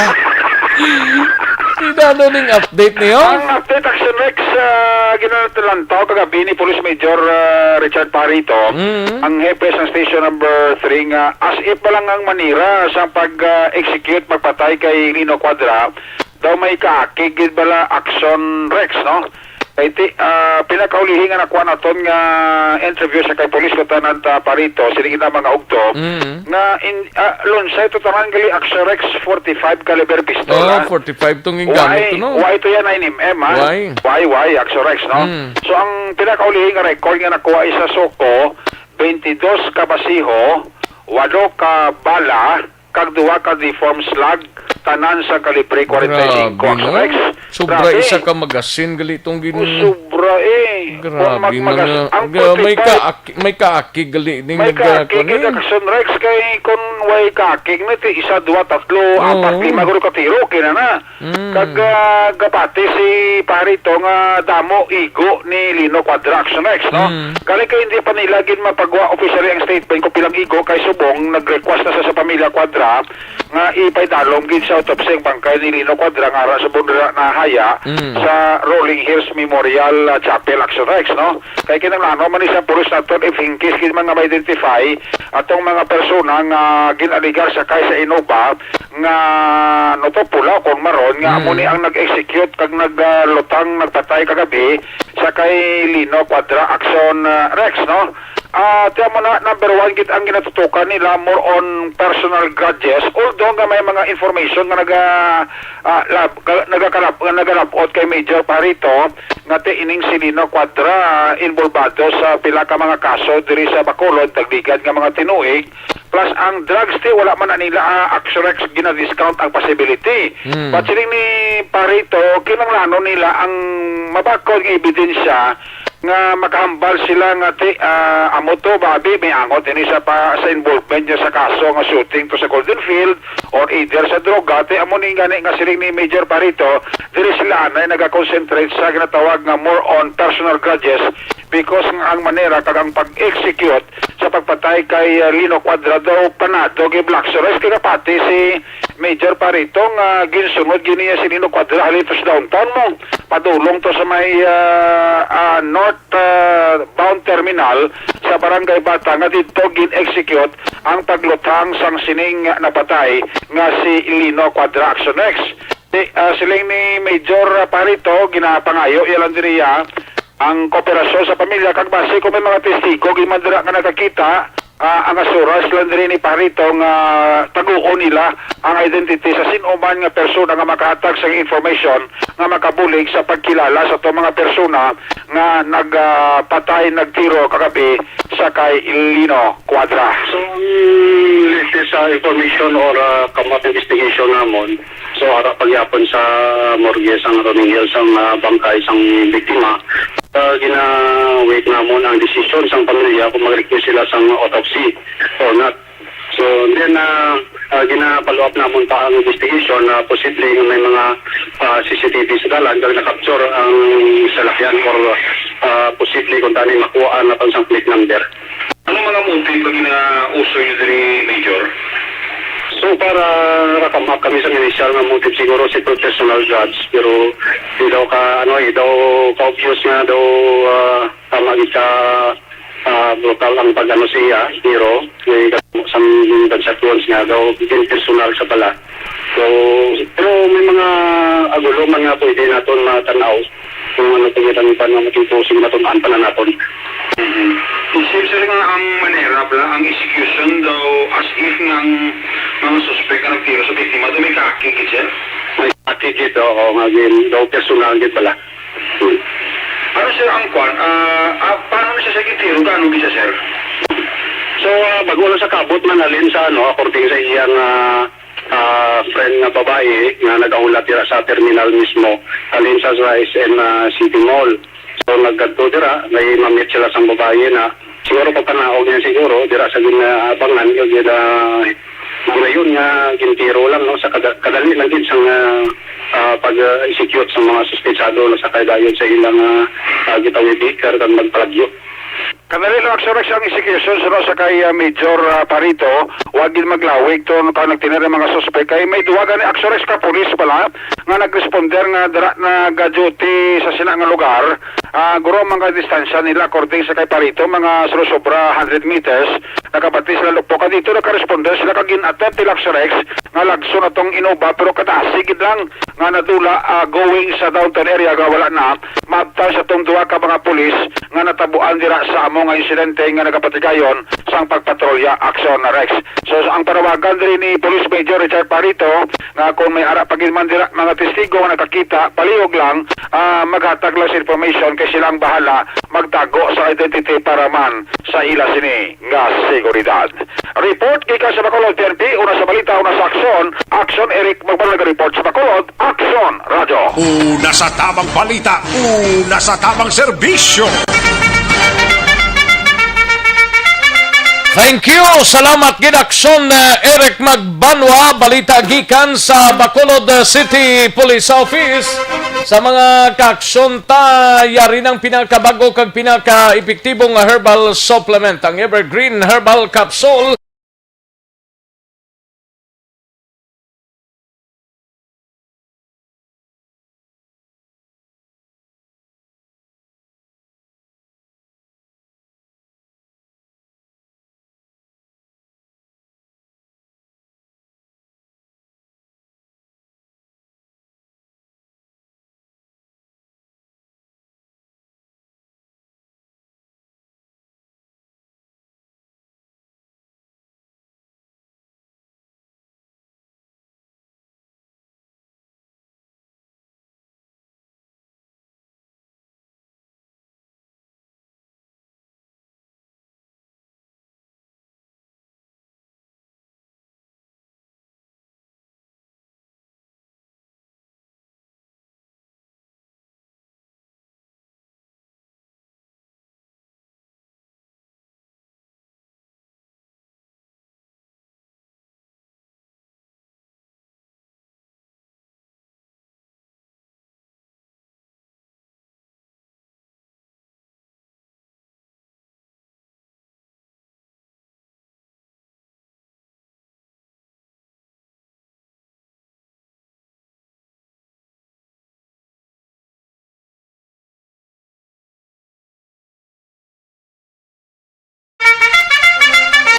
Inano ning update niyo? Ang update, Action Rex, ah, ginatalantaw kagabi ni Police Major, ah, Richard Parito, Mm. ang hepe sa Station Number Three nga as if ba lang ang manira sa pag, ah, execute, magpatay kay Lino Cuadra, daw may kaakig gid bala Action Rex, no? Kay ti, ah, pinakaulihi nga nakuha naton nga interview sa kay Police Lieutenant, ah, Parito, siling na mga ugto, Mm. nga in, ah, lunsay to tanan gali Action Rex forty-five caliber pistol, Oh, ah. forty-five tong gingamit Why? to, no? Why to yan, nine M M, ah? Why? Why, why, Action Rex, no? Mm. So, ang pinakaulihi nga record nga nakuha is sa Soco, twenty-dos ka basiho, walo ka bala, kag duha ka deformed slug, tanan sa kalibre forty-five. Grabe, no? Action Rex. Sobra Grabe. isa ka magasin gali tong gin- Oh, sobra eh. Grabe Kung mag-, man magas-, nga. ang Ga-, may forty-five, kaaki-, may kaakig gali ning may nag-, kaakig kuwan eh. Action Rex kay kung way kaakig na ti isa, dua, tatlo, Oo. apat, lima, guro ka tiro, kina na. Mm. Kag, ah, gapati si Parito nga damo igo ni Lino Cuadra, Action Rex, no? Mm. Gani kay hindi pa nila gid mapagwa officially ang statement kung pilang igo kay subong nag-request na sa, sa pamilya Cuadra nga ipaidalom gid sa autopsy ang bangkay ni Lino Cuadra nga ara subong dira nahaya Mm. sa Rolling Hills Memorial, ah, Chapel, Action Rex, no? Kay kinahanglan man ni sa pulis naton if in case gid man nga ma-identify atong mga persona nga gin-alegar sakay sa Innova, nga no to pula kon maron nga amo Mm. ni ang nag-execute kag naglutang, nagpatay kagabi sa kay Lino Cuadra, Action, ah, Rex, no? Ah, tiyan mo na, number one gid ang ginatutukan nila, more on personal grudges, although nga may mga information nga naga, ah, lab-, ka-, nagakalab-, nga nagalabot kay Major Parito nga ti ining si Lino Cuadra involvado sa pila ka mga kaso diri sa Bacolod, tagligad nga mga tinuig, plus ang drugs ti wala man na nila, ah, Action Rex, gina-discount ang possibility. Hmm. But siling ni Parito, kinahanglanon nila ang mabakod nga ebidensya nga makahambal sila nga ti, ah, amo to, babi, may angot ini sa pa, sa involvement niya sa kaso nga shooting to sa Golden Field or either sa droga. Ti amo ni gani nga siling ni Major Parito, diri sila anay nagakonsentrate sa ginatawag nga more on personal grudges because nga ang manera kag ang pag-execute sa pagpatay kay, ah, Lino Cuadra daw panado kay Black Sores kay kapati si Major Parito nga ginsunod gid niya si Lino Cuadra halin to sa downtown mo, padulong to sa may, ah, ah, north, ah, bound terminal sa Barangay Bata nga didto gin-execute ang pagluthang sang sining napatay nga si Lino Cuadra, Action Rex. Di, ah, siling ni Major, ah, Parito, ginapangayo iya lang diri, ah, ang kooperasyon sa pamilya kag basi kung may mga testigo gid man dira nga nakakita, ah, ang asuras lang diri ni Parito nga taguon nila ang identity sa sin-o man nga persona nga makahatag sa information nga makabulig sa pagkilala sa to mga persona nga nagpatay, nagtiro kagabi sa kay Lino Cuadra. So, ang latest sa information or, ah, come up investigation namon, so, ara pagyapon sa morgue sang Rolling Hills ang, ah, bangkay sang biktima. Ah, gina-wait namon ang desisyon sang pamilya kung mag-request sila sang autopsy or not. So, then, ah, ah, gina-follow up namon pa ang investigation na posible nga may mga, ah, C C T V sa dalan kag na-capture ang salakyan or, ah, posible kung tani makuha na sang plate number. Ano mga motive nga ginauso niyo diri, Major? So, para nakamak kami sa initial nga motive, siguro si professional grudge, pero di daw ka, ano, eh, daw ka-obvious nga daw, ah, tama gid ka, ah, brutal ang pag-ano siya, pero may sa gunshot wounds nga daw din personal sa bala. So, pero may mga agulo man nga pwede naton matan-aw kung ano pa gyud ang iban nga maging closing matun-an pa na naton. Mhm. Isip, sir, nga ang manera pala, ang execution daw as if nga ang mga suspect nga nagtiro sa biktima daw may kaakig gid, sir? May kaakig gid, oo, nga gin-, daw personal gid pala. Hmm. Ano, sir, ang kwan? Ah, ah, paano na siya sa gintiro? Gaano gid siya, sir? So, ah, bag-o lang sa kabot man halin sa, ano, according sa iyang, ah, ah, friend nga babae nga nagahulat dira sa terminal mismo, halin sa, sa S M, ah, City Mall. So, nagkadto dira, may mamit sila sang babae na siguro pagpanaog niya siguro, dira sa ginaabangan, kag yun, ah, ginayon nga gintiro lang, no, sa kada-, kadali lang gid sang, ah, ah, pag-execute sa mga suspetsado, no, sa kadayon sa ilang, ah, ah, gitawi beaker kag magpalagyo. Kadali lang, Action Rex, ang execution, suno sa kay, ah, Major, ah, Parito, Wa gid maglawig to ka nagtinir ang mga suspek kay may duwa gani action rex ka pulis pala nga nagresponder nga dira nag-duty sa sina nga lugar. Ah, guro, mga distansya nila according sa kay Palito, mga sumusobra hundred meters. Nakabati sila lukpo ka dito, nakaresponder sila kag gin-attempt nila action rex nga lagson atong inuba pero kadasig gid lang nga nadula, ah, going sa downtown area nga wala na maabtan sa tong duha ka mga pulis nga natabuan dira sa amo nga insidente nga nagapatigayon sang pagpatrolya action rex. So, ang panawagan diri ni Police Major Richard Parito nga kung may ara pa gid man dira mga testigo nga nakakita, palihog lang, ah, maghatag lang sa information kay sila ang bahala magtago sa identity para man sa ila sini nga seguridad. Report gikan sa Bacolod, P N P, una sa balita, una sa aksyon. Aksyon, Eric Magbanwa nag-report sa Bacolod. Aksyon, Radyo. Una sa tamang balita, una sa tamang serbisyo. Thank you. Salamat gid, Aksyon, uh, Eric Magbanwa. Balita gikan sa Bacolod, uh, City Police Office. Sa mga kaaksyon ta, yari ng pinakabag-o kag pinaka-epektibong herbal supplement, ang Evergreen Herbal Capsule.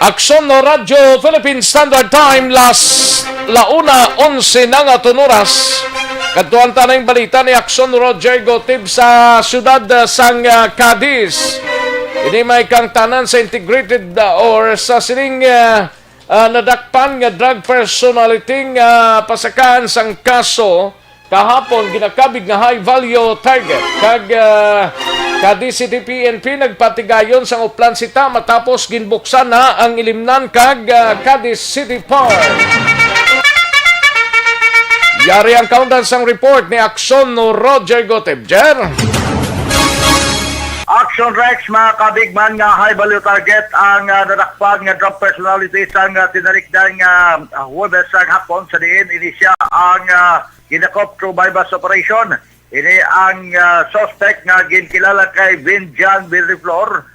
Aksyon no Radyo Philippine Standard Time, las la una onse na nga tunuras. Kadtuan ta na yung balita ni Aksyon Roger Gotib sa siyudad, ah, sang, ah, Cadiz. Ini may kangtanan sa integrated, ah, or sa sining, ah, ah, nadakpan nga drug personality nga pasakaan sang kaso kahapon ginakabig nga high value target kag, ah, Cadiz City P N P nagpatigayon sang Oplan City matapos ginbuksan na ang Ilimnan kag, ah, Cadiz City Park. Yari ang kaundan sang report ni Aksyon no Roger Gotib. Jer? Action Rex, mga kabigman, nga high value target ang, ah, nadakpan nga drug personality sang, ah, tinarikdan nga, ah, Huwebes sang hapon, sa diin ini siya ang, ah, ginakop through buy-bust operation. Ini ang, ah, suspect nga ginkilala kay Vinjan Villaflor,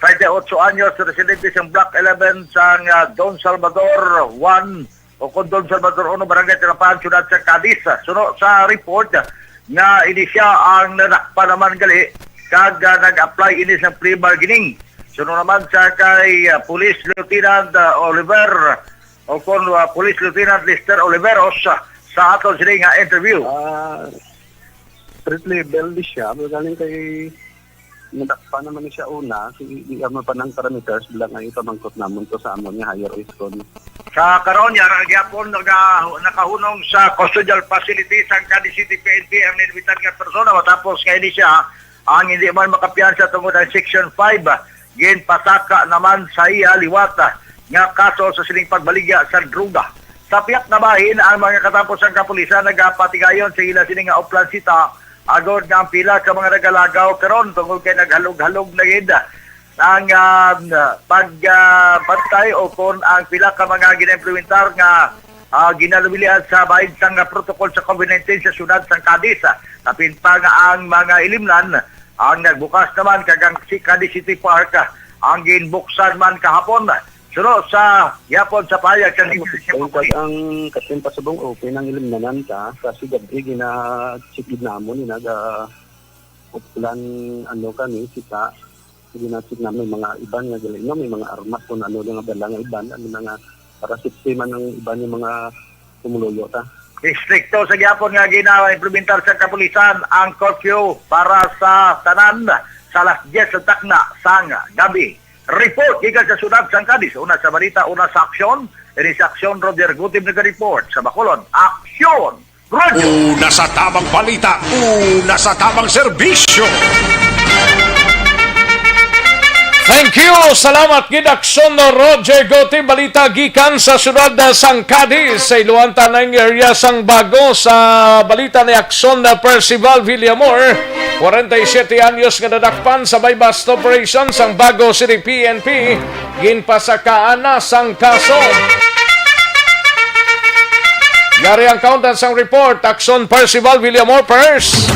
treinta y ocho anyos, residente sang Block eleven sang, ah, Don Salvador one, o kon Don Salvador Uno, Barangay Tinapahan, Siyudad sa Cadiz. Suno sa report nga ini siya ang nadakpan naman gali kag, ah, nag-apply ini sa plea bargaining. Suno naman sa kay, ah, Police Lieutenant, ah, Oliver, o kon, ah, Police Lieutenant Lester Oliveros, ah, sa aton sini nga interview. Ah, street level di siya, pero galing kay Nadakpan naman ni siya una, si, di, ano pa nang parameters, bilang ang ipamangkot namon to sa amon nga higher risk kon. Sa karon, yara gyapon naga-, nakahunong sa custodial facility sang Cadiz City P N P ang nainbitar nga persona matapos nga ini siya ang hindi man makapiyansa tungod ang Section five, ginpasaka naman sa iya liwat nga kaso sa sining pagbaligya sa droga. Sa pihak na bahin, ang mga katapos sang kapulisan nagapatigayon sa ila sini nga Oplan City, agod nga ang pila ka mga nagalagaw karon tungod kay naghalog-halog na gid ang, ah, pag, ah, bantay o kon ang pila ka mga ginaimplementar nga, ah, ginaluwilian sa bahin sang protocol sa COVID nineteen sa siyudad sang Cadiz. Kapin pa nga ang mga ilimnan ang nagbukas naman kag ang si Cadiz City Park, ah, ang ginbuksan man kahapon. Suno sa gihapon sa pahayag kang Kung kag ang Kapin Pasubong Open ang ilimnanan ka sa siyudad, eh, gina-check gid namon, eh, naga uplan, ano, kami, kita, gina-check namin mga iban nga gali, no, may mga armas kung ano nga dala nga iban, ano na nga, para safety man ang iban yung mga pumuluyo ta. Istrikto sa gihapon nga gina-implementar sa kapulisan ang curfew para sa tanan sa alas diyes sa takna sang gabi. Report gikan sa siyudad sang Cadiz. Una sa balita, una sa aksyon. Ini sa aksyon, Roger Gutib nag-report. Sa Bacolod, Aksyon Radio. Una sa tamang balita, una sa tamang serbisyo. Thank you. Salamat gid, Aksyon Roger Gutib. Balita gikan sa siyudad sang Cadiz, sa Iloan Tanay nga area sang Bago. Sa balita ni Aksyon Percival Villamor, kwarenta y siyete anyos nga nadakpan sa buy-bust operation sang Bago City P N P, ginpasakaan na sang kaso. Yari ang kaundan sang report. Aksyon Percival Villamor, Pers.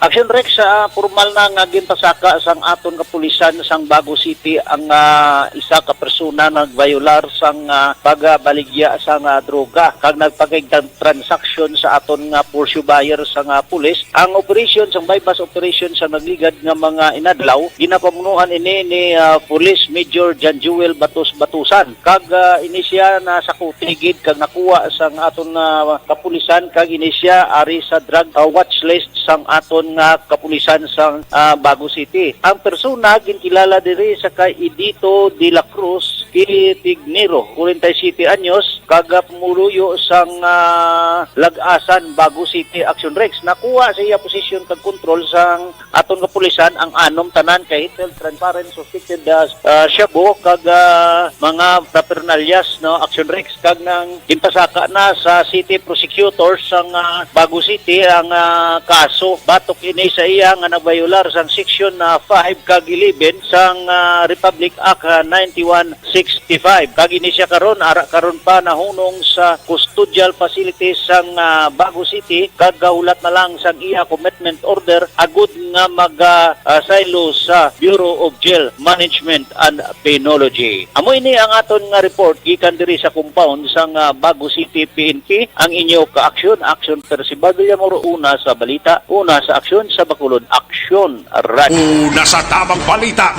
Action Rex, ah, formal na nga ginpasaka sang aton kapulisan sang Bago City ang, ah, isa ka persona nagbayolar sang, ah, pagbaligya sang, ah, droga kag nagpakigtang transaksyon sa aton nga Porsche buyer sang, ah, pulis. Ang operasyon sang buy-bust operation sa nagligad nga mga inadlaw, ginapamunuan ini ni, ah, Police Major John Jewel Batos Batusan, kag, ah, ini siya nasakuti gid kag nakuha sang aton, ah, kapulisan, kag ini siya ari sa drug, ah, watch list sang aton nga kapulisan sa, ah, Bago City. Ang persona ginkilala diri sa kay Edito de la Cruz Kitignero, kwarenta y siyete anyos, kag, ah, pumuluyo sang, ah, Lagasan, Bago City. Action Rex, nakuha sa iya posisyon kag kontrol sang aton kapulisan ang anom tanan ka heat transparent suspected, ah, ah, shabu kag, ah, mga paraphernalias, no, Action Rex, kag nang ginpasaka na sa city prosecutor sang, ah, Bago City ang, ah, kaso batok ini sa iya nga nagbayolar sang section, ah, five kag eleven sang, ah, Republic Act, ah, ninety-one sixty-five. Kag ini siya karon, ara karon pa nahunong sa custodial facility sang, ah, Bago City, kag gahulat na lang sang iya commitment order agud nga mag, ah, ah, saylo sa Bureau of Jail Management and Penology. Amo ini ang aton nga report gikan diri sa compound sang, ah, Bago City P N P. Ang inyo ka-aksyon, Aksyon Percival Villamor, una sa balita, una sa aksyon sa Bacolod. Aksyon Radio. Una sa tamang balita,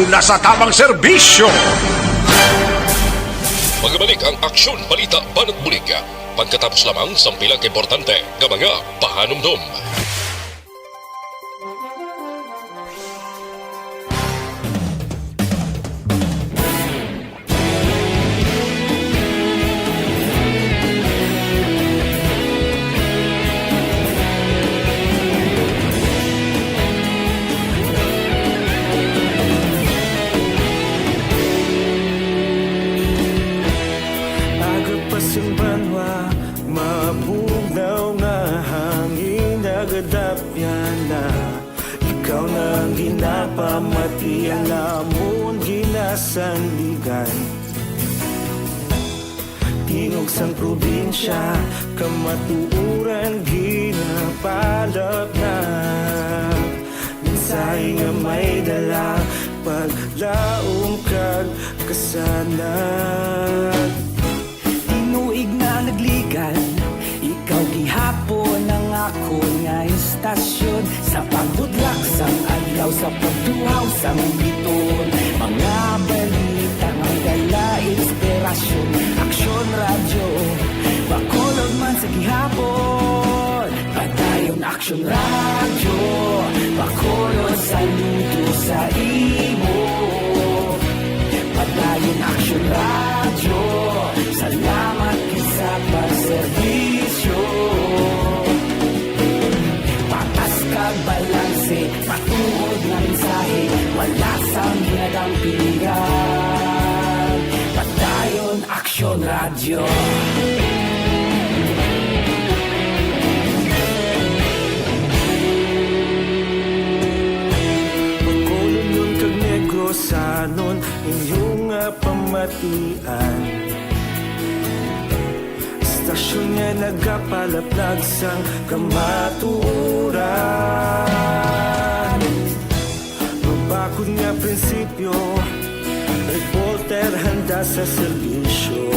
una sa tamang serbisyo. Magbalik ang Aksyon Balita Banat Bulig pagkatapos lamang sang pila ka importante nga mga pahanumdom. Aga pa sang banwa, mabugnaw nga hangin nagadapyan na. Ikaw na ang ginapamati, ang amon ginasandigan. Tingog sang probinsya, kamatuoran ginapalapnag. Mensahe nga may dala, paglaom kag kasanag. Tinuig na nagligan, ikaw gihapon ang akon nga istasyon. Sa pagbudlak sang adlaw, sa pagtuhaw sang biton, mga balita nga dala inspirasyon. Aksyon Radyo, Bacolod man sa gihapon. Padayon Aksyon Radyo, Bacolod, saludo sa imo. Padayon Aksyon Radyo, salamat gid sa pagserbisyo. Patas kag balanse, matuod nga mensahe, wala sang ginadampigan. Padayon Aksyon Radyo. Bacolod kag Negrosanon, inyo nga pamatian. Istasyon nga nagapalaplag sang kamatuoran. Mabakod nga prinsipyo, Reporter handa sa serbisyo.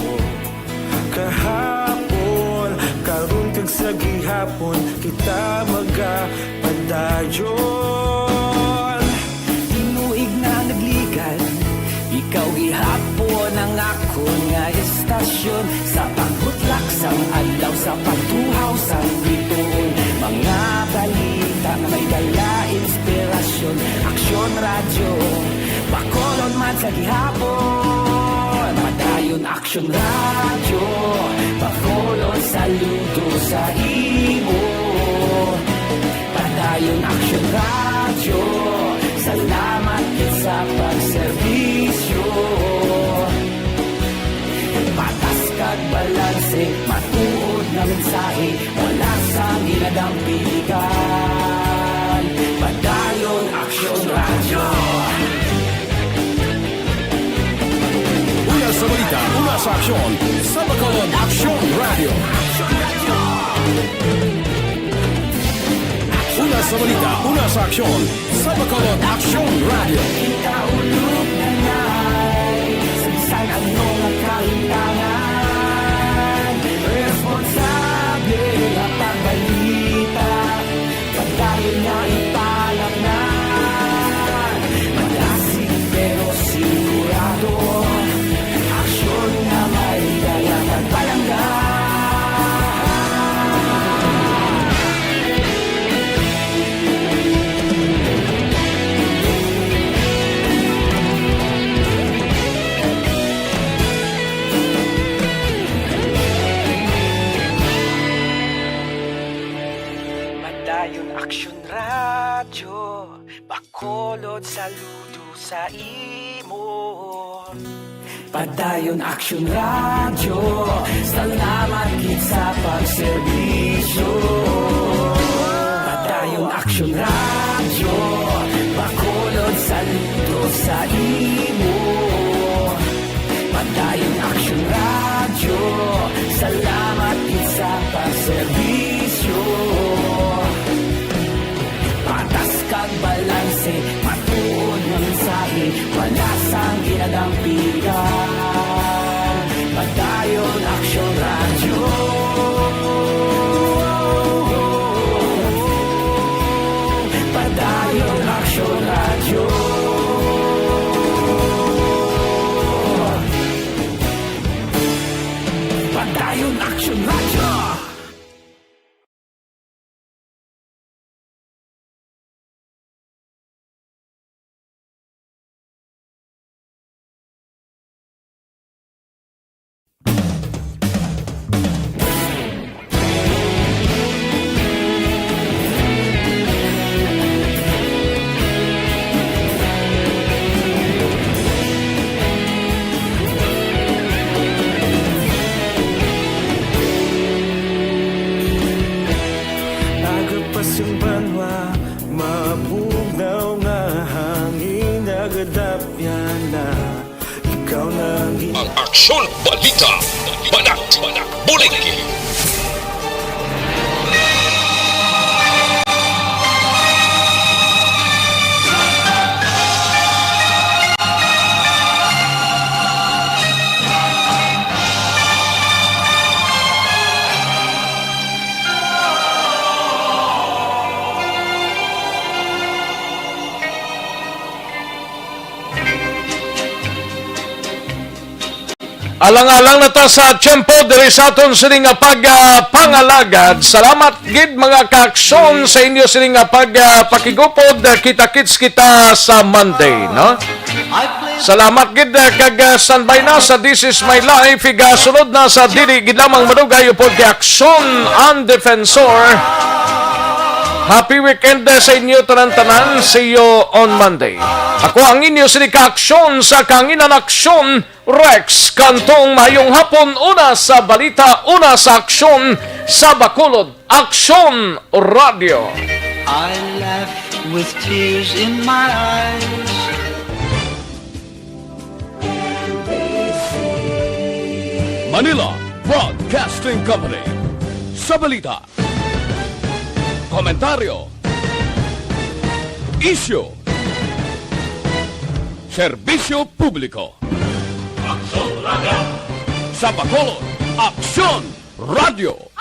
Kahapon, karon kag sa gihapon, kita magapadayon. Tinuig na nagligad, ikaw gihapon ang akon nga estasyon. Sa pagbutlak sang adlaw, sa pagtuhaw sang bituon, mga balita nga may dala inspirasyon. Aksyon Radyo, Bacolod man sa gihapon. Padayon Aksyon Radyo, Bacolod saludo sa imo. Padayon Aksyon Radyo, salamat gid sa pagserbisyo. Patas kag balanse, matuod nga mensahe, wala sang ginadampigan. Padayon Aksyon Radyo. Una sa balita, una sa aksyon, sa Bacolod Aksyon Radyo. Una sa balita, una sa aksyon, sa Bacolod Aksyon Radyo. Kita ulog na nai, sa bisan ano nga kahintangan, responsable nga pagbalita, padayon nga ipalapnan. Madasig pero sigurado, aksyon nga may dala kag palangga. Padayon Aksyon Radyo, Bacolod saludo sa imo. Padayon Aksyon Radyo, salamat gid sa pagserbisyo. Padayon Aksyon Radyo, Bacolod saludo sa imo. Padayon Aksyon Radyo, salamat gid sa pagserbisyo. Patas kag balanse, matuod nga mensahe, wala sang ginadampigan. Padayon Aksyon Radyo. Padayon Aksyon Radyo. Padayon Aksyon Radyo. Aga pa sing banwa, mabugnaw nga hangin, nagadapyan na. Ikaw na ang gin- Ang Aksyon Balita, Banat, Buliki. Alang-alang na ta sa tiyempo diri sa aton sini nga pag, ah, pangalagad. Salamat gid, mga kaaksyon, sa inyo sini nga pag, ah, pakigupod. Ah, kita-kits kita sa Monday, no? Salamat gid, ah, kag, ah, standby na sa This Is My Life. Igasunod na sa dili gid lamang madugay upod kay Aksyon ang Defensor. Happy weekend, ah, sa inyo tanan-tanan. See you on Monday. Ako ang inyo sini kaaksyon sa Kahanginan Aksyon, Rex Cantong. Mayong hapon, una sa balita, una sa aksyon, sa Bacolod Aksyon Radyo. I laugh with tears in my eyes. Manila Broadcasting Company. Sa balita, komentaryo, isyu, Serbisyo Publiko. Aksyon Radio. Sa Bacolod, Aksyon Radio.